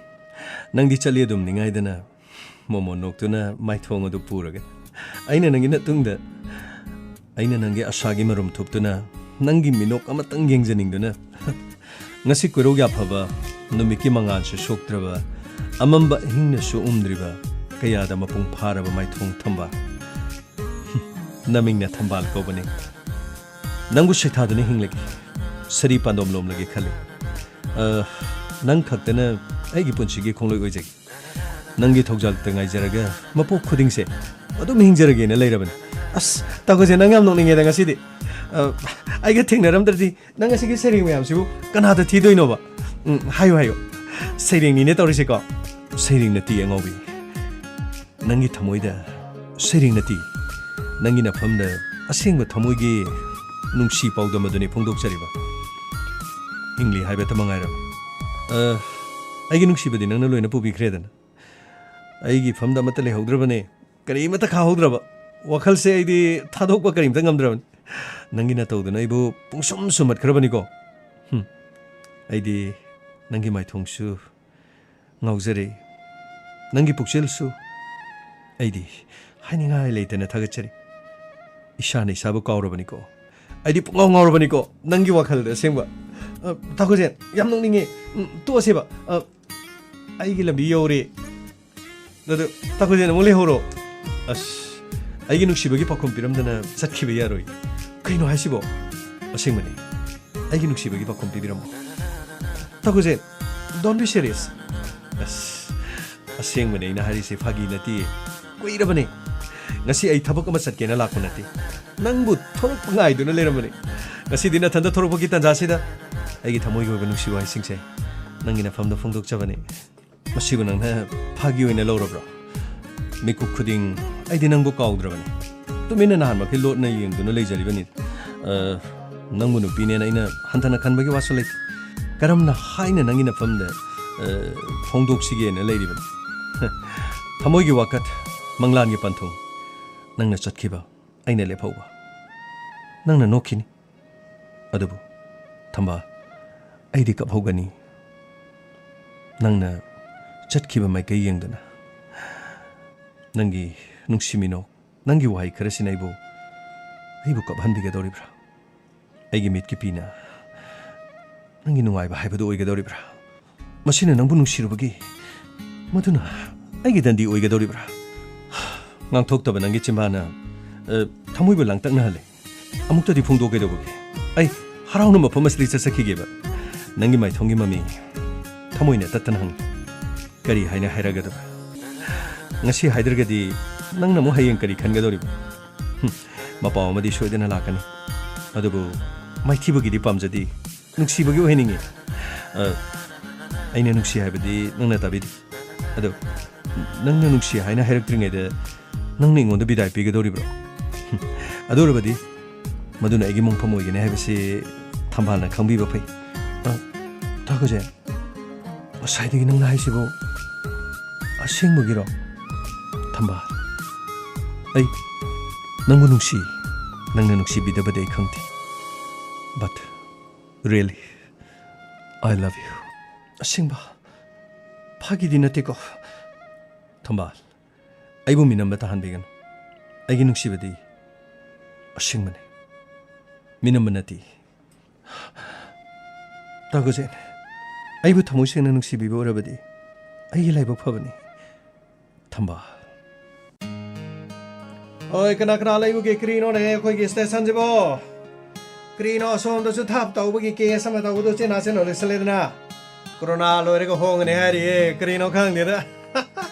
ꯅꯪꯗꯤ ꯆꯠꯂꯤ ꯑꯗꯨꯝ ꯅꯤꯡꯉꯥꯏꯗꯅ ꯃꯣꯃꯣꯟ ꯅꯣꯛꯇꯨꯅ ꯃꯥꯏꯊꯣꯡ ꯑꯗꯨ ꯄꯨꯔꯒ꯫ ꯑꯩꯅ ꯅꯪꯒꯤ ꯅꯇꯨꯡꯗ, ꯑꯩꯅ ꯅꯪꯒꯤ ꯑꯁꯥꯒꯤ ꯃꯔꯨꯝ ꯊꯨꯞꯇꯨꯅ, ꯅꯪꯒꯤ ꯃꯤꯅꯣꯛ ꯑꯃꯇꯪ ꯌꯦꯡꯖꯅꯤꯡꯗꯨꯅ꯫ ꯉꯁꯤ ꯀꯣꯏꯔꯧ ꯌꯥꯐꯕ ꯅꯨꯃꯤꯠꯀꯤ ꯃꯉꯥꯜꯁꯨ ꯁꯣꯛꯇ꯭ꯔꯕ, ꯑꯃꯝꯕ ꯑꯍꯤꯡꯅꯁꯨ ꯎꯝꯗ꯭ꯔꯤꯕ, ꯀꯌꯥꯗ ꯃꯄꯨꯡ ꯐꯥꯔꯕ ꯃꯥꯏꯊꯣꯡ ꯊꯝꯕ꯫ ꯅꯃꯤꯡꯅ ꯊꯝꯕꯥꯜ ꯀꯧꯕꯅꯤ꯫ ꯅꯪꯕꯨ ꯁꯩꯊꯥꯗꯨꯅ ꯍꯤꯡꯂꯒꯦ, ꯁꯔꯤ ꯄꯥꯟꯗꯣꯝ ꯂꯣꯝꯂꯒꯦ ꯈꯜꯂꯤ꯫ ꯑ, ꯅꯪ ꯈꯛꯇꯅ ꯑꯩꯒꯤ ꯄꯨꯟꯁꯤꯒꯤ ꯈꯣꯡꯂꯣꯏ ꯑꯣꯏꯖꯒꯦ꯫ ꯅꯪꯒꯤ ꯊꯧꯖꯥꯜꯇ ꯉꯥꯏꯖꯔꯒ ꯃꯄꯣꯛ ꯈꯨꯗꯤꯡꯁꯦ ꯑꯗꯨꯝ ꯍꯤꯡꯖꯔꯒꯦꯅ ꯂꯩꯔꯕꯅꯤ꯫ ꯑꯁ, ꯇꯥꯈꯣꯖꯦꯟ, ꯅꯪ ꯌꯥꯝ ꯅꯣꯛꯅꯤꯡꯉꯦꯗ ꯉꯁꯤꯗꯤ꯫ ꯑ, ꯑꯩꯒ ꯊꯦꯡꯅꯔꯝꯗ꯭ꯔꯗꯤ ꯅꯪ ꯑꯁꯤꯒꯤ ꯁꯩꯔꯦꯡ ꯃꯌꯥꯝꯁꯤꯕꯨ ꯀꯅꯥꯗ ꯊꯤꯗꯣꯏꯅꯣꯕ? ꯎꯝ, ꯍꯥꯏꯌꯨ, ꯍꯥꯏꯌꯨ꯫ ꯁꯩꯔꯦꯡꯅꯤꯅꯦ ꯇꯧꯔꯤꯁꯦꯀꯣ? ꯁꯩꯔꯦꯡ ꯅꯠꯇꯦ, ꯑꯉꯥꯎꯕꯤ꯫ ꯅꯪꯒꯤ ꯊꯃꯣꯏꯗ ꯁꯩꯔꯦꯡ ꯅꯠꯇꯦ, ꯅꯪꯒꯤ ꯅꯐꯝꯗ ꯑꯁꯦꯡꯕ ꯊꯃꯣꯏꯒꯤ ꯅꯨꯡꯁꯤ ꯄꯥꯎꯗꯝ ꯑꯗꯨꯅꯤ ꯐꯣꯡꯗꯣꯛꯆꯔꯤꯕ꯫ ꯍꯤꯡꯂꯤ ꯍꯥꯏꯕꯇ ꯃꯉꯥꯏꯔꯕ꯫ ꯑ, ꯑꯩꯒꯤ ꯅꯨꯡꯁꯤꯕꯗꯤ ꯅꯪꯅ ꯂꯣꯏꯅ ꯄꯨꯕꯤꯈ꯭ꯔꯦꯗꯅ꯫ ꯑꯩꯒꯤ ꯐꯝꯗ ꯑꯃꯠꯇ ꯂꯩꯍꯧꯗ꯭ꯔꯕꯅꯦ, ꯀꯔꯤꯃꯠꯇ ꯈꯥꯍꯧꯗ꯭ꯔꯕ꯫ ꯋꯥꯈꯜꯁꯦ ꯑꯩꯗꯤ ꯊꯥꯗꯣꯛꯄ ꯀꯔꯤꯝꯇ ꯉꯝꯗ꯭ꯔꯕꯅꯤ꯫ ꯅꯪꯒꯤ ꯅꯇꯧꯗꯨꯅ ꯑꯩꯕꯨ ꯄꯨꯡꯁꯨꯝ ꯁꯨꯝꯍꯠꯈ꯭ꯔꯕꯅꯤꯀꯣ꯫ ꯍꯨꯝ, ꯑꯩꯗꯤ ꯅꯪꯒꯤ ꯃꯥꯏꯊꯣꯡꯁꯨ ꯉꯥꯎꯖꯔꯦ꯫ ꯅꯪꯒꯤ ꯄꯨꯛꯆꯦꯜꯁꯨ ꯑꯩꯗꯤ ꯍꯥꯏꯅꯤꯡꯉꯥꯏ ꯂꯩꯇꯅ ꯊꯥꯒꯠꯆꯔꯤ꯫ ꯏꯁꯥꯅ ꯏꯁꯥꯕꯨ ꯀꯥꯎꯔꯕꯅꯤꯀꯣ꯫ ꯑꯩꯗꯤ ꯄꯨꯡꯉꯥꯎ ꯉꯥꯎꯔꯕꯅꯤꯀꯣ ꯅꯪꯒꯤ ꯋꯥꯈꯜꯗ, ꯑꯁꯦꯡꯕ꯫ ꯑ, ꯇꯥꯈꯣꯖꯦꯟ, ꯌꯥꯝ ꯅꯣꯛꯅꯤꯡꯉꯦ꯫ ꯎꯝ, ꯇꯣꯛꯑꯁꯦꯕ꯫ ꯑ, ꯑꯩꯒꯤ ꯂꯝꯕꯤ ꯌꯧꯔꯦ꯫ ꯑꯗꯨ ꯇꯥꯈꯣꯖꯦꯟ ꯑꯃꯨꯛ ꯂꯩꯍꯧꯔꯣ꯫ ꯑꯁ, ꯑꯩꯒꯤ ꯅꯨꯡꯁꯤꯕꯒꯤ ꯄꯥꯎꯈꯨꯝ ꯄꯤꯔꯝꯗꯅ ꯆꯠꯈꯤꯕ ꯌꯥꯔꯣꯏ꯫ ꯀꯩꯅꯣ ꯍꯥꯏꯁꯤꯕꯣ? ꯑꯁꯦꯡꯕꯅꯤ꯫ ꯑꯩꯒꯤ ꯅꯨꯡꯁꯤꯕꯒꯤ ꯄꯥꯎꯈꯨꯝ ꯄꯤꯕꯤꯔꯝꯃꯣ꯫ ꯇꯥꯈꯨꯖꯦ, don't be serious. ꯑꯁ, ꯑꯁꯦꯡꯕꯅꯦ ꯑꯩꯅ ꯍꯥꯏꯔꯤꯁꯦ, ꯐꯥꯒꯤ ꯅꯠꯇꯦ꯫ ꯀꯨꯏꯔꯕꯅꯦ꯫ ꯉꯁꯤ ꯑꯩ ꯊꯕꯛ ꯑꯃ ꯆꯠꯀꯦꯅ ꯂꯥꯛꯄ ꯅꯠꯇꯦ꯫ ꯅꯪꯕꯨ ꯊꯣꯔꯛꯄ ꯉꯥꯏꯗꯨꯅ ꯂꯩꯔꯝꯕꯅꯦ꯫ ꯉꯁꯤꯗꯤ ꯅꯊꯟꯇ ꯊꯣꯔꯛꯄꯒꯤ ꯇꯥꯟꯖꯥꯁꯤꯗ ꯑꯩꯒꯤ ꯊꯃꯣꯏꯒꯤ ꯑꯣꯏꯕ ꯅꯨꯡꯁꯤ ꯋꯥꯍꯩꯁꯤꯡꯁꯦ ꯅꯪꯒꯤ ꯅꯐꯝꯗ ꯐꯣꯡꯗꯣꯛꯆꯕꯅꯤ꯫ ꯃꯁꯤꯕꯨ ꯅꯪꯅ ꯐꯥꯒꯤ ꯑꯣꯏꯅ ꯂꯧꯔꯕ꯭ꯔꯣ? ꯃꯤꯀꯨꯞ ꯈꯨꯗꯤꯡ ꯑꯩꯗꯤ ꯅꯪꯕꯨ ꯀꯥꯎꯗ꯭ꯔꯕꯅꯤ꯫ ꯇꯨꯃꯤꯟꯅ ꯅꯍꯥꯟꯃꯛꯀꯤ ꯂꯣꯠꯅ ꯌꯦꯡꯗꯨꯅ ꯂꯩꯖꯔꯤꯕꯅꯤ꯫ ꯑ, ꯅꯪꯕꯨ ꯅꯨꯄꯤꯅꯦꯅ ꯑꯩꯅ ꯍꯟꯊꯅ ꯈꯟꯕꯒꯤ ꯋꯥꯁꯨ ꯂꯩꯇꯦ꯫ ꯀꯔꯝꯅ ꯍꯥꯏꯅ ꯅꯪꯒꯤ ꯅꯐꯝꯗ, ꯑ, ꯐꯣꯡꯗꯣꯛꯁꯤꯒꯦꯅ ꯂꯩꯔꯤꯕꯅꯤ? ꯊꯃꯣꯏꯒꯤ ꯋꯥꯀꯠ, ꯃꯪꯂꯥꯟꯒꯤ ꯄꯟꯊꯨꯡ, ꯅꯪꯅ ꯆꯠꯈꯤꯕ, ꯑꯩꯅ ꯂꯦꯞꯍꯧꯕ꯫ ꯅꯪꯅ ꯅꯣꯛꯈꯤꯅꯤ꯫ ꯑꯗꯨꯕꯨ, ꯊꯝꯕꯥꯜ, ꯑꯩꯗꯤ ꯀꯞꯍꯧꯒꯅꯤ꯫ ꯅꯪꯅ ꯆꯠꯈꯤꯕ ꯃꯥꯏꯀꯩ ꯌꯦꯡꯗꯨꯅ꯫ ꯅꯪꯒꯤ ꯅꯨꯡꯁꯤ ꯃꯤꯅꯣꯛ, ꯅꯪꯒꯤ ꯋꯥꯍꯩ ꯈꯔꯁꯤꯅ ꯑꯩꯕꯨ, ꯑꯩꯕꯨ ꯀꯞꯍꯟꯕꯤꯒꯗꯧꯔꯤꯕ꯭ꯔꯥ? ꯑꯩꯒꯤ ꯃꯤꯠꯀꯤ ꯄꯤꯅ ꯅꯪꯒꯤ ꯅꯨꯡꯉꯥꯏꯕ ꯍꯥꯏꯕꯗꯨ ꯑꯣꯏꯒꯗꯧꯔꯤꯕ꯭ꯔꯥ? ꯃꯁꯤꯅ ꯅꯪꯕꯨ ꯅꯨꯡꯁꯤꯔꯨꯕꯒꯤ, ꯃꯗꯨꯅ ꯑꯩꯒꯤ ꯗꯟꯗꯤ ꯑꯣꯏꯒꯗꯧꯔꯤꯕ꯭ꯔꯥ? ꯉꯥꯡꯊꯣꯛꯇꯕ ꯅꯪꯒꯤ ꯆꯤꯟꯕꯥꯅ, ꯑ, ꯊꯃꯣꯏꯕꯨ ꯂꯥꯡꯇꯛꯅꯍꯜꯂꯦ꯫ ꯑꯃꯨꯛꯇꯗꯤ ꯐꯣꯡꯗꯣꯛꯀꯦ ꯇꯧꯕꯒꯤ꯫ ꯑꯩ ꯍꯔꯥꯎꯅ ꯃꯐꯝ ꯑꯁꯤꯗꯒꯤ ꯆꯠꯆꯈꯤꯒꯦꯕ꯫ ꯅꯪꯒꯤ ꯃꯥꯏꯊꯣꯡꯒꯤ ꯃꯃꯤ ꯊꯃꯣꯏꯅ ꯇꯠꯇꯅ ꯍꯪꯉꯤ꯫ ꯀꯔꯤ ꯍꯥꯏꯅ ꯍꯥꯏꯔꯒꯗꯕ? ꯉꯁꯤ ꯍꯥꯏꯗ꯭ꯔꯒꯗꯤ ꯅꯪꯅ ꯑꯃꯨꯛ ꯍꯌꯦꯡ ꯀꯔꯤ ꯈꯟꯒꯗꯧꯔꯤꯕ? ꯍꯨꯝ, ꯃꯄꯥꯎ ꯑꯃꯗꯤ ꯁꯣꯏꯗꯅ ꯂꯥꯛꯀꯅꯤ꯫ ꯑꯗꯨꯕꯨ ꯃꯥꯏꯊꯤꯕꯒꯤꯗꯤ ꯄꯥꯝꯖꯗꯦ꯫ ꯅꯨꯡꯁꯤꯕꯒꯤ ꯑꯣꯏꯍꯟꯅꯤꯡꯉꯤ꯫ ꯑ, ꯑꯩꯅ ꯅꯨꯡꯁꯤ ꯍꯥꯏꯕꯗꯤ ꯅꯪꯅ ꯇꯥꯕꯤꯗꯦ꯫ ꯑꯗꯣ ꯅꯪꯅ ꯅꯨꯡꯁꯤ ꯍꯥꯏꯅ ꯍꯥꯏꯔꯛꯇ꯭ꯔꯤꯉꯩꯗ ꯅꯪꯅ ꯑꯩꯉꯣꯟꯗ ꯕꯤꯗꯥꯏ ꯄꯤꯒꯗꯧꯔꯤꯕ꯭ꯔꯣ? ꯍꯨꯝ, ꯑꯗꯨ ꯑꯣꯏꯔꯕꯗꯤ ꯃꯗꯨꯅ ꯑꯩꯒꯤ ꯃꯣꯡꯐꯝ ꯑꯣꯏꯒꯅꯤ ꯍꯥꯏꯕꯁꯤ ꯊꯝꯕꯥꯜꯅ ꯈꯪꯕꯤꯕ ꯐꯩ꯫ ꯑ, ꯇꯥꯈꯣꯖꯦ, ꯉꯁꯥꯏꯗꯒꯤ ꯅꯪꯅ ꯍꯥꯏꯁꯤꯕꯨ ꯑꯁꯦꯡꯕꯒꯤꯔꯣ? ꯊꯝꯕꯥꯜ, ꯑꯩ ꯅꯪꯕꯨ ꯅꯨꯡꯁꯤ, ꯅꯪꯅ ꯅꯨꯡꯁꯤꯕꯤꯗꯕꯗꯤ ꯑꯩ ꯈꯪꯗꯦ꯫ But really, I love you. ꯑꯁꯦꯡꯕ? ꯐꯥꯒꯤꯗꯤ ꯅꯠꯇꯦꯀꯣ? ꯊꯝꯕꯥꯜ, ꯑꯩꯕꯨ ꯃꯤꯅꯝꯕ ꯇꯥꯍꯟꯕꯤꯒꯅꯨ꯫ ꯑꯩꯒꯤ ꯅꯨꯡꯁꯤꯕꯗꯤ ꯑꯁꯦꯡꯕꯅꯤ, ꯃꯤꯅꯝꯕ ꯅꯠꯇꯦ꯫ ꯇꯥꯒꯨꯖꯦꯟ, ꯑꯩꯕꯨ ꯊꯃꯣꯏ ꯁꯦꯡꯅ ꯅꯨꯡꯁꯤꯕꯤꯕ ꯑꯣꯏꯔꯕꯗꯤ ꯑꯩꯒꯤ ꯂꯥꯏꯕꯛ ꯐꯕꯅꯤ꯫ ꯊꯝꯕꯥꯜ꯫ ꯍꯣꯏ, ꯀꯅꯥ ꯀꯅꯥ ꯂꯩꯕꯒꯦ? ꯀꯔꯤꯅꯣꯅꯦ ꯑꯩꯈꯣꯏꯒꯤ stationꯁꯤꯕꯣ? ꯀꯔꯤꯅꯣ ꯑꯁꯣꯝꯗꯁꯨ ꯊꯥꯞ ꯇꯧꯕꯒꯤ case ꯑꯃ ꯇꯧꯕꯗꯣ ꯆꯦꯟꯅ ꯆꯦꯟꯅ ꯂꯣꯏꯁꯤꯜꯂꯦꯗꯅ? ꯀꯣꯔꯣꯅꯥ ꯂꯣꯏꯔꯒ ꯍꯣꯡꯒꯅꯤ ꯍꯥꯏꯔꯤꯌꯦ, ꯀꯔꯤꯅꯣ ꯈꯪꯗꯦꯗ꯫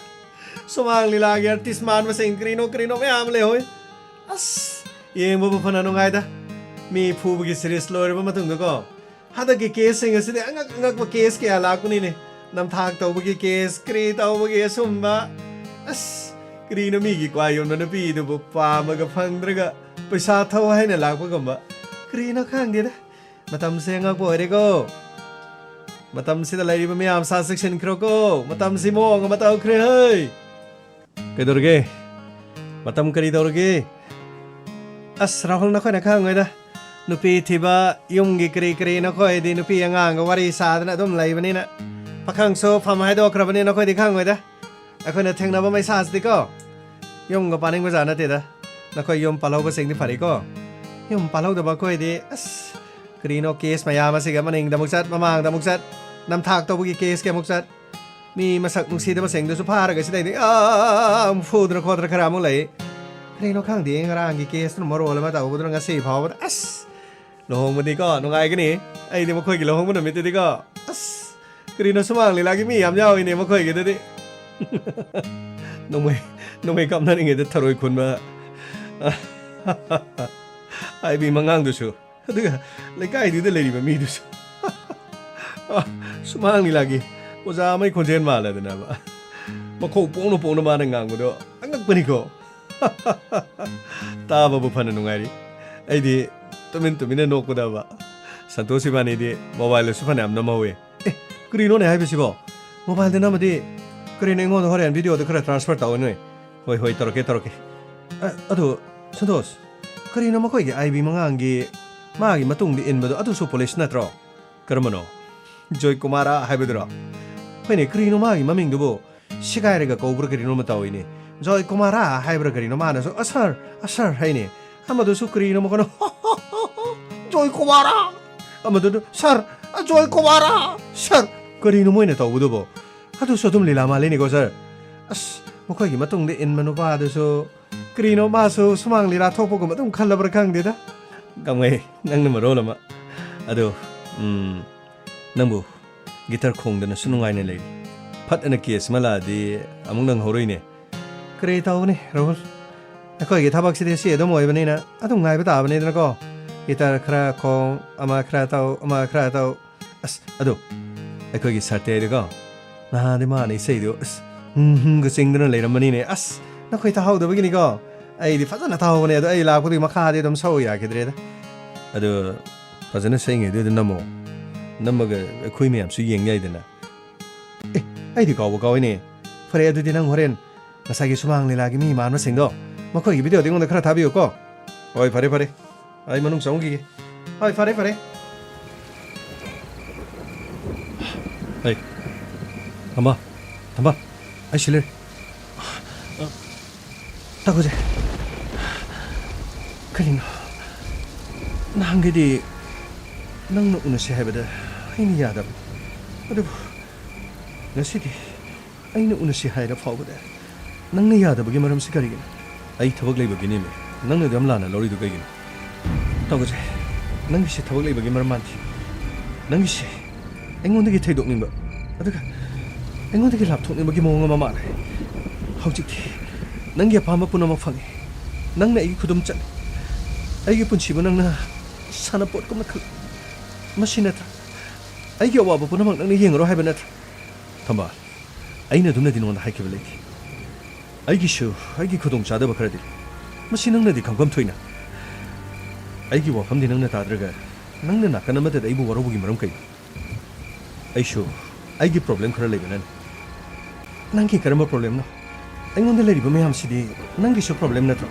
ꯁꯨꯃꯥꯡ ꯂꯤꯂꯥꯒꯤ artist ꯃꯥꯟꯕꯁꯤꯡ ꯀꯔꯤꯅꯣ ꯀꯔꯤꯅꯣ ꯃꯌꯥꯝ ꯂꯩꯍꯧꯏ꯫ ꯑꯁ, ꯌꯦꯡꯕꯕꯨ ꯐꯅ ꯅꯨꯡꯉꯥꯏꯗ꯫ ꯃꯤ ꯐꯨꯕꯒꯤ series ꯂꯣꯏꯔꯕ ꯃꯇꯨꯡꯗꯀꯣ, ꯍꯟꯗꯛꯀꯤ caseꯁꯤꯡ ꯑꯁꯤꯗꯤ ꯑꯉꯛ ꯑꯉꯛꯄ case ꯀꯌꯥ ꯂꯥꯛꯄꯅꯤꯅꯦ꯫ ꯅꯝꯊꯥꯛ ꯇꯧꯕꯒꯤ case, ꯀꯔꯤ ꯇꯧꯕꯒꯤ ꯑꯁꯨꯝꯕ꯫ ꯑꯁ, ꯀꯔꯤꯅꯣ ꯃꯤꯒꯤ ꯀ꯭ꯋꯥ ꯌꯣꯟꯕ ꯅꯨꯄꯤꯗꯨꯕꯨ ꯄꯥꯝꯃꯒ ꯐꯪꯗ꯭ꯔꯒ ꯄꯩꯁꯥ ꯊꯧ ꯍꯥꯏꯅ ꯂꯥꯛꯄꯒꯨꯝꯕ꯫ ꯀꯔꯤꯅꯣ ꯈꯪꯗꯦꯗ꯫ ꯃꯇꯝꯁꯦ ꯑꯉꯛꯄ ꯑꯣꯏꯔꯦꯀꯣ꯫ ꯃꯇꯝꯁꯤꯗ ꯂꯩꯔꯤꯕ ꯃꯌꯥꯝ ꯁꯥ ꯆꯦꯛꯁꯤꯟꯈ꯭ꯔꯣꯀꯣ꯫ ꯃꯇꯝꯁꯤ ꯃꯑꯣꯡ ꯑꯃ ꯇꯧꯈ꯭ꯔꯦ ꯍꯩ꯫ ꯀꯩꯗꯧꯔꯒꯦ? ꯃꯇꯝ ꯀꯔꯤ ꯇꯧꯔꯒꯦ? ꯑꯁ, ꯔꯥꯍꯨꯜ, ꯅꯈꯣꯏꯅ ꯈꯪꯉꯣꯏꯗ꯫ ꯅꯨꯄꯤ ꯊꯤꯕ, ꯌꯨꯝꯒꯤ ꯀꯔꯤ ꯀꯔꯤ, ꯅꯈꯣꯏꯗꯤ ꯅꯨꯄꯤ ꯑꯉꯥꯡꯒ ꯋꯥꯔꯤ ꯁꯥꯗꯅ ꯑꯗꯨꯝ ꯂꯩꯕꯅꯤꯅ, ꯄꯥꯈꯪꯁꯨ ꯐꯝ ꯍꯥꯏꯗꯣꯛꯈ꯭ꯔꯕꯅꯤ, ꯅꯈꯣꯏꯗꯤ ꯈꯪꯉꯣꯏꯗ꯫ ꯑꯩꯈꯣꯏꯅ ꯊꯦꯡꯅꯕ ꯃꯩꯁꯥꯁꯤꯗꯤꯀꯣ, ꯌꯨꯝꯒ ꯄꯥꯅꯤꯡꯕꯖꯥ ꯅꯠꯇꯦꯗ꯫ ꯅꯈꯣꯏ ꯌꯨꯝ ꯄꯥꯜꯍꯧꯕꯁꯤꯡꯗꯤ ꯐꯔꯦꯀꯣ꯫ ꯌꯨꯝ ꯄꯥꯜꯍꯧꯗꯕ ꯑꯩꯈꯣꯏꯗꯤ, ꯑꯁ, ꯀꯔꯤꯅꯣ case ꯃꯌꯥꯝ ꯑꯁꯤꯒ ꯃꯅꯤꯡꯗ ꯑꯃꯨꯛ ꯆꯠ, ꯃꯃꯥꯡꯗ ꯑꯃꯨꯛ ꯆꯠ, ꯅꯝꯊꯥꯛ ꯇꯧꯕꯒꯤ caseꯀꯤ ꯑꯃꯨꯛ ꯆꯠ꯫ ꯃꯤ ꯃꯁꯛ ꯅꯨꯡꯁꯤꯗꯕꯁꯤꯡꯗꯨꯁꯨ ꯐꯥꯔꯒ ꯁꯤꯗꯩꯗꯤ, ꯑꯥ, ꯐꯨꯗꯅ ꯈꯣꯠꯇꯅ ꯈꯔ ꯑꯃꯨꯛ ꯂꯩ꯫ ꯀꯔꯤꯅꯣ ꯈꯪꯗꯦ, ꯉꯔꯥꯡꯒꯤ caseꯇꯨꯅ ꯃꯔꯣꯜ ꯑꯃ ꯇꯧꯕꯗꯨꯅ ꯉꯁꯤ ꯐꯥꯎꯕꯗ, ꯑꯁ, ꯂꯨꯍꯣꯡꯕꯗꯤꯀꯣ ꯅꯨꯡꯉꯥꯏꯒꯅꯤ꯫ ꯑꯩꯗꯤ ꯃꯈꯣꯏꯒꯤ ꯂꯨꯍꯣꯡꯕ ꯅꯨꯃꯤꯠꯇꯨꯗꯤꯀꯣ, ꯑꯁ, ꯀꯔꯤꯅꯣ, ꯁꯨꯃꯥꯡ ꯂꯤꯂꯥꯒꯤ ꯃꯤ ꯌꯥꯝ ꯌꯥꯎꯏꯅꯦ ꯃꯈꯣꯏꯒꯤꯗꯨꯗꯤ꯫ ꯅꯣꯡꯃꯩ, ꯅꯣꯡꯃꯩ ꯀꯥꯞꯅꯔꯤꯉꯩꯗ ꯊꯔꯣꯏ ꯈꯨꯟꯕ ꯍꯥꯏꯕꯤ ꯃꯉꯥꯡꯗꯨꯁꯨ꯫ ꯑꯗꯨꯒ ꯂꯩꯀꯥꯏꯗꯨꯗ ꯂꯩꯔꯤꯕ ꯃꯤꯗꯨꯁꯨ꯫ ꯑ, ꯁꯨꯃꯥꯡ ꯂꯤꯂꯥꯒꯤ ꯑꯣꯖꯥ ꯑꯃꯒꯤ ꯈꯣꯟꯖꯦꯜ ꯃꯥꯜꯂꯗꯅꯕ꯫ ꯃꯈꯣꯡ ꯄꯣꯡꯅ ꯄꯣꯡꯅ ꯃꯥꯅ ꯉꯥꯡꯕꯗꯣ ꯑꯉꯛꯄꯅꯤꯀꯣ꯫ ꯇꯥꯕꯕꯨ ꯐꯅ ꯅꯨꯡꯉꯥꯏꯔꯤ꯫ ꯑꯩꯗꯤ ꯇꯨꯃꯤꯟ ꯇꯨꯃꯤꯟꯅ ꯅꯣꯛꯄꯗꯕ꯫ ꯁꯟꯇꯣꯁ ꯏꯕꯥꯅꯤꯗꯤ mobileꯗꯁꯨ ꯐꯅꯌꯥꯝ ꯅꯝꯍꯧꯋꯦ꯫ ꯑꯦ, ꯀꯔꯤꯅꯣꯅꯦ ꯍꯥꯏꯕꯁꯤꯕꯣ? Mobileꯗ ꯅꯝꯃꯗꯤ ꯀꯔꯤꯅꯣ, ꯑꯩꯉꯣꯟꯗ ꯍꯣꯔꯦꯟ videoꯗ ꯈꯔ transfer ꯇꯧꯑꯣꯅꯦ꯫ ꯍꯣꯏ, ꯍꯣꯏ, ꯇꯧꯔꯛꯀꯦ, ꯇꯧꯔꯛꯀꯦ꯫ ꯑ, ꯑꯗꯨ, ꯁꯟꯇꯣꯁ, ꯀꯔꯤꯅꯣ ꯃꯈꯣꯏꯒꯤ ꯑꯥꯏꯕꯤ ꯃꯉꯥꯡꯒꯤ ꯃꯥꯒꯤ ꯃꯇꯨꯡꯗ ꯏꯟꯕꯗꯣ? ꯑꯗꯨꯁꯨ police ꯅꯠꯇ꯭ꯔꯣ? ꯀꯔꯝꯕꯅꯣ? ꯖꯣꯏ ꯀꯨꯃꯥꯔꯥ ꯍꯥꯏꯕꯗꯨꯔꯣ? ꯍꯣꯏꯅꯦ, ꯀꯔꯤꯅꯣ ꯃꯥꯒꯤ ꯃꯃꯤꯡꯗꯨꯕꯨ? ꯁꯤꯒꯥꯏꯔꯒ ꯀꯧꯕ꯭ꯔꯥ ꯀꯔꯤꯅꯣꯃ ꯇꯧꯏꯅꯦ꯫ ꯖꯣꯏ ꯀꯨꯃꯥꯔꯥ ꯍꯥꯏꯕ꯭ꯔꯥ ꯀꯔꯤꯅꯣ? ꯃꯥꯅꯁꯨ, "ꯑ, sir, ꯑ, sir" ꯍꯥꯏꯅꯦ꯫ ꯑꯃꯗꯨꯁꯨ ꯀꯔꯤꯅꯣ ꯃꯈꯣꯟꯅꯣ? "ꯖꯣꯏ ꯀꯨꯃꯥꯔꯥ!" ꯑꯃꯗꯨꯅ, "Sir, ꯑ, ꯖꯣꯏ ꯀꯨꯃꯥꯔꯥ! Sir!" ꯀꯔꯤꯅꯣ ꯃꯣꯏꯅ ꯇꯧꯕꯗꯨꯕꯣ? ꯑꯗꯨꯁꯨ ꯑꯗꯨꯝ ꯂꯤꯂꯥ ꯃꯥꯜꯂꯤꯅꯦꯀꯣ, sir꯫ ꯑꯁ, ꯃꯈꯣꯏꯒꯤ ꯃꯇꯨꯡꯗ ꯏꯟꯕ ꯅꯨꯄꯥꯗꯨꯁꯨ ꯀꯔꯤꯅꯣ, ꯃꯥꯁꯨ ꯁꯨꯃꯥꯡ ꯂꯤꯂꯥ ꯊꯣꯛꯄꯒꯨꯝ ꯑꯗꯨꯝ ꯈꯜꯂꯕ꯭ꯔꯥ ꯈꯪꯗꯦꯗ꯫ ꯀꯥꯃꯩ, ꯅꯪꯅ ꯃꯔꯣꯜ ꯑꯃ꯫ ꯑꯗꯣ, ꯎꯝ, ꯅꯪꯕꯨ ꯒꯤꯇꯔ ꯈꯣꯡꯗꯅꯁꯨ ꯅꯨꯡꯉꯥꯏꯅ ꯂꯩꯔꯤ꯫ ꯐꯠ ꯑꯅ ꯀꯦꯁ ꯑꯃ ꯂꯥꯛꯑꯗꯤ ꯑꯃꯨꯛ ꯅꯪꯍꯧꯔꯣꯏꯅꯦ꯫ ꯀꯔꯤ ꯇꯧꯒꯅꯤ, ꯔꯥꯍꯨꯜ? ꯑꯩꯈꯣꯏꯒꯤ ꯊꯕꯛꯁꯤꯗꯤ ꯁꯤ ꯑꯗꯨꯝ ꯑꯣꯏꯕꯅꯤꯅ ꯑꯗꯨꯝ ꯉꯥꯏꯕ ꯇꯥꯕꯅꯤꯗꯅꯀꯣ꯫ ꯒꯤꯇꯔ ꯈꯔ ꯈꯣꯡ, ꯑꯃ ꯈꯔ ꯇꯧ, ꯑꯃ ꯈꯔ ꯇꯧ꯫ ꯑꯁ, ꯑꯗꯣ, ꯑꯩꯈꯣꯏꯒꯤ ꯁꯥꯇ꯭ꯌꯗꯣꯀꯣ, ꯅꯍꯥꯟꯗꯤ ꯃꯥꯅ ꯏꯁꯩꯗꯣ, ꯑꯁ, ꯍꯨꯝ ꯍꯨꯝꯒ ꯆꯤꯡꯗꯨꯅ ꯂꯩꯔꯝꯕꯅꯤꯅꯦ꯫ ꯑꯁ, ꯅꯈꯣꯏ ꯇꯥꯍꯧꯗꯕꯒꯤꯅꯤꯀꯣ꯫ ꯑꯩꯗꯤ ꯐꯖꯅ ꯇꯥꯍꯧꯕꯅꯦ, ꯑꯗꯣ ꯑꯩ ꯂꯥꯛꯄꯗꯒꯤ ꯃꯈꯥꯗꯤ ꯑꯗꯨꯝ ꯁꯛꯎ ꯌꯥꯈꯤꯗ꯭ꯔꯦꯗ꯫ ꯑꯗꯣ, ꯐꯖꯅ ꯁꯛꯏꯉꯩꯗꯨꯗ ꯅꯝꯃꯣ꯫ ꯅꯝꯃꯒ ꯑꯩꯈꯣꯏ ꯃꯌꯥꯝꯁꯨ ꯌꯦꯡ ꯌꯥꯏꯗꯅ꯫ ꯑꯦ, ꯑꯩꯗꯤ ꯀꯥꯎꯕ ꯀꯥꯎꯏꯅꯦ꯫ ꯐꯔꯦ, ꯑꯗꯨꯗꯤ ꯅꯪ ꯍꯣꯔꯦꯟ ꯉꯁꯥꯏꯒꯤ ꯁꯨꯃꯥꯡ ꯂꯤꯂꯥꯒꯤ ꯃꯤ ꯃꯥꯟꯕꯁꯤꯡꯗꯣ, ꯃꯈꯣꯏꯒꯤ ꯚꯤꯗꯤꯑꯣꯗꯣ ꯑꯩꯉꯣꯟꯗ ꯈꯔ ꯊꯥꯕꯤꯌꯨꯀꯣ꯫ ꯍꯣꯏ, ꯐꯔꯦ, ꯐꯔꯦ꯫ ꯑꯩ ꯃꯅꯨꯡ ꯆꯪꯉꯨꯈꯤꯒꯦ꯫ ꯍꯣꯏ, ꯐꯔꯦ, ꯐꯔꯦ꯫ ꯍꯩ, ꯊꯝꯕꯥꯜ, ꯊꯝꯕꯥꯜ, ꯑꯩ ꯁꯤ ꯂꯩꯔꯦ꯫ ꯇꯥꯛꯈꯨꯁꯦ꯫ ꯀꯔꯤꯅꯣ? ꯅꯍꯥꯟꯒꯩꯗꯤ ꯅꯪꯅ ꯎꯅꯁꯤ ꯍꯥꯏꯕꯗ ꯑꯩꯅ ꯌꯥꯗꯕ꯫ ꯑꯗꯨꯕꯨ ꯉꯁꯤꯗꯤ ꯑꯩꯅ ꯎꯅꯁꯤ ꯍꯥꯏꯔ ꯐꯥꯎꯕꯗ ꯅꯪꯅ ꯌꯥꯗꯕꯒꯤ ꯃꯔꯝꯁꯤ ꯀꯔꯤꯒꯤꯅꯣ? ꯑꯩ ꯊꯕꯛ ꯂꯩꯕꯒꯤꯅꯦꯃꯤ꯫ ꯅꯪꯅ ꯑꯗꯨ ꯌꯥꯝ ꯂꯥꯟꯅ ꯂꯧꯔꯤꯗꯨ ꯀꯩꯒꯤꯅꯣ? ꯇꯥꯛꯈꯨꯁꯦ, ꯅꯪꯒꯤꯁꯤ ꯊꯕꯛ ꯂꯩꯕꯒꯤ ꯃꯔꯝ ꯃꯥꯟꯗꯦ꯫ ꯅꯪꯒꯤꯁꯦ ꯑꯩꯉꯣꯟꯗꯒꯤ ꯊꯩꯗꯣꯛꯅꯤꯡꯕ, ꯑꯗꯨꯒ ꯑꯩꯉꯣꯟꯗꯒꯤ ꯂꯥꯞꯊꯣꯛꯅꯤꯡꯕꯒꯤ ꯃꯑꯣꯡ ꯑꯃ ꯃꯥꯜꯂꯦ꯫ ꯍꯧꯖꯤꯛꯇꯤ ꯅꯪꯒꯤ ꯑꯄꯥꯝꯕ ꯄꯨꯝꯅꯃꯛ ꯐꯪꯉꯦ꯫ ꯅꯪꯅ ꯑꯩꯒꯤ ꯈꯨꯗꯨꯝ ꯆꯠꯂꯦ꯫ ꯑꯩꯒꯤ ꯄꯨꯟꯁꯤꯕꯨ ꯅꯪꯅ ꯁꯥꯟꯅꯄꯣꯠꯀꯨꯝꯅ ꯈꯜꯂꯦ꯫ ꯃꯁꯤ ꯅꯠꯇ꯭ꯔꯥ? ꯑꯩꯒꯤ ꯑꯋꯥꯕ ꯄꯨꯝꯅꯃꯛ ꯅꯪꯅ ꯌꯦꯡꯉꯔꯣꯏ ꯍꯥꯏꯕ ꯅꯠꯇ꯭ꯔꯥ? ꯊꯝꯕꯥꯜ, ꯑꯩꯅ ꯑꯗꯨꯝꯅꯗꯤ ꯅꯉꯣꯟꯗ ꯍꯥꯏꯈꯤꯕ ꯂꯩꯇꯦ꯫ ꯑꯩꯒꯤꯁꯨ ꯑꯩꯒꯤ ꯈꯨꯗꯣꯡꯆꯥꯗꯕ ꯈꯔꯗꯤ ꯂꯩ꯫ ꯃꯁꯤ ꯅꯪꯅꯗꯤ ꯈꯪꯐꯝ ꯊꯣꯛꯏꯅ꯫ ꯑꯩꯒꯤ ꯋꯥꯐꯝꯗꯤ ꯅꯪꯅ ꯇꯥꯗ꯭ꯔꯒ ꯅꯪꯅ ꯅꯥꯀꯟ ꯑꯃꯗꯗ ꯑꯩꯕꯨ ꯋꯥꯔꯧꯕꯒꯤ ꯃꯔꯝ ꯀꯩꯅꯣ? ꯑꯩꯁꯨ ꯑꯩꯒꯤ ꯄ꯭ꯔꯣꯕ꯭ꯂꯦꯝ ꯈꯔ ꯂꯩꯕꯅꯅꯤ꯫ ꯅꯪꯒꯤ ꯀꯔꯝꯕ ꯄ꯭ꯔꯣꯕ꯭ꯂꯦꯝꯅꯣ? ꯑꯩꯉꯣꯟꯗ ꯂꯩꯔꯤꯕ ꯃꯌꯥꯝꯁꯤꯗꯤ ꯅꯪꯒꯤꯁꯨ ꯄ꯭ꯔꯣꯕ꯭ꯂꯦꯝ ꯅꯠꯇ꯭ꯔꯣ?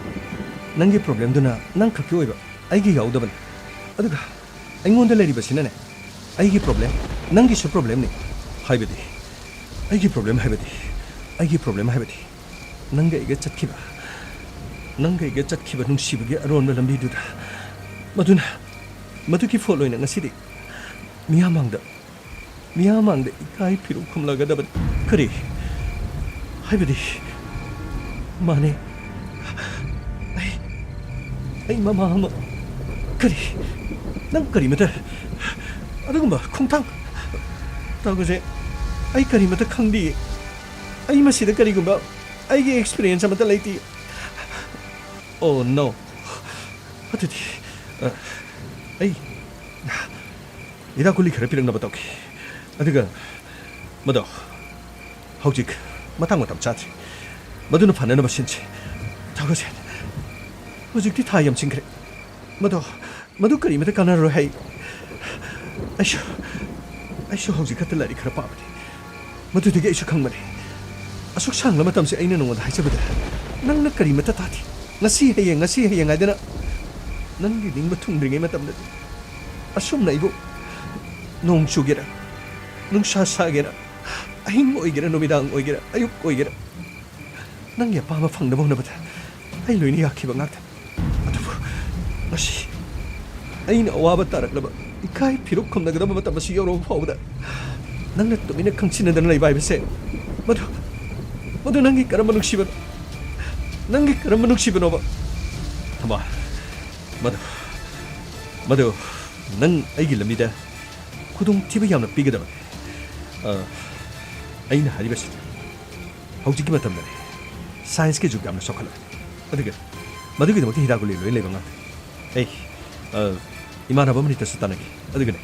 ꯅꯪꯒꯤ ꯄ꯭ꯔꯣꯕ꯭ꯂꯦꯝꯗꯨꯅ ꯅꯪ ꯈꯛꯀꯤ ꯑꯣꯏꯕ, ꯑꯩꯒꯤ ꯌꯥꯎꯗꯕꯅꯤ꯫ ꯑꯗꯨꯒ ꯑꯩꯉꯣꯟꯗ ꯂꯩꯔꯤꯕꯁꯤꯅꯅꯦ, ꯑꯩꯒꯤ ꯄ꯭ꯔꯣꯕ꯭ꯂꯦꯝ, ꯅꯪꯒꯤꯁꯨ ꯄ꯭ꯔꯣꯕ꯭ꯂꯦꯝꯅꯤ꯫ ꯍꯥꯏꯕꯗꯤ, ꯑꯩꯒꯤ ꯄ꯭ꯔꯣꯕ꯭ꯂꯦꯝ ꯍꯥꯏꯕꯗꯤ, ꯑꯩꯒꯤ ꯄ꯭ꯔꯣꯕ꯭ꯂꯦꯝ ꯍꯥꯏꯕꯗꯤ, ꯅꯪꯒ ꯑꯩꯒ ꯆꯠꯈꯤꯕ, ꯅꯪꯒ ꯑꯩꯒ ꯆꯠꯈꯤꯕ ꯅꯨꯡꯁꯤꯕꯒꯤ ꯑꯔꯣꯟꯕ ꯂꯝꯕꯤꯗꯨꯗ, ꯃꯗꯨꯅ, ꯃꯗꯨꯒꯤ ꯐꯣꯜ ꯑꯣꯏꯅ ꯉꯁꯤꯗꯤ ꯃꯤꯌꯥꯝ ꯃꯥꯡꯗ, ꯃꯤꯌꯥꯝ ꯃꯥꯡꯗ ꯏꯀꯥꯏ ꯐꯤꯔꯨꯛ ꯈꯨꯝꯂꯒꯗꯕꯅꯤ꯫ ꯀꯔꯤ? ꯍꯥꯏꯕꯗꯤ, ꯃꯥꯅꯦ, ꯑꯩ ꯃꯃꯥ ꯑꯃ꯫ ꯀꯔꯤ? ꯅꯪ ꯀꯔꯤꯃꯇ ꯑꯗꯨꯒꯨꯝꯕ ꯈꯣꯡꯊꯥꯡ ꯇꯧꯒꯁꯦ꯫ ꯑꯩ ꯀꯔꯤꯃꯇ ꯈꯪꯗꯤꯌꯦ꯫ ꯑꯩ ꯃꯁꯤꯗ ꯀꯔꯤꯒꯨꯝꯕ ꯑꯩꯒꯤ ꯑꯦꯛꯁꯄꯤꯔꯤꯌꯦꯟꯁ ꯑꯃꯠꯇ ꯂꯩꯇꯦ꯫ ꯑꯣ, ꯅꯣ꯫ ꯑꯗꯨꯗꯤ, ꯑ, ꯑꯩ ꯍꯤꯗꯥꯛ ꯒꯨꯂꯤ ꯈꯔ ꯄꯤꯔꯛꯅꯕ ꯇꯧꯒꯦ꯫ ꯑꯗꯨꯒ ꯃꯗꯣ ꯍꯧꯖꯤꯛ ꯃꯇꯥꯡ ꯃꯇꯝ ꯆꯥꯗ꯭ꯔꯤ꯫ ꯃꯗꯨꯅ ꯐꯅꯅꯕ ꯁꯤꯟꯁꯤ꯫ ꯊꯥꯒꯠꯁꯦ꯫ ꯍꯧꯖꯤꯛꯇꯤ ꯊꯥ ꯌꯥꯝꯁꯤꯟꯈ꯭ꯔꯦ꯫ ꯃꯗꯣ, ꯃꯗꯨ ꯀꯔꯤꯃꯇ ꯀꯥꯟꯅꯔꯣꯏ ꯍꯥꯏ꯫ ꯑꯩꯁꯨ, ꯑꯩꯁꯨ ꯍꯧꯖꯤꯛ ꯈꯛꯇ ꯂꯥꯏꯔꯤꯛ ꯈꯔ ꯄꯥꯕꯅꯤ꯫ ꯃꯗꯨꯗꯒꯤ ꯑꯩꯁꯨ ꯈꯪꯕꯅꯤ꯫ ꯑꯁꯨꯛ ꯁꯥꯡꯂ ꯃꯇꯝꯁꯦ ꯑꯩꯅ ꯅꯉꯣꯟꯗ ꯍꯥꯏꯖꯕꯗ ꯅꯪꯅ ꯀꯔꯤꯃꯇ ꯇꯥꯗꯦ꯫ ꯉꯁꯤ ꯍꯌꯦꯡ, ꯉꯁꯤ ꯍꯌꯦꯡ ꯍꯥꯏꯗꯅ ꯅꯪꯒꯤ ꯅꯤꯡꯕ ꯊꯨꯡꯗ꯭ꯔꯤꯉꯩ ꯃꯇꯝꯗꯗꯤ ꯑꯁꯨꯝꯅ ꯑꯩꯕꯨ ꯅꯣꯡ ꯆꯨꯒꯦꯔꯥ, ꯅꯨꯡꯁꯥ ꯁꯥꯒꯦꯔꯥ, ꯑꯍꯤꯡ ꯑꯣꯏꯒꯦꯔꯥ, ꯅꯨꯃꯤꯗꯥꯡ ꯑꯣꯏꯒꯦꯔꯥ, ꯑꯌꯨꯛ ꯑꯣꯏꯒꯦꯔꯥ, ꯅꯪꯒꯤ ꯑꯄꯥꯝꯕ ꯐꯪꯅꯕ ꯍꯣꯠꯅꯕꯗ ꯑꯩ ꯂꯣꯏꯅ ꯌꯥꯈꯤꯕ ꯉꯥꯛꯇꯅꯤ꯫ ꯑꯗꯨꯕꯨ ꯉꯁꯤ ꯑꯩꯅ ꯑꯋꯥꯕ ꯇꯥꯔꯛꯂꯕ, ꯏꯀꯥꯏ ꯐꯤꯔꯨꯛ ꯈꯨꯝꯅꯒꯗꯕ ꯃꯇꯝ ꯑꯁꯤ ꯌꯧꯔꯕ ꯐꯥꯎꯕꯗ ꯅꯪꯅ ꯇꯨꯃꯤꯟꯅ ꯈꯪꯁꯤꯟꯅꯗꯅ ꯂꯩꯕ ꯍꯥꯏꯕꯁꯦ, ꯃꯗꯨ, ꯃꯗꯨ ꯅꯪꯒꯤ ꯀꯔꯝꯕ ꯅꯨꯡꯁꯤꯕꯅꯣ? ꯅꯪꯒꯤ ꯀꯔꯝꯕ ꯅꯨꯡꯁꯤꯕꯅꯣꯕ? ꯊꯝꯕꯥꯜ, ꯃꯗꯨ, ꯃꯗꯨ ꯅꯪ ꯑꯩꯒꯤ ꯂꯝꯕꯤꯗ ꯈꯨꯗꯣꯡꯊꯤꯕ ꯌꯥꯝꯅ ꯄꯤꯒꯗꯕꯅꯤ꯫ ꯑ, ꯑꯩꯅ ꯍꯥꯏꯔꯤꯕꯁꯤ ꯍꯧꯖꯤꯛꯀꯤ ꯃꯇꯝꯗꯅꯦ ꯁꯥꯏꯟꯁꯀꯤ ꯖꯨꯒ ꯌꯥꯝꯅ ꯆꯥꯎꯈꯠꯂꯦ꯫ ꯑꯗꯨꯒ ꯃꯗꯨꯒꯤꯗꯃꯛꯇ ꯍꯤꯗꯥꯛ ꯒꯨꯂꯤ ꯂꯣꯏ ꯂꯩꯕ ꯉꯥꯛꯇꯅꯤ꯫ ꯑꯩ, ꯑ, ꯏꯃꯥꯟꯅꯕ ꯑꯃꯅꯤꯇꯁꯨ ꯇꯥꯟꯅꯒꯦ꯫ ꯑꯗꯨꯒꯅꯦ,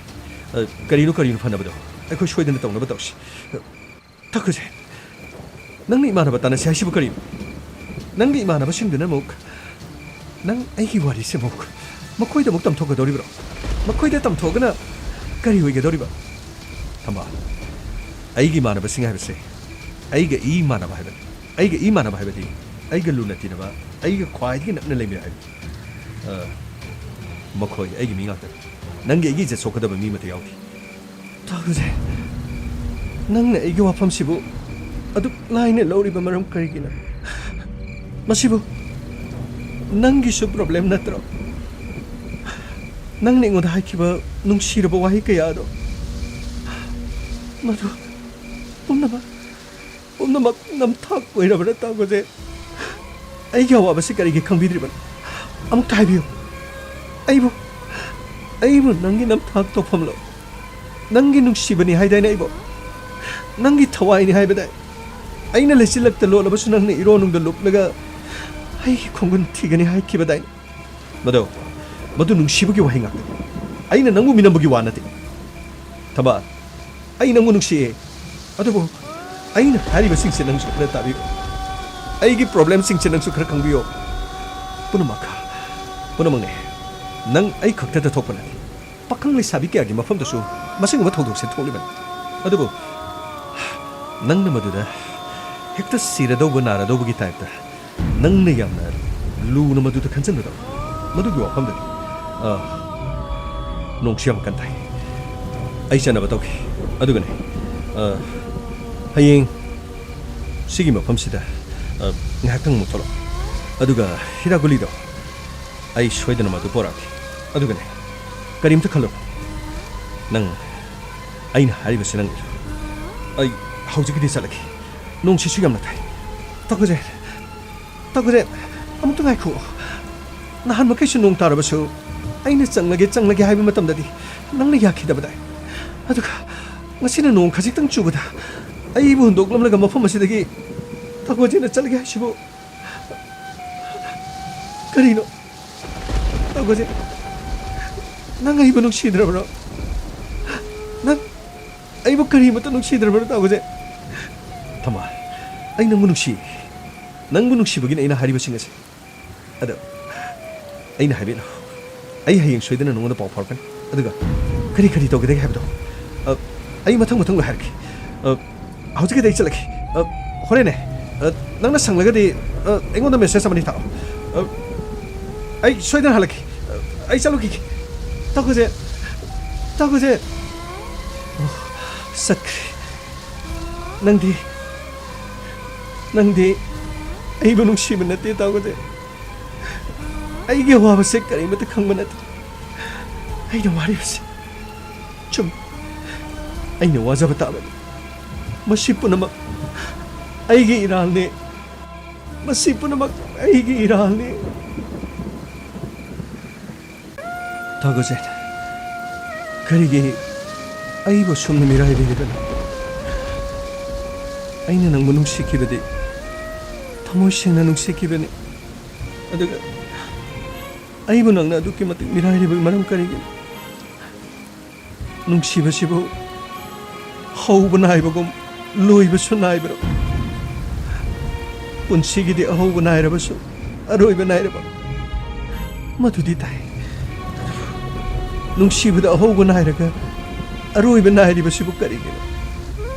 ꯑ, ꯀꯔꯤꯅꯣ ꯀꯔꯤꯅꯣ ꯐꯅꯕꯗꯣ ꯑꯩꯈꯣꯏ ꯁꯣꯏꯗꯅ ꯇꯧꯅꯕ ꯇꯧꯁꯤ꯫ ꯇꯥꯈꯨꯖꯦ, ꯅꯪꯅ ꯏꯃꯥꯟꯅꯕ ꯇꯥꯟꯅꯁꯤ ꯍꯥꯏꯁꯤꯕꯨ ꯀꯔꯤꯅꯣ? ꯅꯪꯒꯤ ꯏꯃꯥꯟꯅꯕꯁꯤꯡꯗꯨꯅ ꯑꯃꯨꯛ ꯅꯪ ꯑꯩꯒꯤ ꯋꯥꯔꯤꯁꯦ ꯑꯃꯨꯛ ꯃꯈꯣꯏꯗ ꯑꯃꯨꯛ ꯇꯝꯊꯣꯛꯀꯗꯧꯔꯤꯕ꯭ꯔꯣ? ꯃꯈꯣꯏꯗ ꯇꯝꯊꯣꯛꯑꯒꯅ ꯀꯔꯤ ꯑꯣꯏꯒꯗꯧꯔꯤꯕ? ꯊꯝꯕꯥꯜ, ꯑꯩꯒꯤ ꯏꯃꯥꯟꯅꯕꯁꯤꯡ ꯍꯥꯏꯕꯁꯦ ꯑꯩꯒ ꯏ ꯃꯥꯟꯅꯕ ꯍꯥꯏꯕꯅꯤ꯫ ꯑꯩꯒ ꯏ ꯃꯥꯟꯅꯕ ꯍꯥꯏꯕꯗꯤ ꯑꯩꯒ ꯂꯨꯅ ꯇꯤꯟꯅꯕ, ꯑꯩꯒ ꯈ꯭ꯋꯥꯏꯗꯒꯤ ꯅꯛꯅ ꯂꯩꯃꯤꯟꯅꯕ ꯍꯥꯏꯕꯅꯤ꯫ ꯑ, ꯃꯈꯣꯏ ꯑꯩꯒꯤ ꯃꯤ ꯉꯥꯛꯇꯅꯤ꯫ ꯅꯪꯒꯤ ꯑꯩꯒꯤ ꯏꯖꯠ ꯁꯣꯛꯀꯗꯕ ꯃꯤ ꯑꯃꯠꯇ ꯌꯥꯎꯗꯦ꯫ ꯇꯥꯈꯨꯖꯦ, ꯅꯪꯅ ꯑꯩꯒꯤ ꯋꯥꯐꯝꯁꯤꯕꯨ ꯑꯗꯨꯛ ꯂꯥꯏꯅ ꯂꯧꯔꯤꯕ ꯃꯔꯝ ꯀꯔꯤꯒꯤꯅꯣ? ꯃꯁꯤꯕꯨ ꯅꯪꯒꯤꯁꯨ ꯄ꯭ꯔꯣꯕ꯭ꯂꯦꯝ ꯅꯠꯇ꯭ꯔꯣ? ꯅꯪꯅ ꯑꯩꯉꯣꯟꯗ ꯍꯥꯏꯈꯤꯕ ꯅꯨꯡꯁꯤꯔꯕ ꯋꯥꯍꯩ ꯀꯌꯥ ꯑꯗꯣ, ꯃꯗꯨ ꯄꯨꯝꯅꯃꯛ, ꯄꯨꯝꯅꯃꯛ ꯅꯝꯊꯥꯛ ꯑꯣꯏꯔꯕꯅ ꯇꯥꯈꯨꯖꯦ꯫ ꯑꯩꯒꯤ ꯑꯋꯥꯕꯁꯤ ꯀꯔꯤꯒꯤ ꯈꯪꯕꯤꯗ꯭ꯔꯤꯕꯅꯣ? ꯑꯃꯨꯛꯇ ꯍꯥꯏꯕꯤꯌꯨ꯫ ꯑꯩꯕꯨ, ꯑꯩꯕꯨ ꯅꯪꯒꯤ ꯅꯝꯊꯥꯛ ꯇꯧꯐꯝꯂꯣ? ꯅꯪꯒꯤ ꯅꯨꯡꯁꯤꯕꯅꯤ ꯍꯥꯏꯗꯥꯏꯅꯦ ꯑꯩꯕꯨ? ꯅꯪꯒꯤ ꯊꯋꯥꯏꯅꯤ ꯍꯥꯏꯕꯗꯥꯏ? ꯑꯩꯅ ꯂꯩꯆꯤꯜꯂꯛꯇ ꯂꯣꯠꯂꯕꯁꯨ ꯅꯪꯅ ꯏꯔꯣꯟꯅꯨꯡꯗ ꯂꯨꯞꯂꯒ ꯑꯩꯒꯤ ꯈꯣꯡꯒꯨꯟ ꯊꯤꯒꯅꯤ ꯍꯥꯏꯈꯤꯕꯗꯥꯏꯅꯦ? ꯃꯗꯨ, ꯃꯗꯨ ꯅꯨꯡꯁꯤꯕꯒꯤ ꯋꯥꯍꯩ ꯉꯥꯛꯇꯅꯤ꯫ ꯑꯩꯅ ꯅꯪꯕꯨ ꯃꯤꯅꯝꯕꯒꯤ ꯋꯥ ꯅꯠꯇꯦ꯫ ꯊꯝꯕꯥꯜ, ꯑꯩ ꯅꯪꯕꯨ ꯅꯨꯡꯁꯤꯌꯦ꯫ ꯑꯗꯨꯕꯨ ꯑꯩꯅ ꯍꯥꯏꯔꯤꯕꯁꯤꯡꯁꯦ ꯅꯪꯁꯨ ꯈꯔ ꯇꯥꯕꯤꯌꯨ꯫ ꯑꯩꯒꯤ problemꯁꯤꯡꯁꯦ ꯅꯪꯁꯨ ꯈꯔ ꯈꯪꯕꯤꯌꯨ꯫ ꯄꯨꯝꯅꯃꯛ, ꯄꯨꯝꯅꯃꯛꯅꯦ꯫ ꯅꯪ ꯑꯩ ꯈꯛꯇꯗ ꯊꯣꯛꯄ ꯅꯠꯇꯦ꯫ ꯄꯥꯈꯪ ꯂꯩꯁꯥꯕꯤ ꯀꯌꯥꯒꯤ ꯃꯐꯝꯗꯁꯨ ꯃꯁꯤꯒꯨꯝꯕ ꯊꯧꯗꯣꯛꯁꯦ ꯊꯣꯛꯂꯤꯕꯅꯤ꯫ ꯑꯗꯨꯕꯨ ꯅꯪꯅ ꯃꯗꯨꯗ ꯍꯦꯛꯇ ꯁꯤꯔꯗꯧꯕ ꯅꯥꯔꯗꯧꯕꯒꯤ typeꯇ ꯅꯪꯅ ꯌꯥꯝꯅ ꯂꯨꯅ ꯃꯗꯨꯗ ꯈꯟꯖꯟꯕꯗꯣ, ꯃꯗꯨꯒꯤ ꯋꯥꯐꯝꯗꯅꯤ꯫ ꯑ, ꯅꯣꯡꯁꯨ ꯌꯥꯝ ꯀꯟ ꯇꯥꯏ꯫ ꯑꯩ ꯆꯠꯅꯕ ꯇꯧꯒꯦ꯫ ꯑꯗꯨꯒꯅꯦ, ꯑ, ꯍꯌꯦꯡ ꯁꯤꯒꯤ ꯃꯐꯝꯁꯤꯗ, ꯑ, ꯉꯥꯏꯍꯥꯛꯇꯪ ꯑꯃꯨꯛ ꯊꯣꯛꯂꯛꯑꯣ꯫ ꯑꯗꯨꯒ ꯍꯤꯗꯥꯛ ꯒꯨꯂꯤꯗꯣ ꯑꯩ ꯁꯣꯏꯗꯅ ꯃꯗꯨ ꯄꯣꯔꯛꯀꯦ꯫ ꯑꯗꯨꯒꯅꯦ, ꯀꯔꯤꯝꯇ ꯈꯜꯂꯨ꯫ ꯅꯪ, ꯑꯩꯅ ꯍꯥꯏꯔꯤꯕꯁꯤ ꯅꯪ ꯏꯜꯂꯨ꯫ ꯑꯩ ꯍꯧꯖꯤꯛꯀꯤꯗꯤ ꯆꯠꯂꯒꯦ꯫ ꯅꯣꯡꯁꯤꯁꯨ ꯌꯥꯝꯅ ꯇꯥꯏ꯫ ꯇꯥ ꯒꯣꯖꯦꯟ, ꯇꯥ ꯒꯣꯖꯦꯟ, ꯑꯃꯨꯛꯇ ꯉꯥꯏꯈꯣ꯫ ꯅꯍꯥꯟ ꯃꯈꯩꯁꯨ ꯅꯣꯡ ꯇꯥꯔꯕꯁꯨ ꯑꯩꯅ "ꯆꯪꯂꯒꯦ, ꯆꯪꯂꯒꯦ" ꯍꯥꯏꯕ ꯃꯇꯝꯗꯗꯤ ꯅꯪꯅ ꯌꯥꯈꯤꯗꯕꯗꯥꯏ꯫ ꯑꯗꯨꯒ ꯉꯁꯤꯅ ꯅꯣꯡ ꯈꯖꯤꯛꯇꯪ ꯆꯨꯕꯗ ꯑꯩꯕꯨ ꯍꯨꯟꯗꯣꯛꯂꯝꯂꯒ ꯃꯐꯝ ꯑꯁꯤꯗꯒꯤ ꯇꯥ ꯒꯣꯖꯦꯟꯅ ꯆꯠꯂꯒꯦ ꯍꯥꯏꯁꯤꯕꯨ ꯀꯔꯤꯅꯣ? ꯇꯥ ꯒꯣꯖꯦꯟ, ꯅꯪ ꯑꯩꯕꯨ ꯅꯨꯡꯁꯤꯗ꯭ꯔꯕ꯭ꯔꯣ? ꯅꯪ ꯑꯩꯕꯨ ꯀꯔꯤꯃꯠꯇ ꯅꯨꯡꯁꯤꯗ꯭ꯔꯕ꯭ꯔꯣ, ꯇꯥ ꯒꯣꯖꯦꯟ? ꯊꯝꯕꯥꯜ, ꯑꯩ ꯅꯪꯕꯨ ꯅꯨꯡꯁꯤ꯫ ꯅꯪꯕꯨ ꯅꯨꯡꯁꯤꯕꯒꯤꯅꯤ ꯑꯩꯅ ꯍꯥꯏꯔꯤꯕꯁꯤꯡ ꯑꯁꯦ꯫ ꯑꯗꯣ, ꯑꯩꯅ ꯍꯥꯏꯕꯤꯔꯣ, ꯑꯩ ꯍꯌꯦꯡ ꯁꯣꯏꯗꯅ ꯅꯉꯣꯟꯗ ꯄꯥꯎ ꯐꯥꯎꯔꯛꯀꯅꯤ꯫ ꯑꯗꯨꯒ ꯀꯔꯤ ꯀꯔꯤ ꯇꯧꯒꯗꯒꯦ ꯍꯥꯏꯕꯗꯣ, ꯑ, ꯑꯩ ꯃꯊꯪ ꯃꯊꯪ ꯂꯣꯏ ꯍꯥꯏꯔꯛꯀꯦ꯫ ꯑ, ꯍꯧꯖꯤꯛꯀꯤꯗꯤ ꯑꯩ ꯆꯠꯂꯒꯦ꯫ ꯑ, ꯍꯣꯔꯦꯟꯅꯦ, ꯑ, ꯅꯪꯅ ꯁꯪꯂꯒꯗꯤ, ꯑ, ꯑꯩꯉꯣꯟꯗ message ꯑꯃꯅꯤ ꯊꯥꯔꯛꯑꯣ꯫ ꯑ, ꯑꯩ ꯁꯣꯏꯗꯅ ꯍꯜꯂꯛꯀꯦ꯫ ꯑ, ꯑꯩ ꯆꯠꯂꯨꯈꯤꯒꯦ꯫ ꯇꯥ ꯒꯣꯖꯦꯟ, ꯇꯥ ꯒꯣꯖꯦꯟ꯫ ꯑꯣ, ꯆꯠꯈ꯭ꯔꯦ꯫ ꯅꯪꯗꯤ, ꯅꯪꯗꯤ ꯑꯩꯕꯨ ꯅꯨꯡꯁꯤꯕ ꯅꯠꯇꯦ, ꯇꯥ ꯒꯣꯖꯦꯟ꯫ ꯑꯩꯒꯤ ꯑꯋꯥꯕꯁꯦ ꯀꯔꯤꯃꯠꯇ ꯈꯪꯕ ꯅꯠꯇꯦ꯫ ꯑꯩꯅ ꯋꯥꯔꯤꯕꯁꯦ ꯆꯨꯝ꯫ ꯑꯩꯅ ꯋꯥꯖꯕ ꯇꯥꯕꯅꯤ꯫ ꯃꯁꯤ ꯄꯨꯝꯅꯃꯛ ꯑꯩꯒꯤ ꯏꯔꯥꯜꯅꯤ꯫ ꯃꯁꯤ ꯄꯨꯝꯅꯃꯛ ꯑꯩꯒꯤ ꯏꯔꯥꯜꯅꯤ꯫ ꯊꯥꯒꯠꯆꯩ꯫ ꯀꯔꯤꯒꯤ ꯑꯩꯕꯨ ꯁꯨꯝꯅ ꯃꯤꯔꯥꯏꯕꯤꯔꯤꯕꯅꯣ? ꯑꯩꯅ ꯅꯪꯕꯨ ꯅꯨꯡꯁꯤꯈꯤꯕꯗꯤ, ꯊꯃꯣꯏ ꯁꯦꯡꯅ ꯅꯨꯡꯁꯤꯈꯤꯕꯅꯤ꯫ ꯑꯗꯨꯒ ꯑꯩꯕꯨ ꯅꯪꯅ ꯑꯗꯨꯛꯀꯤ ꯃꯇꯤꯛ ꯃꯤꯔꯥꯏꯔꯤꯕꯒꯤ ꯃꯔꯝ ꯀꯔꯤꯒꯤꯅꯣ? ꯅꯨꯡꯁꯤꯕꯁꯤꯕꯨ ꯍꯧꯕ ꯅꯥꯏꯕꯒꯨꯝ ꯂꯣꯏꯕꯁꯨ ꯅꯥꯏꯕ꯭ꯔꯣ? ꯄꯨꯟꯁꯤꯒꯤꯗꯤ ꯑꯍꯧꯕ ꯅꯥꯏꯔꯕꯁꯨ ꯑꯔꯣꯏꯕ ꯅꯥꯏꯔꯕ ꯃꯗꯨꯗꯤ ꯇꯥꯏ꯫ ꯅꯨꯡꯁꯤꯕꯗ ꯑꯍꯧꯕ ꯅꯥꯏꯔꯒ ꯑꯔꯣꯏꯕ ꯅꯥꯏꯔꯤꯕꯁꯤꯕꯨ ꯀꯔꯤꯒꯤꯅꯣ?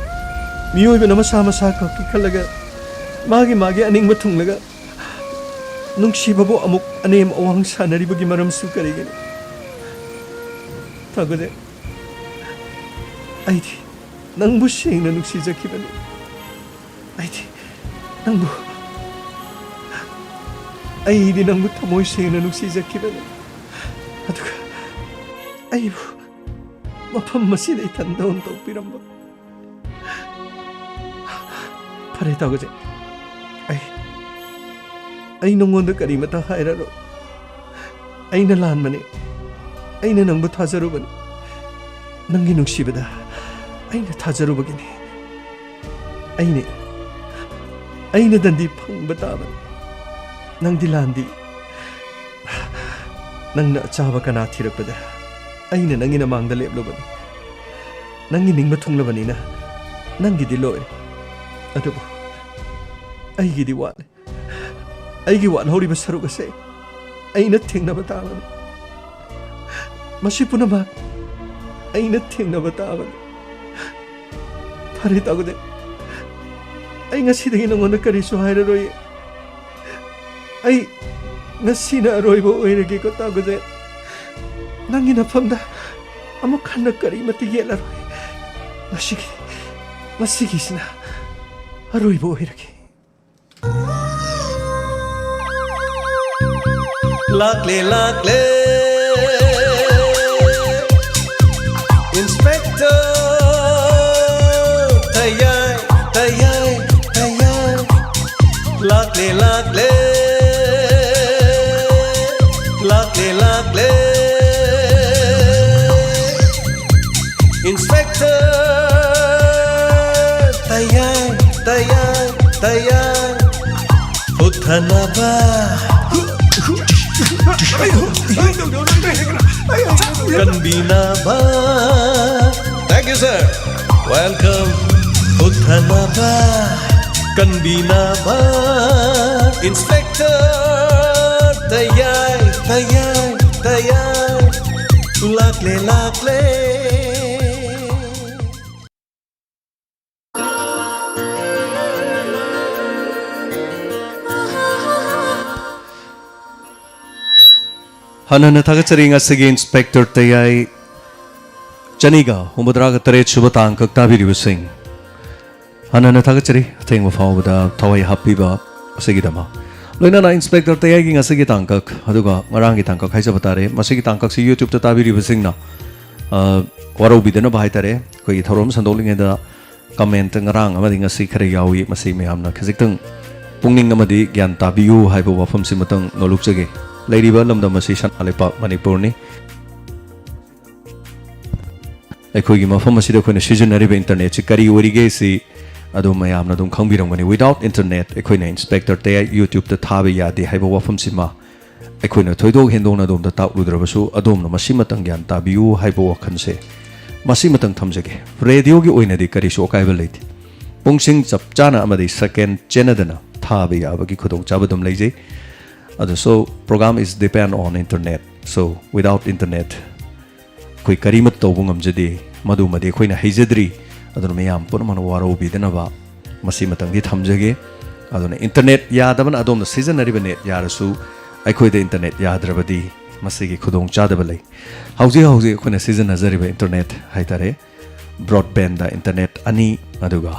ꯃꯤꯑꯣꯏꯕꯅ ꯃꯁꯥ ꯃꯁꯥ ꯈꯛꯀꯤ ꯈꯜꯂꯒ, ꯃꯥꯒꯤ ꯃꯥꯒꯤ ꯑꯅꯤꯡꯕ ꯊꯨꯡꯂꯒ, ꯅꯨꯡꯁꯤꯕꯕꯨ ꯑꯃꯨꯛ ꯑꯅꯦꯝ ꯑꯋꯥꯡ ꯁꯥꯟꯅꯔꯤꯕꯒꯤ ꯃꯔꯝꯁꯨ ꯀꯔꯤꯒꯤꯅꯣ? ꯊꯥꯒꯠꯂꯦ꯫ ꯑꯩꯗꯤ ꯅꯪꯕꯨ ꯁꯦꯡꯅ ꯅꯨꯡꯁꯤꯖꯈꯤꯕꯅꯤ꯫ ꯑꯩꯗꯤ ꯅꯪꯕꯨ, ꯑꯩꯗꯤ ꯅꯪꯕꯨ ꯊꯃꯣꯏ ꯁꯦꯡꯅ ꯅꯨꯡꯁꯤꯖꯈꯤꯕꯅꯤ꯫ ꯑꯗꯨꯒ ꯑꯩꯕꯨ ꯃꯐꯝ ꯑꯁꯤꯗ ꯏꯊꯟꯗ ꯍꯨꯟꯗꯣꯛꯄꯤꯔꯝꯕ꯫ ꯐꯔꯦ, ꯇꯧꯒꯁꯦ꯫ ꯑꯩ, ꯑꯩ ꯅꯉꯣꯟꯗ ꯀꯔꯤꯃꯇ ꯍꯥꯏꯔꯔꯣꯏ꯫ ꯑꯩꯅ ꯂꯥꯟꯕꯅꯤ꯫ ꯑꯩꯅ ꯅꯪꯕꯨ ꯊꯥꯖꯔꯨꯕꯅꯤ꯫ ꯅꯪꯒꯤ ꯅꯨꯡꯁꯤꯕꯗ ꯑꯩꯅ ꯊꯥꯖꯔꯨꯕꯒꯤꯅꯤ꯫ ꯑꯩꯅ, ꯑꯩꯅ ꯗꯟꯗꯤ ꯐꯪꯕ ꯇꯥꯕꯅꯤ꯫ ꯅꯪꯗꯤ ꯂꯥꯟꯗꯤ꯫ ꯅꯪꯅ ꯑꯆꯥꯕ ꯀꯅꯥ ꯊꯤꯔꯛꯄꯗ ꯑꯩꯅ ꯅꯪꯒꯤ ꯅꯃꯥꯡꯗ ꯂꯦꯞꯂꯨꯕꯅꯤ꯫ ꯅꯪꯒꯤ ꯅꯤꯡꯕ ꯊꯨꯡꯂꯕꯅꯤꯅ ꯅꯪꯒꯤꯗꯤ ꯂꯣꯏꯔꯦ꯫ ꯑꯗꯨꯕꯨ ꯑꯩꯒꯤꯗꯤ ꯋꯥꯠꯂꯤ꯫ ꯑꯩꯒꯤ ꯋꯥꯠꯍꯧꯔꯤꯕ ꯁꯔꯨꯛ ꯑꯁꯦ ꯑꯩꯅ ꯊꯦꯡꯅꯕ ꯇꯥꯕꯅꯤ꯫ ꯃꯁꯤ ꯄꯨꯝꯅꯃꯛ ꯑꯩꯅ ꯊꯦꯡꯅꯕ ꯇꯥꯕꯅꯤ꯫ ꯐꯔꯦ, ꯇꯥꯒꯨꯗꯦ꯫ ꯑꯩ ꯉꯁꯤꯗꯒꯤ ꯅꯉꯣꯟꯗ ꯀꯔꯤꯁꯨ ꯍꯥꯏꯔꯔꯣꯏ꯫ ꯑꯩ ꯉꯁꯤꯅ ꯑꯔꯣꯏꯕ ꯑꯣꯏꯔꯒꯦꯀꯣ, ꯇꯥꯒꯨꯗꯦ꯫ ꯅꯪꯒꯤ ꯅꯐꯝꯗ ꯑꯃꯨꯛ ꯍꯟꯅ ꯀꯔꯤꯃꯠꯇ ꯌꯦꯠꯂꯔꯣꯏ꯫ ꯉꯁꯤꯒꯤ, ꯉꯁꯤꯒꯤꯁꯤꯅ ꯑꯔꯣꯏꯕ ꯑꯣꯏꯔꯒꯦ꯫ ꯂꯥꯛꯂꯦ, ꯂꯥꯛꯂꯦ, Inspector ꯊꯌꯥꯏ, ꯊꯌꯥꯏ, ꯊꯌꯥꯏ꯫ ꯂꯥꯛꯂꯦ, ꯂꯥꯛꯂꯦ, ꯂꯥꯛꯂꯦ, ꯂꯥꯛꯂꯦ꯫ ꯇꯌꯥꯏ, Tayai, ꯇꯌꯥꯏ꯫ ꯍꯨꯠꯊꯅꯕ꯫ ꯀꯟꯕꯤꯅꯕ꯫ Thank you, sir. Welcome. ꯍꯨꯠꯊꯅꯕ꯫ ꯀꯟꯕꯤꯅꯕ꯫ Inspector Tayai, Tayai, ꯇꯌꯥꯏ꯫ ꯂꯥꯛꯂꯦ, ꯂꯥꯛꯂꯦ꯫ ꯍꯟꯅ ꯍꯟꯅ ꯊꯥꯒꯠꯆꯔꯤ ꯉꯁꯤꯒꯤ ꯏꯟꯁꯄꯦꯛꯇꯔ ꯇꯌꯥꯏ ꯆꯅꯤꯒ ꯍꯨꯝꯐꯨꯇꯔꯥꯒ ꯇꯔꯦꯠ ꯁꯨꯕ ꯇꯥꯡꯀꯛ ꯇꯥꯕꯤꯔꯤꯕꯁꯤꯡ꯫ ꯍꯟꯅ ꯍꯟꯅ ꯊꯥꯒꯠꯆꯔꯤ ꯑꯊꯦꯡꯕ ꯐꯥꯎꯕꯗ ꯊꯋꯥꯏ ꯍꯥꯞꯄꯤꯕ ꯑꯁꯤꯒꯤꯗꯃꯛ꯫ ꯂꯣꯏꯅꯅ ꯏꯟꯁꯄꯦꯛꯇꯔ ꯇꯌꯥꯏꯒꯤ ꯉꯁꯤꯒꯤ ꯇꯥꯡꯀꯛ ꯑꯗꯨꯒ ꯉꯔꯥꯡꯒꯤ ꯇꯥꯡꯀꯛ ꯍꯥꯏꯖꯕ ꯇꯥꯔꯦ꯫ ꯃꯁꯤꯒꯤ ꯇꯥꯡꯀꯛꯁꯤ YouTube-ꯇ ꯇꯥꯕꯤꯔꯤꯕꯁꯤꯡꯅ, ꯑ, ꯋꯥꯔꯧꯕꯤꯗꯅꯕ ꯍꯥꯏ ꯇꯥꯔꯦ꯫ ꯑꯩꯈꯣꯏꯒꯤ ꯊꯧꯔꯝ ꯁꯟꯗꯣꯛꯂꯤꯉꯩꯗ comment ꯉꯔꯥꯡ ꯑꯃꯗꯤ ꯉꯁꯤ ꯈꯔ ꯌꯥꯎꯏ꯫ ꯃꯁꯤ ꯃꯌꯥꯝꯅ ꯈꯖꯤꯛꯇꯪ ꯄꯨꯛꯅꯤꯡ ꯑꯃꯗꯤ ꯒ꯭ꯌꯥꯟ ꯇꯥꯕꯤꯌꯨ ꯍꯥꯏꯕ ꯋꯥꯐꯝꯁꯤꯃꯇꯪ ꯅꯣꯜꯂꯨꯛꯆꯒꯦ꯫ ꯂꯩꯔꯤꯕ ꯂꯝꯗꯝ ꯑꯁꯤ ꯁꯅꯥ ꯂꯩꯄꯥꯛ ꯃꯅꯤꯄꯨꯔꯅꯤ꯫ ꯑꯩꯈꯣꯏꯒꯤ ꯃꯐꯝ ꯑꯁꯤꯗ ꯑꯩꯈꯣꯏꯅ ꯁꯤꯖꯤꯟꯅꯔꯤꯕ internet-ꯁꯤ ꯀꯔꯤ ꯑꯣꯏꯔꯤꯒꯦ ꯁꯤ ꯑꯗꯨꯝ ꯃꯌꯥꯝꯅ ꯑꯗꯨꯝ ꯈꯪꯕꯤꯔꯝꯒꯅꯤ꯫ Without internet ꯑꯩꯈꯣꯏꯅ ꯏꯟꯁꯄꯦꯛꯇꯔ ꯇꯌꯥꯏ YouTube-ꯇ ꯊꯥꯕ ꯌꯥꯗꯦ ꯍꯥꯏꯕ ꯋꯥꯐꯝꯁꯤꯃ ꯑꯩꯈꯣꯏꯅ ꯊꯣꯏꯗꯣꯛ ꯍꯦꯟꯗꯣꯛꯅ ꯑꯗꯣꯝꯗ ꯇꯥꯛꯂꯨꯗ꯭ꯔꯕꯁꯨ, ꯑꯗꯣꯝꯅ ꯃꯁꯤꯃꯇꯪ ꯒ꯭ꯌꯥꯟ ꯇꯥꯕꯤꯌꯨ ꯍꯥꯏꯕ ꯋꯥꯈꯜꯁꯦ ꯃꯁꯤꯃꯇꯪ ꯊꯝꯖꯒꯦ꯫ ꯔꯦꯗꯤꯑꯣꯒꯤ ꯑꯣꯏꯅꯗꯤ ꯀꯔꯤꯁꯨ ꯑꯀꯥꯏꯕ ꯂꯩꯇꯦ꯫ ꯄꯨꯡꯁꯤꯡ ꯆꯞ ꯆꯥꯅ ꯑꯃꯗꯤ second ꯆꯦꯟꯅꯗꯅ ꯊꯥꯕ ꯌꯥꯕꯒꯤ ꯈꯨꯗꯣꯡꯆꯥꯕ ꯑꯗꯨꯝ ꯂꯩꯖꯩ꯫ ꯑꯗꯨ, so, program is depend on internet. So, without internet, ꯑꯩꯈꯣꯏ ꯀꯔꯤꯃꯠꯇ ꯇꯧꯕ ꯉꯝꯖꯗꯦ꯫ ꯃꯗꯨꯃꯗꯤ ꯑꯩꯈꯣꯏꯅ ꯍꯩꯖꯗ꯭ꯔꯤ꯫ ꯑꯗꯨꯅ ꯃꯌꯥꯝ ꯄꯨꯝꯅꯃꯛꯅ ꯋꯥꯔꯧꯕꯤꯗꯅꯕ ꯃꯁꯤꯃꯇꯪꯗꯤ ꯊꯝꯖꯒꯦ꯫ ꯑꯗꯨꯅ internet ꯌꯥꯗꯕꯅ, ꯑꯗꯣꯝꯅ ꯁꯤꯖꯤꯟꯅꯔꯤꯕ net ꯌꯥꯔꯁꯨ, ꯑꯩꯈꯣꯏꯗ internet ꯌꯥꯗ꯭ꯔꯕꯗꯤ ꯃꯁꯤꯒꯤ ꯈꯨꯗꯣꯡꯆꯥꯗꯕ ꯂꯩ꯫ ꯍꯧꯖꯤꯛ ꯍꯧꯖꯤꯛ ꯑꯩꯈꯣꯏꯅ ꯁꯤꯖꯤꯟꯅꯖꯔꯤꯕ internet ꯍꯥꯏꯇꯥꯔꯦ, broadband internet ꯑꯅꯤ, ꯑꯗꯨꯒ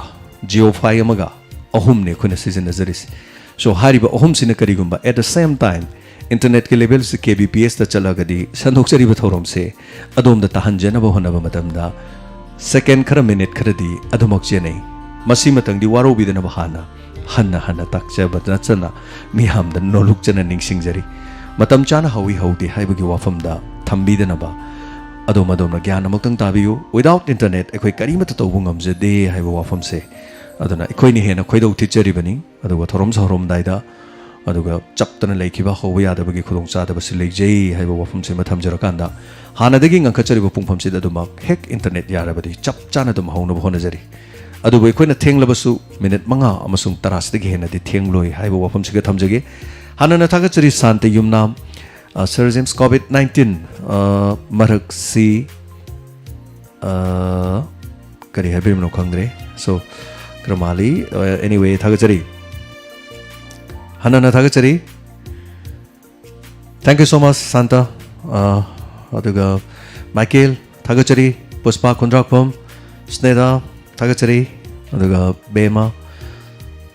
JioFi ꯑꯃꯒ, ꯑꯍꯨꯝꯅꯤ ꯑꯩꯈꯣꯏꯅ ꯁꯤꯖꯤꯟꯅꯖꯔꯤꯁꯤ꯫ So, ꯍꯥꯏꯔꯤꯕ ꯑꯍꯨꯝꯁꯤꯅ ꯀꯔꯤꯒꯨꯝꯕ at the same time internet-ꯀꯤ level-ꯁꯤ K B P S-ꯇ ꯆꯠꯂꯒꯗꯤ, ꯁꯟꯗꯣꯛꯆꯔꯤꯕ ꯊꯧꯔꯝꯁꯦ ꯑꯗꯣꯝꯗ ꯇꯥꯍꯟꯖꯅꯕ ꯍꯣꯠꯅꯕ ꯃꯇꯝꯗ second ꯈꯔ, minute ꯈꯔꯗꯤ ꯑꯗꯨꯃꯛ ꯆꯦꯟꯅꯩ꯫ ꯃꯁꯤꯃꯇꯪꯗꯤ ꯋꯥꯔꯧꯕꯤꯗꯅꯕ ꯍꯥꯟꯅ ꯍꯟꯅ ꯍꯟꯅ ꯇꯥꯛꯆꯕ ꯅꯠꯇꯅ ꯃꯤꯌꯥꯝꯗ ꯅꯣꯂꯨꯛꯆꯅ ꯅꯤꯡꯁꯤꯡꯖꯔꯤ꯫ ꯃꯇꯝ ꯆꯥꯅ ꯍꯧꯏ ꯍꯧꯗꯦ ꯍꯥꯏꯕꯒꯤ ꯋꯥꯐꯝꯗ ꯊꯝꯕꯤꯗꯅꯕ ꯑꯗꯣꯝ ꯑꯗꯣꯝꯅ ꯒ꯭ꯌꯥꯟ ꯑꯃꯨꯛꯇꯪ ꯇꯥꯕꯤꯌꯨ꯫ Without internet ꯑꯩꯈꯣꯏ ꯀꯔꯤꯃꯠꯇ ꯇꯧꯕ ꯉꯝꯖꯗꯦ ꯍꯥꯏꯕ ꯋꯥꯐꯝꯁꯦ꯫ ꯑꯗꯨꯅ ꯑꯩꯈꯣꯏꯅ ꯍꯦꯟꯅ ꯈꯣꯏꯗꯧ ꯊꯤꯠꯆꯔꯤꯕꯅꯤ꯫ ꯑꯗꯨꯒ ꯊꯧꯔꯝꯁꯨ ꯍꯧꯔꯝꯗꯥꯏꯗ, ꯑꯗꯨꯒ ꯆꯞꯇꯅ ꯂꯩꯈꯤꯕ, ꯍꯧꯕ ꯌꯥꯗꯕꯒꯤ ꯈꯨꯗꯣꯡꯆꯥꯗꯕꯁꯤ ꯂꯩꯖꯩ ꯍꯥꯏꯕ ꯋꯥꯐꯝꯁꯤꯃ ꯊꯝꯖꯔꯀꯥꯟꯗ, ꯍꯥꯟꯅꯗꯒꯤ ꯉꯟꯈꯠꯆꯔꯤꯕ ꯄꯨꯡꯐꯝꯁꯤꯗ ꯑꯗꯨꯃꯛ ꯍꯦꯛ internet ꯌꯥꯔꯕꯗꯤ ꯆꯞ ꯆꯥꯅ ꯑꯗꯨꯝ ꯍꯧꯅꯕ ꯍꯣꯠꯅꯖꯔꯤ꯫ ꯑꯗꯨꯕꯨ ꯑꯩꯈꯣꯏꯅ ꯊꯦꯡꯂꯕꯁꯨ ꯃꯤꯅꯤꯠ ꯃꯉꯥ ꯑꯃꯁꯨꯡ ꯇꯔꯥꯁꯤꯗꯒꯤ ꯍꯦꯟꯅꯗꯤ ꯊꯦꯡꯂꯣꯏ ꯍꯥꯏꯕ ꯋꯥꯐꯝꯁꯤꯒ ꯊꯝꯖꯒꯦ꯫ ꯍꯥꯟꯅꯅ ꯊꯥꯒꯠꯆꯔꯤ ꯁꯥꯟꯇ ꯌꯨꯝꯅꯥꯝ꯫ ꯑ, ꯁꯔ ꯖꯦꯝꯁ, COVID nineteen, ꯑ, ꯃꯔꯛꯁꯤ, ꯑ, ꯀꯔꯤ ꯍꯥꯏꯕꯤꯔꯤꯕꯅꯣ ꯈꯪꯗ꯭ꯔꯦ꯫ So, ꯈꯔ ꯃꯥꯜꯂꯤ꯫ ꯑ, anyway, ꯊꯥꯒꯠꯆꯔꯤ꯫ ꯍꯟꯅꯅ ꯊꯥꯒꯠꯆꯔꯤ꯫ Thank you so much, Santa. ꯑ, ꯑꯗꯨꯒ ꯃꯥꯏꯀꯦꯜ, ꯊꯥꯒꯠꯆꯔꯤ꯫ ꯄꯨꯁꯄꯥ ꯈꯨꯟꯗ꯭ꯔꯥꯛꯄꯝ, ꯁ꯭ꯅꯦꯗꯥ, ꯊꯥꯒꯠꯆꯔꯤ꯫ ꯑꯗꯨꯒ ꯕꯦꯃꯥ,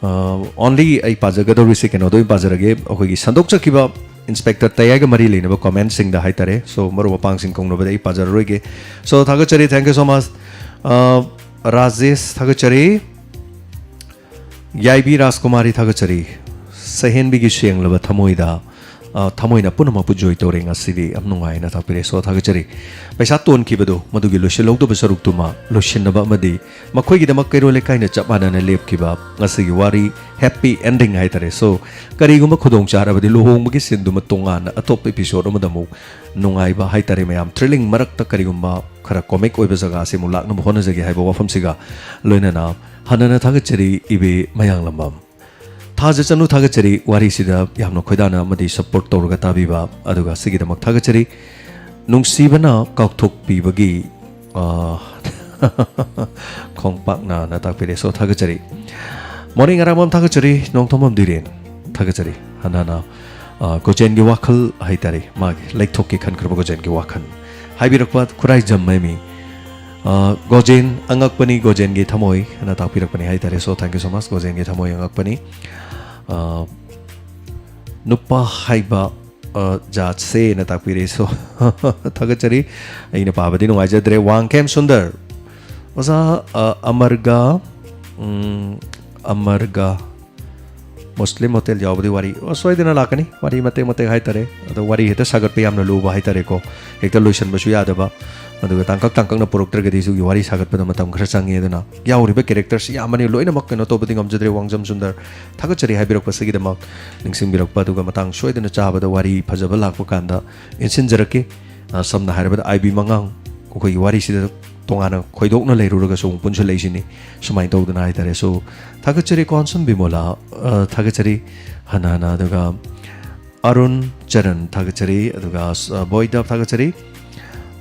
ꯑ, only ꯑꯩ ꯄꯥꯖꯒꯗꯧꯔꯤꯁꯦ ꯀꯩꯅꯣꯗ ꯑꯣꯏꯅ ꯄꯥꯖꯔꯒꯦ, ꯑꯩꯈꯣꯏꯒꯤ ꯁꯟꯗꯣꯛꯆꯈꯤꯕ ꯏꯟꯁꯄꯦꯛꯇꯔ ꯇꯌꯥꯏꯒ ꯃꯔꯤ ꯂꯩꯅꯕ ꯀꯣꯃꯦꯟꯁꯤꯡꯗ ꯍꯥꯏꯇꯥꯔꯦ꯫ So, ꯃꯔꯨꯞ ꯃꯄꯥꯡꯁꯤꯡ ꯀꯧꯅꯕꯗ ꯑꯩ ꯄꯥꯖꯔꯔꯣꯏꯒꯦ꯫ So, ꯊꯥꯒꯠꯆꯔꯤ, thank you so much꯫ ꯑ, ꯔꯥꯖꯦꯁ, ꯊꯥꯒꯠꯆꯔꯤ꯫ ꯌꯥꯏꯕꯤ ꯔꯥꯖꯀꯨꯃꯥꯔꯤ, ꯊꯥꯒꯠꯆꯔꯤ꯫ ꯁꯍꯦꯟꯕꯤꯒꯤ ꯁꯦꯡꯂꯕ ꯊꯃꯣꯏꯗ, ꯑ, ꯊꯃꯣꯏꯅ ꯄꯨꯝꯅꯃꯛꯄꯨ joy ꯇꯧꯔꯦ ꯉꯁꯤꯗꯤ, ꯌꯥꯝ ꯅꯨꯡꯉꯥꯏꯅ ꯊꯥꯛꯄꯤꯔꯦ꯫ So, ꯊꯥꯒꯠꯆꯔꯤ꯫ ꯄꯩꯁꯥ ꯇꯣꯟꯈꯤꯕꯗꯨ ꯃꯗꯨꯒꯤ ꯂꯣꯏꯁꯤꯜꯍꯧꯗꯕ ꯁꯔꯨꯛꯇꯨꯃ ꯂꯣꯏꯁꯤꯟꯅꯕ ꯑꯃꯗꯤ ꯃꯈꯣꯏꯒꯤꯗꯃꯛ ꯀꯩꯔꯣꯜ ꯂꯩꯀꯥꯏꯅ ꯆꯞ ꯃꯥꯟꯅꯅ ꯂꯦꯞꯈꯤꯕ ꯉꯁꯤꯒꯤ ꯋꯥꯔꯤ, happy ending ꯍꯥꯏꯇꯥꯔꯦ꯫ So, ꯀꯔꯤꯒꯨꯝꯕ ꯈꯨꯗꯣꯡ ꯆꯥꯔꯕꯗꯤ ꯂꯨꯍꯣꯡꯕꯒꯤ ꯁꯤꯟꯗꯨꯃ ꯇꯣꯉꯥꯟꯅ ꯑꯇꯣꯞꯄ episode ꯑꯃꯗ ꯑꯃꯨꯛ ꯅꯨꯡꯉꯥꯏꯕ ꯍꯥꯏꯇꯥꯔꯦ ꯃꯌꯥꯝ, thrilling ꯃꯔꯛꯇ ꯀꯔꯤꯒꯨꯝꯕ ꯈꯔ comic ꯑꯣꯏꯕ ꯖꯒꯥꯁꯤ ꯑꯃꯨꯛ ꯂꯥꯛꯅꯕ ꯍꯣꯠꯅꯖꯒꯦ ꯍꯥꯏꯕ ꯋꯥꯐꯝꯁꯤꯒ ꯂꯣꯏꯅꯅ ꯍꯟꯅꯅ ꯊꯥꯒꯠꯆꯔꯤ ꯏꯕꯦ ꯃꯌꯥꯡꯂꯝꯕꯝ꯫ ꯊꯥꯖ ꯆꯅꯨ ꯊꯥꯒꯠꯆꯔꯤ ꯋꯥꯔꯤꯁꯤꯗ ꯌꯥꯝꯅ ꯈꯣꯏꯗꯥꯅ ꯑꯃꯗꯤ support ꯇꯧꯔꯒ ꯇꯥꯕꯤꯕ, ꯑꯗꯨꯒ ꯑꯁꯤꯒꯤꯗꯃꯛ ꯊꯥꯒꯠꯆꯔꯤ꯫ ꯅꯨꯡꯁꯤꯕꯅ ꯀꯥꯎꯊꯣꯛꯄꯤꯕꯒꯤ, ꯑ, ꯈꯣꯡꯄꯥꯛꯅꯅ ꯇꯥꯛꯄꯤꯔꯦ꯫ So, ꯊꯥꯒꯠꯆꯔꯤ꯫ Morning ꯑꯔꯥꯡꯕꯝ, ꯊꯥꯒꯠꯆꯔꯤ꯫ ꯅꯣꯡꯊꯣꯝꯕꯝ ꯙꯤꯔꯦꯟ, ꯊꯥꯒꯠꯆꯔꯤ꯫ ꯍꯟꯅꯅ, ꯑ, ꯒꯣꯖꯦꯟꯒꯤ ꯋꯥꯈꯜ ꯍꯥꯏꯇꯥꯔꯦ, ꯃꯥꯒꯤ ꯂꯩꯊꯣꯛꯀꯦ ꯈꯟꯈ꯭ꯔꯕ ꯒꯣꯖꯦꯟꯒꯤ ꯋꯥꯈꯜ ꯍꯥꯏꯕꯤꯔꯛꯄ ꯈꯨꯔꯥꯏꯖꯝ ꯃꯥꯏꯃꯤ꯫ ꯑ, ꯒꯣꯖꯦꯟ ꯑꯉꯛꯄꯅꯤ, ꯒꯣꯖꯦꯟꯒꯤ ꯊꯃꯣꯏ ꯍꯥꯏꯅ ꯇꯥꯛꯄꯤꯔꯛꯄꯅꯤ ꯍꯥꯏꯇꯥꯔꯦ꯫ So, thank you so much, ꯒꯣꯖꯦꯟꯒꯤ ꯊꯃꯣꯏ ꯑꯉꯛꯄꯅꯤ꯫ ꯑ, ꯅꯨꯄꯥ ꯍꯥꯏꯕ, ꯑ, ꯖꯥꯠꯁꯦꯅ ꯇꯥꯛꯄꯤꯔꯛꯏ꯫ So, ꯊꯥꯒꯠꯆꯔꯤ꯫ ꯑꯩꯅ ꯄꯥꯕꯗꯤ ꯅꯨꯡꯉꯥꯏꯖꯗ꯭ꯔꯦ꯫ ꯋꯥꯡꯈꯦꯝ ꯁꯨꯟꯗꯔ꯫ ꯑꯣꯖꯥ, ꯑ, ꯑꯃꯔꯒ, ꯎꯝ, ꯑꯃꯔꯒ, ꯃꯨꯁꯂꯤꯝ ꯍꯣꯇꯦꯜ ꯌꯥꯎꯕꯗꯤ ꯋꯥꯔꯤ, ꯑꯣ, ꯁꯣꯏꯗꯅ ꯂꯥꯛꯀꯅꯤ꯫ ꯋꯥꯔꯤ ꯃꯇꯦꯛ ꯃꯇꯦꯛ ꯍꯥꯏꯇꯥꯔꯦ꯫ ꯑꯗꯣ ꯋꯥꯔꯤ ꯍꯦꯛꯇ ꯁꯥꯒꯠꯄ ꯌꯥꯝꯅ ꯂꯨꯕ ꯍꯥꯏꯇꯥꯔꯦꯀꯣ꯫ ꯍꯦꯛꯇ ꯂꯣꯏꯁꯟꯕꯁꯨ ꯌꯥꯗꯕ꯫ ꯑꯗꯨꯒ ꯇꯥꯡꯀꯛ ꯇꯥꯡꯀꯛꯅ ꯄꯨꯔꯛꯇ꯭ꯔꯒꯗꯤ ꯁꯤꯒꯤ ꯋꯥꯔꯤ ꯁꯥꯒꯠꯄꯗ ꯃꯇꯝ ꯈꯔ ꯆꯪꯉꯤ꯫ ꯑꯗꯨꯅ ꯌꯥꯎꯔꯤꯕ ꯀꯦꯔꯦꯛꯇꯔꯁꯤ ꯌꯥꯝꯃꯅꯤ, ꯂꯣꯏꯅꯃꯛ ꯀꯩꯅꯣ ꯇꯧꯕꯗꯤ ꯉꯝꯖꯗ꯭ꯔꯦ꯫ ꯋꯥꯡꯖꯝ ꯁꯨꯟꯗꯔ, ꯊꯥꯒꯠꯆꯔꯤ ꯍꯥꯏꯕꯤꯔꯛꯄꯁꯤꯒꯤꯗꯃꯛ, ꯅꯤꯡꯁꯤꯡꯕꯤꯔꯛꯄ꯫ ꯑꯗꯨꯒ ꯃꯇꯥꯡ ꯁꯣꯏꯗꯅ ꯆꯥꯕꯗ ꯋꯥꯔꯤ ꯐꯖꯕ ꯂꯥꯛꯄ ꯀꯥꯟꯗ ꯏꯟꯁꯤꯟꯖꯔꯛꯀꯦ꯫ ꯑ, ꯁꯝꯅ ꯍꯥꯏꯔꯕꯗ ꯑꯥꯏ ꯕꯤ ꯃꯉꯥꯡ, ꯑꯩꯈꯣꯏꯒꯤ ꯋꯥꯔꯤꯁꯤꯗ ꯇꯣꯉꯥꯟꯅ ꯈꯣꯏꯗꯣꯛꯅ ꯂꯩꯔꯨꯔꯒꯁꯨ ꯑꯃꯨꯛ ꯄꯨꯟꯁꯤꯜꯂꯛꯏꯁꯤꯅꯤ꯫ ꯁꯨꯃꯥꯏꯅ ꯇꯧꯗꯅ ꯍꯥꯏꯇꯥꯔꯦ꯫ So, ꯊꯥꯒꯠꯆꯔꯤ ꯀꯣꯟꯁꯝ ꯕꯤꯃꯣꯂꯥ, ꯑ, ꯊꯥꯒꯠꯆꯔꯤ ꯍꯟꯅ ꯍꯟꯅ꯫ ꯑꯗꯨꯒ ꯑꯔꯨꯟ ꯆꯔꯟ ꯊꯥꯒꯠꯆꯔꯤ꯫ ꯑꯗꯨꯒ, ꯑ, ꯕꯣꯏꯗ ꯊꯥꯒꯠꯆꯔꯤ꯫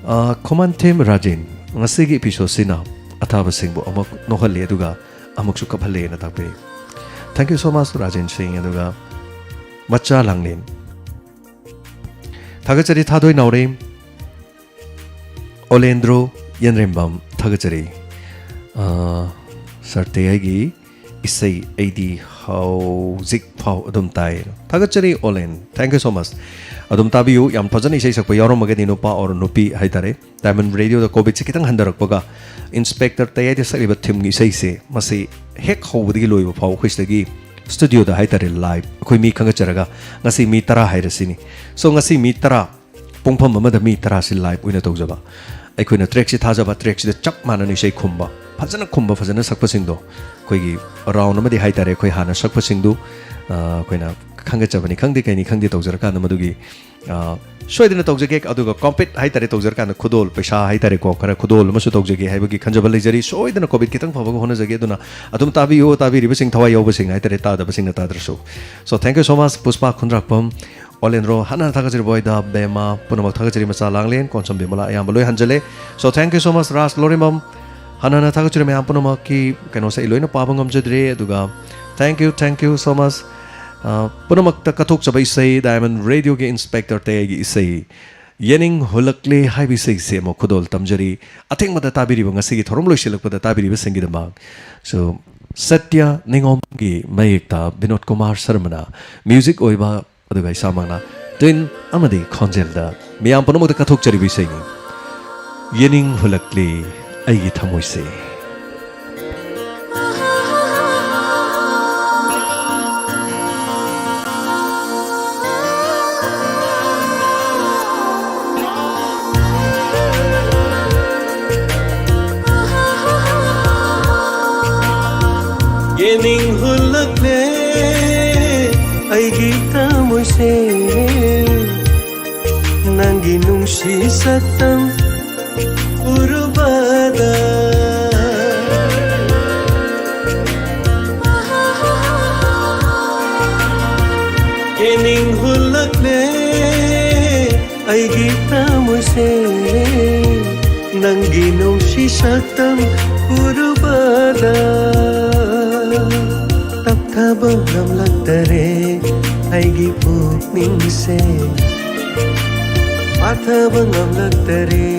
ꯑ, ꯈꯨꯃꯟꯊꯦꯝ ꯔꯥꯖꯦꯟ, ꯉꯁꯤꯒꯤ ꯏꯄꯤꯁꯣꯗꯁꯤꯅ ꯑꯊꯥꯕꯁꯤꯡꯕꯨ ꯑꯃꯨꯛ ꯅꯣꯛꯍꯜꯂꯤ, ꯑꯗꯨꯒ ꯑꯃꯨꯛꯁꯨ ꯀꯞꯍꯜꯂꯦꯅ ꯇꯥꯛꯄꯤꯔꯤ꯫ Thank you so much, Rajen ꯁꯤꯡ꯫ ꯑꯗꯨꯒ ꯃꯆꯥ ꯂꯥꯡꯂꯦꯟ ꯊꯥꯒꯠꯆꯔꯤ꯫ ꯊꯥꯗꯣꯏ ꯅꯥꯎꯔꯦꯝ, ꯑꯣꯂꯦꯟꯗ꯭ꯔꯣ ꯌꯦꯟꯔꯦꯝꯕꯝ ꯊꯥꯒꯠꯆꯔꯤ꯫ ꯑ, ꯁꯥꯔ ꯇꯦꯌꯥꯏꯒꯤ ꯏꯁꯩ ꯑꯩꯗꯤ ꯍꯧꯖꯤꯛ ꯐꯥꯎ ꯑꯗꯨꯝ ꯇꯥꯏ꯫ ꯊꯥꯒꯠꯆꯔꯤ ꯑꯣꯂꯦꯟ, thank you so much꯫ ꯑꯗꯨꯝ ꯇꯥꯕꯤꯌꯨ꯫ ꯌꯥꯝ ꯐꯖꯅ ꯏꯁꯩ ꯁꯛꯄ ꯌꯥꯎꯔꯝꯃꯒꯅꯤ, ꯅꯨꯄꯥ ꯑꯣꯔ ꯅꯨꯄꯤ ꯍꯥꯏꯇꯥꯔꯦ꯫ ꯗꯥꯏꯃꯟ ꯔꯦꯗꯤꯑꯣꯗ ꯀꯣꯚꯤꯗꯁꯦ ꯈꯤꯇꯪ ꯍꯟꯊꯔꯛꯄꯒ ꯏꯟꯁꯄꯦꯛꯇꯔ ꯇꯌꯥꯏꯗ ꯁꯛꯂꯤꯕ ꯊꯤꯝꯒꯤ ꯏꯁꯩꯁꯦ, ꯃꯁꯤ ꯍꯦꯛ ꯍꯧꯕꯗꯒꯤ ꯂꯣꯏꯕ ꯐꯥꯎ ꯑꯩꯈꯣꯏ ꯁꯤꯗꯒꯤ ꯁ꯭ꯇꯨꯗꯤꯑꯣꯗ ꯍꯥꯏꯇꯥꯔꯦ, ꯂꯥꯏꯚ ꯑꯩꯈꯣꯏ ꯃꯤ ꯈꯟꯒꯠꯆꯔꯒ ꯉꯁꯤ ꯃꯤ ꯇꯔꯥ ꯍꯥꯏꯔꯁꯤꯅꯤ꯫ So, ꯉꯁꯤ ꯃꯤ ꯇꯔꯥ ꯄꯨꯡꯐꯝ ꯑꯃꯗ ꯃꯤ ꯇꯔꯥꯁꯤ ꯂꯥꯏꯚ ꯑꯣꯏꯅ ꯇꯧꯖꯕ꯫ ꯑꯩꯈꯣꯏꯅ ꯇ꯭ꯔꯦꯛꯁꯤ ꯊꯥꯖꯕ, ꯇ꯭ꯔꯦꯛꯁꯤꯗ ꯆꯞ ꯃꯥꯟꯅꯅ ꯏꯁꯩ ꯈꯨꯝꯕ, ꯐꯖꯅ ꯈꯨꯝꯕ, ꯐꯖꯅ ꯁꯛꯄꯁꯤꯡꯗꯣ ꯑꯩꯈꯣꯏꯒꯤ ꯔꯥꯎꯟ ꯑꯃꯗꯤ ꯍꯥꯏꯇꯥꯔꯦ, ꯑꯩꯈꯣꯏ ꯍꯥꯟꯅ ꯁꯛꯄꯁꯤꯡꯗꯨ, ꯑ, ꯑꯩꯈꯣꯏꯅ ꯈꯟꯒꯠꯆꯕꯅꯤ ꯈꯪꯗꯦ, ꯀꯩꯅꯤ ꯈꯪꯗꯦ, ꯇꯧꯖꯔꯀꯥꯟꯗ ꯃꯗꯨꯒꯤ, ꯑ, ꯁꯣꯏꯗꯅ ꯇꯧꯖꯒꯦ꯫ ꯑꯗꯨꯒ ꯀꯣꯝꯄꯤꯠ ꯍꯥꯏꯇꯥꯔꯦ, ꯇꯧꯖꯔꯀꯥꯟꯗ ꯈꯨꯗꯣꯜ, ꯄꯩꯁꯥ ꯍꯥꯏꯇꯥꯔꯦꯀꯣ, ꯈꯔ ꯈꯨꯗꯣꯜ ꯑꯃꯁꯨ ꯇꯧꯖꯒꯦ ꯍꯥꯏꯕꯒꯤ ꯈꯟꯖꯕ ꯂꯩꯖꯔꯤ꯫ ꯁꯣꯏꯗꯅ ꯀꯣꯚꯤꯗ ꯈꯤꯇꯪ ꯐꯕꯒ ꯍꯣꯠꯅꯖꯒꯦ꯫ ꯑꯗꯨꯅ ꯑꯗꯨꯝ ꯇꯥꯕꯤꯌꯨ, ꯇꯥꯕꯤꯔꯤꯕꯁꯤꯡ, ꯊꯋꯥꯏ ꯌꯥꯎꯕꯁꯤꯡ ꯍꯥꯏꯇꯥꯔꯦ, ꯇꯥꯗꯕꯁꯤꯡꯅ ꯇꯥꯗ꯭ꯔꯁꯨ꯫ So, thank you so much, ꯄꯨꯁꯄꯥ ꯈꯨꯟꯗ꯭ꯔꯥꯛꯄꯝ, ꯑꯣꯂꯦꯟꯗ꯭ꯔꯣ, ꯍꯟꯅ ꯍꯟꯅ ꯊꯥꯒꯠꯆꯔꯤ ꯕꯣꯏꯗ, ꯕꯦꯃꯥ, ꯄꯨꯝꯅꯃꯛ ꯊꯥꯒꯠꯆꯔꯤ꯫ ꯃꯆꯥ ꯂꯥꯡꯂꯦꯟ, ꯀꯣꯟꯁꯝ ꯕꯤꯃꯂꯥ, ꯑꯌꯥꯝꯕ ꯂꯣꯏ ꯍꯟꯖꯜꯂꯦ꯫ So, thank you so much, ꯔꯥꯖ ꯂꯣꯔꯤꯃꯝ, ꯍꯟꯅ ꯍꯟꯅ ꯊꯥꯒꯠꯆꯔꯤ꯫ ꯃꯌꯥꯝ ꯄꯨꯝꯅꯃꯛꯀꯤ ꯀꯩꯅꯣꯁꯦ ꯑꯩ ꯂꯣꯏꯅ ꯄꯥꯕ ꯉꯝꯖꯗ꯭ꯔꯦ꯫ ꯑꯗꯨꯒ thank you, thank you so much꯫ ꯑ, ꯄꯨꯝꯅꯃꯛꯇ ꯀꯠꯊꯣꯛꯆꯕ ꯏꯁꯩ, ꯗꯥꯏꯃꯟ ꯔꯦꯗꯤꯑꯣꯒꯤ ꯏꯟꯁꯄꯦꯛꯇꯔ ꯇꯌꯥꯏꯒꯤ ꯏꯁꯩ, ꯌꯦꯅꯤꯡ ꯍꯨꯜꯂꯛꯂꯦ ꯍꯥꯏꯕ ꯏꯁꯩꯁꯦ ꯑꯃꯨꯛ ꯈꯨꯗꯣꯜ ꯇꯝꯖꯔꯤ꯫ ꯑꯊꯦꯡꯕꯗ ꯇꯥꯕꯤꯔꯤꯕ ꯉꯁꯤꯒꯤ ꯊꯧꯔꯝ ꯂꯣꯏꯁꯤꯜꯂꯛꯄꯗ ꯇꯥꯕꯤꯔꯤꯕꯁꯤꯡꯒꯤꯗꯃꯛ꯫ So, ꯁꯇ꯭ꯌ ꯅꯤꯉꯣꯝꯒꯤ ꯃꯌꯦꯛꯇ ꯕꯤꯅꯣꯗ ꯀꯨꯃꯥꯔ ꯁꯔꯃꯅ ꯃ꯭ꯌꯨꯖꯤꯛ ꯑꯣꯏꯕ, ꯑꯗꯨꯒ ꯏꯁꯥꯃꯛꯅ ꯇ꯭ꯋꯤꯟ ꯑꯃꯗꯤ ꯈꯣꯟꯖꯦꯜꯗ ꯃꯤꯌꯥꯝ ꯄꯨꯝꯅꯃꯛꯇ ꯀꯠꯊꯣꯛꯆꯔꯤꯕ ꯏꯁꯩꯅꯤ꯫ ꯌꯦꯅꯤꯡ ꯍꯨꯜꯂꯛꯂꯤ ꯑꯩꯒꯤ ꯊꯃꯣꯏꯁꯦ꯫ ꯌꯦꯡꯅꯤꯡ ꯍꯨꯜꯂꯛꯂꯦ ꯑꯩꯒꯤ ꯊꯃꯣꯏꯁꯦ, ꯅꯪꯒꯤ ꯅꯨꯡꯁꯤ ꯁꯛꯇꯝ ꯎꯔꯨꯕꯗ꯫ ꯌꯦꯡꯅꯤꯡ ꯍꯨꯜꯂꯛꯂꯦ ꯑꯩꯒꯤ ꯊꯃꯣꯏꯁꯦ, ꯅꯪꯒꯤ ꯅꯨꯡꯁꯤ ꯁꯛꯇꯝ ꯎꯔꯨꯕꯗ꯫ ꯇꯞꯊꯕ ꯉꯝꯂꯛꯇꯔꯦ ꯑꯩꯒꯤ ꯄꯨꯛꯅꯤꯡꯁꯦ, ꯄꯥꯊꯕ ꯉꯝꯂꯛꯇꯔꯦ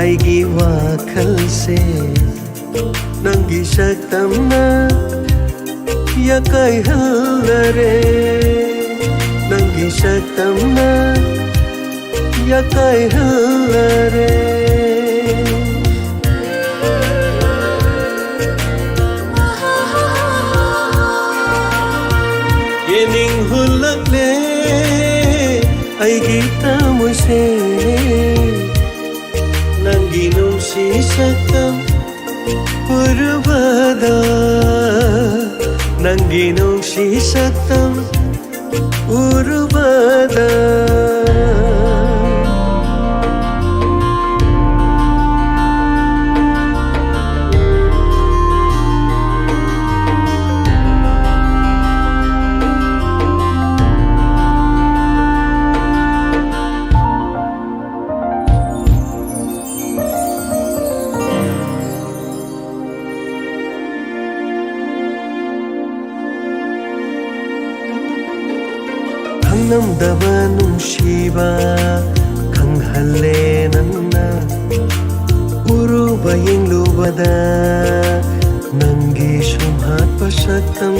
ꯑꯩꯒꯤ ꯋꯥꯈꯜꯁꯦ꯫ ꯅꯪꯒꯤ ꯁꯛꯇꯝꯅ ꯌꯥꯀꯥꯏꯍꯜꯂꯔꯦ, ꯅꯪꯒꯤ ꯁꯛꯇꯝꯅ ꯌꯥꯀꯥꯏꯍꯜꯂꯔꯦ꯫ ꯌꯦꯡꯅꯤꯡ ꯍꯨꯜꯂꯛꯂꯦ ꯑꯩꯒꯤ ꯊꯃꯣꯏꯁꯦ, ꯅꯪꯒꯤ ꯅꯨꯡꯁꯤ ꯁꯛꯇꯝ ꯎꯔꯨꯕꯗ, ꯅꯪꯒꯤ ꯅꯨꯡꯁꯤ ꯁꯛꯇꯝ ꯎꯔꯨꯕꯗ꯫ ꯈꯪꯂꯝꯗꯕ ꯅꯨꯡꯁꯤꯕ ꯈꯪꯍꯜꯂꯦ ꯅꯪꯅ꯫ ꯎꯔꯨꯕ ꯌꯦꯡꯂꯨꯕꯗ ꯅꯪꯒꯤ ꯁꯨꯝꯍꯠꯄ ꯁꯛꯇꯝ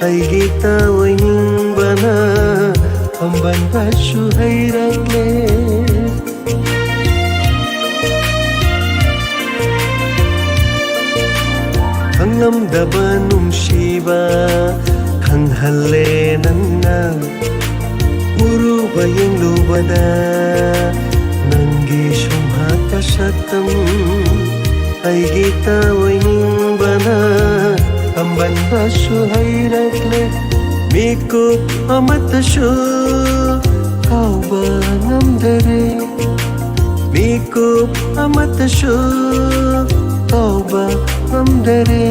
ꯑꯩꯒꯤ ꯇꯥꯑꯣꯏꯅꯤꯡꯕꯅ ꯄꯥꯝꯕꯟꯕꯁꯨ ꯍꯩꯔꯛꯂꯦ꯫ ꯈꯪꯂꯝꯗꯕ ꯅꯨꯡꯁꯤꯕ ꯈꯪꯍꯜꯂꯦ ꯅꯪꯅ꯫ ꯎꯔꯨꯕ ꯌꯦꯡꯂꯨꯕꯗ ꯅꯪꯒꯤ ꯁꯨꯝꯍꯠꯄ ꯁꯛꯇꯝ ꯑꯩꯒꯤ ꯇꯥꯑꯣꯏꯅꯤꯡꯕꯅ ꯀꯁꯨ ꯍꯩꯔꯛꯂꯦ꯫ ꯃꯤꯀꯨꯞ ꯑꯃꯠꯇꯁꯨ ꯀꯥꯎꯕ ꯉꯝꯗꯔꯦ꯫ ꯃꯤꯀꯨꯞ ꯑꯃꯠꯇꯁꯨ ꯀꯥꯎꯕ ꯉꯝꯗꯔꯦ꯫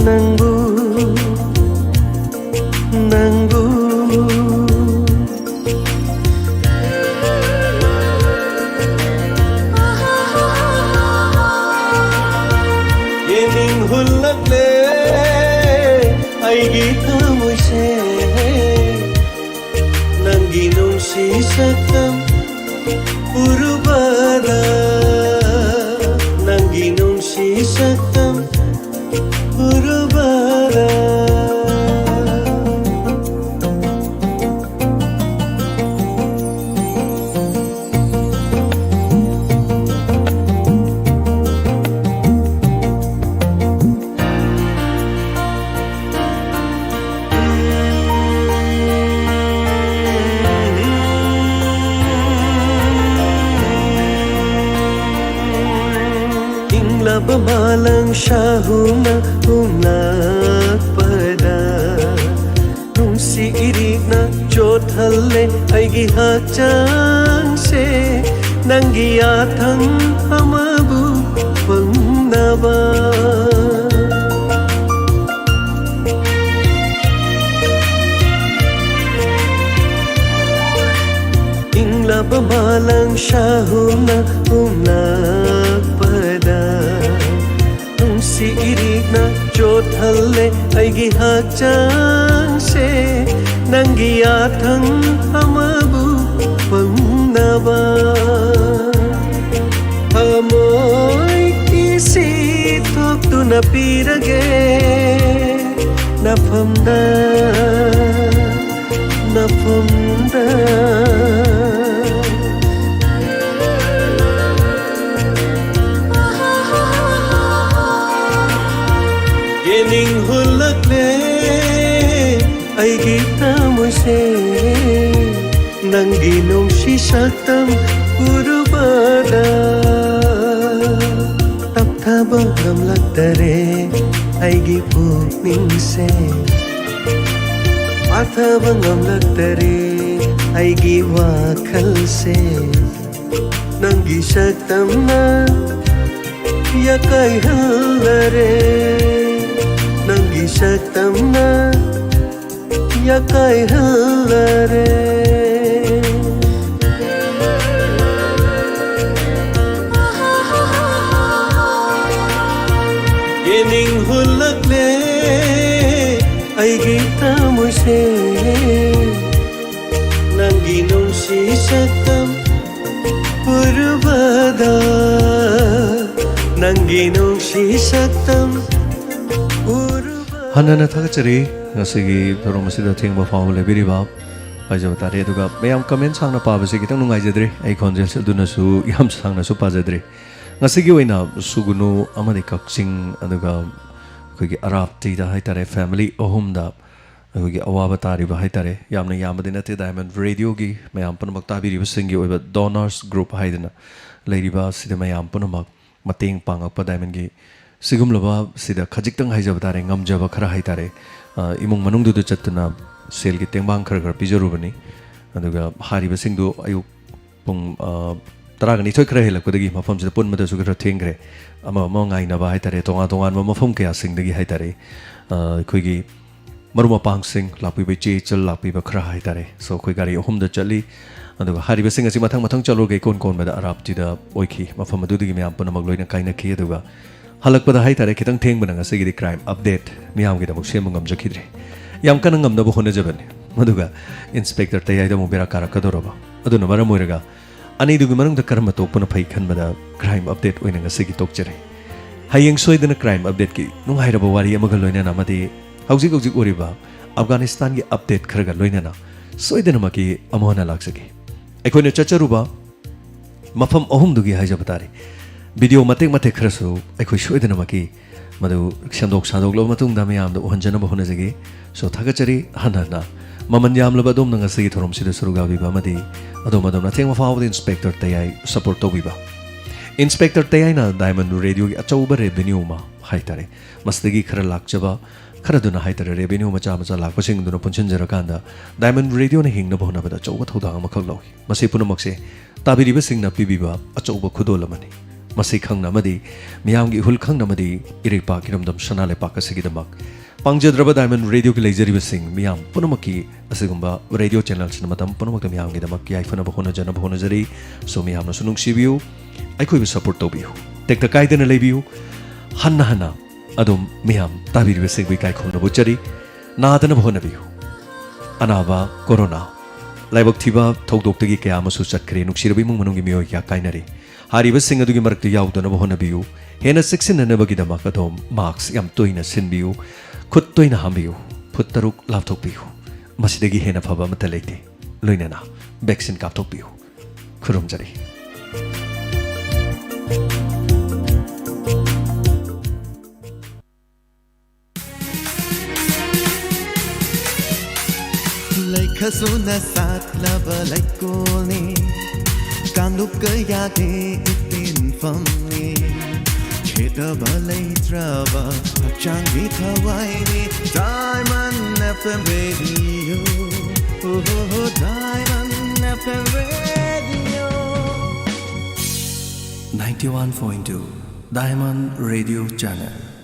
ꯅꯪꯕꯨ, ꯅꯪꯕꯨ꯫ ꯌꯦꯡꯅꯤꯡ ꯍꯨꯜꯂꯛꯂꯦ ꯑꯩꯒꯤ ꯊꯃꯣꯏꯁꯦ, ꯅꯪꯒꯤ ꯅꯨꯡꯁꯤ ꯁꯛꯇꯝ ꯎꯔꯨꯕꯗ, ꯅꯪꯒꯤ ꯅꯨꯡꯁꯤ ꯁꯛꯇꯝ ꯎꯔꯨꯕꯗ꯫ ꯏꯪꯂꯕ ꯃꯥꯂꯪ ꯁꯥꯍꯨꯝꯅ ꯍꯨꯝꯂꯛꯄꯗ, ꯅꯨꯡꯁꯤ ꯏꯔꯤꯛꯅ ꯆꯣꯠꯍꯜꯂꯦ ꯑꯩꯒꯤ ꯍꯛꯆꯥꯡꯁꯦ, ꯅꯪꯒꯤ ꯌꯥꯊꯪ ꯑꯃꯕꯨ ꯐꯪꯅꯕ꯫ ꯏꯪꯂꯕ ꯃꯥꯂꯪ ꯁꯥꯍꯨꯝꯅ ꯍꯨꯝꯂꯛꯄꯗ, ꯅꯨꯡꯁꯤ ꯏꯔꯤꯛꯅ ꯆꯣꯠꯍꯜꯂꯦ ꯑꯩꯒꯤ ꯍꯛꯆꯥꯡꯁꯦ, ꯅꯪꯒꯤ ꯌꯥꯊꯪ ꯑꯃꯕꯨ ꯐꯪꯅꯕ꯫ ꯊꯃꯣꯏ ꯀꯤꯁꯤ ꯊꯣꯛꯇꯨꯅ ꯄꯤꯔꯒꯦ ꯅꯐꯝꯗ, ꯅꯐꯝꯗ꯫ ꯌꯦꯡꯅꯤꯡ ꯍꯨꯜꯂꯛꯂꯦ ꯑꯩꯒꯤ ꯊꯃꯣꯏꯁꯦ, ꯅꯪꯒꯤ ꯅꯨꯡꯁꯤ ꯁꯛꯇꯝ ꯎꯔꯨꯕꯗ꯫ ꯇꯞꯊꯕ ꯉꯝꯂꯛꯇꯔꯦ ꯑꯩꯒꯤ ꯄꯨꯛꯅꯤꯡꯁꯦ ꯐꯥꯊꯕ ꯉꯝꯂꯛꯇꯔꯦ, ꯑꯩꯒꯤ ꯋꯥꯈꯜꯁꯦ ꯅꯪꯒꯤ ꯁꯛꯇꯝꯅ ꯌꯥꯀꯥꯏꯍꯜꯂꯔꯦ, ꯅꯪꯒꯤ ꯁꯛꯇꯝꯅ ꯌꯥꯀꯥꯏꯍꯜꯂꯔꯦ꯫ ꯌꯦꯡꯅꯤꯡꯍꯜꯂꯛꯂꯦ ꯑꯩꯒꯤ ꯊꯃꯣꯏꯁꯦ, ꯅꯪꯒꯤ ꯅꯨꯡꯁꯤ ꯁꯛꯇꯝ ꯎꯔꯨꯕꯗ, ꯅꯪꯒꯤ ꯅꯨꯡꯁꯤ ꯁꯛꯇꯝ ꯎꯔꯨꯕꯗ꯫ ꯍꯟꯅ ꯍꯟꯅ ꯊꯥꯒꯠꯆꯔꯤ, ꯉꯁꯤꯒꯤ ꯊꯧꯔꯝ ꯑꯁꯤꯗ ꯊꯦꯡꯕ ꯐꯥꯎꯕ ꯂꯩꯕꯤꯔꯤꯕ ꯍꯥꯏꯖꯕ ꯇꯥꯔꯦ꯫ ꯑꯗꯨꯒ ꯃꯌꯥꯝ ꯀꯃꯦꯟ ꯁꯥꯡꯅ ꯄꯥꯕꯁꯤ ꯈꯤꯇꯪ ꯅꯨꯡꯉꯥꯏꯖꯗ꯭ꯔꯦ, ꯑꯩ ꯈꯣꯟꯖꯦꯜꯁꯦ ꯑꯗꯨꯅꯁꯨ ꯌꯥꯝ ꯁꯥꯡꯅꯁꯨ ꯄꯥꯖꯗ꯭ꯔꯦ꯫ ꯉꯁꯤꯒꯤ ꯑꯣꯏꯅ ꯁꯨꯒꯨꯅꯨ ꯑꯃꯗꯤ ꯀꯛꯆꯤꯡ, ꯑꯗꯨꯒ ꯑꯩꯈꯣꯏꯒꯤ ꯑꯔꯥꯞꯇꯤꯗ ꯍꯥꯏꯇꯥꯔꯦ, ꯐꯦꯃꯤꯂꯤ ꯑꯍꯨꯝꯗ ꯑꯩꯈꯣꯏꯒꯤ ꯑꯋꯥꯕ ꯇꯥꯔꯤꯕ ꯍꯥꯏꯇꯥꯔꯦ, ꯌꯥꯝꯅ ꯌꯥꯝꯕꯗꯤ ꯅꯠꯇꯦ, ꯗꯥꯏꯃꯟ ꯔꯦꯗꯤꯑꯣꯒꯤ ꯃꯌꯥꯝ ꯄꯨꯝꯅꯃꯛ ꯇꯥꯕꯤꯔꯤꯕꯁꯤꯡꯒꯤ ꯑꯣꯏꯕ ꯗꯣꯅꯔꯁ ꯒ꯭ꯔꯨꯞ ꯍꯥꯏꯗꯅ ꯂꯩꯔꯤꯕ ꯑꯁꯤꯗ ꯃꯌꯥꯝ ꯄꯨꯝꯅꯃꯛ ꯃꯇꯦꯡ ꯄꯥꯡꯉꯛꯄ ꯗꯥꯏꯃꯟꯒꯤ ꯁꯤꯒꯨꯝꯂꯕ ꯁꯤꯗ ꯈꯖꯤꯛꯇꯪ ꯍꯥꯏꯖꯕ ꯇꯥꯔꯦ, ꯉꯝꯖꯕ ꯈꯔ ꯍꯥꯏꯇꯥꯔꯦ, ꯑ, ꯏꯃꯨꯡ ꯃꯅꯨꯡꯗꯨꯗ ꯆꯠꯇꯨꯅ ꯁꯦꯜꯒꯤ ꯇꯦꯡꯕꯥꯡ ꯈꯔ ꯈꯔ ꯄꯤꯖꯔꯨꯕꯅꯤ꯫ ꯑꯗꯨꯒ ꯍꯥꯏꯔꯤꯕꯁꯤꯡꯗꯨ ꯑꯌꯨꯛ ꯄꯨꯡ, ꯑ, ꯇꯔꯥꯒ ꯅꯤꯊꯣꯏ ꯈꯔ ꯍꯦꯜꯂꯛꯄꯗꯒꯤ ꯃꯐꯝꯁꯤꯗ ꯄꯨꯟꯕꯗꯁꯨ ꯈꯔ ꯊꯦꯡꯈ꯭ꯔꯦ꯫ ꯑꯃ ꯑꯃ ꯉꯥꯏꯅꯕ ꯍꯥꯏꯇꯥꯔꯦ, ꯇꯣꯉꯥꯟ ꯇꯣꯉꯥꯟꯕ ꯃꯐꯝ ꯀꯌꯥꯁꯤꯡꯗꯒꯤ ꯍꯥꯏꯇꯥꯔꯦ, ꯑ, ꯑꯩꯈꯣꯏꯒꯤ ꯃꯔꯨꯞ ꯃꯄꯥꯡꯁꯤꯡ ꯂꯥꯛꯄꯤꯕ, ꯏꯆꯦ ꯏꯆꯜ ꯂꯥꯛꯄꯤꯕ ꯈꯔ ꯍꯥꯏꯇꯥꯔꯦ꯫ So, ꯑꯩꯈꯣꯏ ꯒꯥꯔꯤ ꯑꯍꯨꯝꯗ ꯆꯠꯂꯤ꯫ ꯑꯗꯨꯒ ꯍꯥꯏꯔꯤꯕꯁꯤꯡ ꯑꯁꯤ ꯃꯊꯪ ꯃꯊꯪ ꯆꯠꯂꯨꯔꯒ ꯏꯀꯣꯟ ꯀꯣꯟꯕꯗ ꯑꯔꯥꯞꯇꯤꯗ ꯑꯣꯏꯈꯤ꯫ ꯃꯐꯝ ꯑꯗꯨꯗꯒꯤ ꯃꯌꯥꯝ ꯄꯨꯝꯅꯃꯛ ꯂꯣꯏꯅ ꯀꯥꯏꯅꯈꯤ꯫ ꯑꯗꯨꯒ ꯍꯜꯂꯛꯄꯗ ꯍꯥꯏꯇꯥꯔꯦ, ꯈꯤꯇꯪ ꯊꯦꯡꯕꯅ ꯉꯁꯤꯒꯤꯗꯤ ꯀ꯭ꯔꯥꯏꯝ ꯑꯞꯗꯦꯠ ꯃꯤꯌꯥꯝꯒꯤꯗꯃꯛ ꯁꯦꯝꯕ ꯉꯝꯖꯈꯤꯗ꯭ꯔꯦ꯫ ꯌꯥꯝ ꯀꯟꯅ ꯉꯝꯅꯕ ꯍꯣꯠꯅꯖꯕꯅꯤ꯫ ꯃꯗꯨꯒ ꯏꯟꯁꯄꯦꯛꯇꯔ ꯇꯌꯥꯏꯗ ꯑꯃꯨꯛ ꯕꯦꯔꯥ ꯀꯥꯔꯛꯀꯗꯧꯔꯕ꯫ ꯑꯗꯨꯅ ꯃꯔꯝ ꯑꯣꯏꯔꯒ ꯑꯅꯤꯗꯨꯒꯤ ꯃꯅꯨꯡꯗ ꯀꯔꯝꯕ ꯇꯣꯛꯄꯅ ꯐꯩ ꯈꯟꯕꯗ ꯀ꯭ꯔꯥꯏꯝ ꯑꯞꯗꯦꯠ ꯑꯣꯏꯅ ꯉꯁꯤꯒꯤ ꯇꯣꯛꯆꯔꯦ꯫ ꯍꯌꯦꯡ ꯁꯣꯏꯗꯅ ꯀ꯭ꯔꯥꯏꯝ ꯑꯞꯗꯦꯠꯀꯤ ꯅꯨꯡꯉꯥꯏꯔꯕ ꯋꯥꯔꯤ ꯑꯃꯒ ꯂꯣꯏꯅꯅ ꯑꯃꯗꯤ ꯍꯧꯖꯤꯛ ꯍꯧꯖꯤꯛ ꯑꯣꯏꯔꯤꯕ ꯑꯐꯒꯥꯅꯤꯁꯇꯥꯟꯒꯤ ꯑꯞꯗꯦꯠ ꯈꯔꯒ ꯂꯣꯏꯅꯅ ꯁꯣꯏꯗꯅꯃꯛꯀꯤ ꯑꯃꯨꯛ ꯍꯟꯅ ꯂꯥꯛꯆꯒꯦ꯫ ꯑꯩꯈꯣꯏꯅ ꯆꯠꯆꯔꯨꯕ ꯃꯐꯝ ꯑꯍꯨꯝꯗꯨꯒꯤ ꯍꯥꯏꯖꯕ ꯇꯥꯔꯦ, ꯚꯤꯗꯤꯑꯣ ꯃꯇꯦꯛ ꯃꯇꯦꯛ ꯈꯔꯁꯨ ꯑꯩꯈꯣꯏ ꯁꯣꯏꯗꯅꯃꯛꯀꯤ ꯃꯗꯨ ꯁꯦꯝꯗꯣꯛ ꯁꯥꯗꯣꯛꯂꯕ ꯃꯇꯨꯡꯗ ꯃꯌꯥꯝꯗ ꯎꯍꯟꯖꯅꯕ ꯍꯣꯠꯅꯖꯒꯦ꯫ So, ꯊꯥꯒꯠꯆꯔꯤ꯫ ꯍꯟꯅ ꯍꯟꯅ ꯃꯃꯜ ꯌꯥꯝꯂꯕ ꯑꯗꯣꯝꯅ ꯉꯁꯤꯒꯤ ꯊꯧꯔꯝꯁꯤꯗ ꯁꯔꯨꯛ ꯌꯥꯕꯤꯕ ꯑꯃꯗꯤ ꯑꯗꯣꯝ ꯑꯗꯣꯝꯅ ꯑꯊꯦꯡꯕ ꯐꯥꯎꯕꯗ ꯏꯟꯁꯄꯦꯛꯇꯔ ꯇꯌꯥꯏ ꯁꯄꯣꯔꯠ ꯇꯧꯕꯤꯕ꯫ ꯏꯟꯁꯄꯦꯛꯇꯔ ꯇꯌꯥꯏꯅ ꯗꯥꯏꯃꯟ ꯔꯦꯗꯤꯑꯣꯒꯤ ꯑꯆꯧꯕ ꯔꯦꯚꯦꯅ꯭ꯌꯨ ꯑꯃ ꯍꯥꯏꯇꯥꯔꯦ꯫ ꯃꯁꯤꯗꯒꯤ ꯈꯔ ꯂꯥꯛꯆꯕ, ꯈꯔꯗꯨꯅ ꯍꯥꯏꯇꯥꯔꯦ, revenue ꯃꯆꯥ ꯃꯆꯥ ꯂꯥꯛꯄꯁꯤꯡꯗꯨꯅ ꯄꯨꯟꯁꯤꯟꯖꯔꯀꯥꯟꯗ Diamond Radio ꯅ ꯍꯤꯡꯅꯕ ꯍꯣꯠꯅꯕꯗ ꯑꯆꯧꯕ ꯊꯧꯗꯥꯡ ꯑꯃꯈꯛ ꯂꯧꯏ꯫ ꯃꯁꯤ ꯄꯨꯝꯅꯃꯛꯁꯦ ꯇꯥꯕꯤꯔꯤꯕꯁꯤꯡꯅ ꯄꯤꯕꯤꯕ ꯑꯆꯧꯕ ꯈꯨꯗꯣꯜ ꯑꯃꯅꯤ꯫ ꯃꯁꯤ ꯈꯪꯅ ꯑꯃꯗꯤ ꯃꯤꯌꯥꯝꯒꯤ ꯏꯍꯨꯜ ꯈꯪꯅ ꯑꯃꯗꯤ ꯏꯔꯩꯄꯥꯛ ꯏꯔꯝꯗꯝ ꯁꯅꯥ ꯂꯩꯄꯥꯛ ꯑꯁꯤꯒꯤꯗꯃꯛ ꯄꯥꯡꯖꯗ꯭ꯔꯕ Diamond Radio ꯒꯤ ꯂꯩꯖꯔꯤꯕꯁꯤꯡ ꯃꯤꯌꯥꯝ ꯄꯨꯝꯅꯃꯛꯀꯤ ꯑꯁꯤꯒꯨꯝꯕ radio channel ꯁꯤꯅ ꯃꯇꯝ ꯄꯨꯝꯅꯃꯛꯇ ꯃꯤꯌꯥꯝꯒꯤꯗꯃꯛ ꯌꯥꯏꯐꯅꯕ ꯍꯣꯠꯅꯖꯅꯕ ꯍꯣꯠꯅꯖꯔꯤ꯫ So ꯃꯤꯌꯥꯝꯅꯁꯨ ꯅꯨꯡꯁꯤꯕꯤꯌꯨ, ꯑꯩꯈꯣꯏꯕꯨ support ꯇꯧꯕꯤꯌꯨ, ꯇꯦꯛꯇ ꯀꯥꯏꯗꯅ ꯂꯩꯕꯤꯌꯨ꯫ ꯍꯟꯅ ꯍꯟꯅ ꯑꯗꯨꯝ ꯃꯤꯌꯥꯝ ꯇꯥꯕꯤꯔꯤꯕꯁꯤꯡꯕꯨ ꯏꯀꯥꯏ ꯈꯨꯝꯅꯕ ꯎꯠꯆꯔꯤ꯫ ꯅꯥꯗꯅꯕ ꯍꯣꯠꯅꯕꯤꯌꯨ꯫ ꯑꯅꯥꯕ ꯀꯣꯔꯣꯅꯥ ꯂꯥꯏꯕꯛ ꯊꯤꯕ ꯊꯧꯗꯣꯛꯇꯒꯤ ꯀꯌꯥ ꯑꯃꯁꯨ ꯆꯠꯈ꯭ꯔꯦ꯫ ꯅꯨꯡꯁꯤꯔꯕ ꯏꯃꯨꯡ ꯃꯅꯨꯡꯒꯤ ꯃꯤꯑꯣꯏ ꯀꯌꯥ ꯀꯥꯏꯅꯔꯦ꯫ ꯍꯥꯏꯔꯤꯕꯁꯤꯡ ꯑꯗꯨꯒꯤ ꯃꯔꯛꯇ ꯌꯥꯎꯗꯅꯕ ꯍꯣꯠꯅꯕꯤꯌꯨ꯫ ꯍꯦꯟꯅ ꯆꯦꯛꯁꯤꯟꯅꯅꯕꯒꯤꯗꯃꯛ ꯑꯗꯣꯝ mask ꯌꯥꯝ ꯇꯣꯏꯅ ꯁꯤꯟꯕꯤꯌꯨ꯫ ꯈꯨꯠ ꯇꯣꯏꯅ ꯍꯥꯝꯕꯤꯌꯨ꯫ ꯐꯨꯠ ꯇꯔꯨꯛ ꯂꯥꯞꯊꯣꯛꯄꯤꯌꯨ꯫ ꯃꯁꯤꯗꯒꯤ ꯍꯦꯟꯅ ꯐꯕ ꯑꯃꯠꯇ ꯂꯩꯇꯦ꯫ ꯂꯣꯏꯅꯅ vaccine ꯀꯥꯞꯊꯣꯛꯄꯤꯌꯨ꯫ ꯈꯨꯔꯨꯝꯖꯔꯤ꯫ ꯂꯩꯈꯁꯨꯅ ꯁꯥꯠꯂꯕ ꯂꯩꯀꯣꯜꯅꯤ, ꯀꯥꯡꯂꯨꯞ ꯀꯌꯥꯒꯤ ꯏꯇꯤꯟꯐꯝꯅꯤ꯫ ꯈꯦꯠꯅꯕ ꯂꯩꯇ꯭ꯔꯕ ꯍꯛꯆꯥꯡꯒꯤ ꯊꯋꯥꯏꯅꯤ, Diamond F M Radio. Oh, Diamond F M Radio. Ninety-one point two Diamond Radio Channel.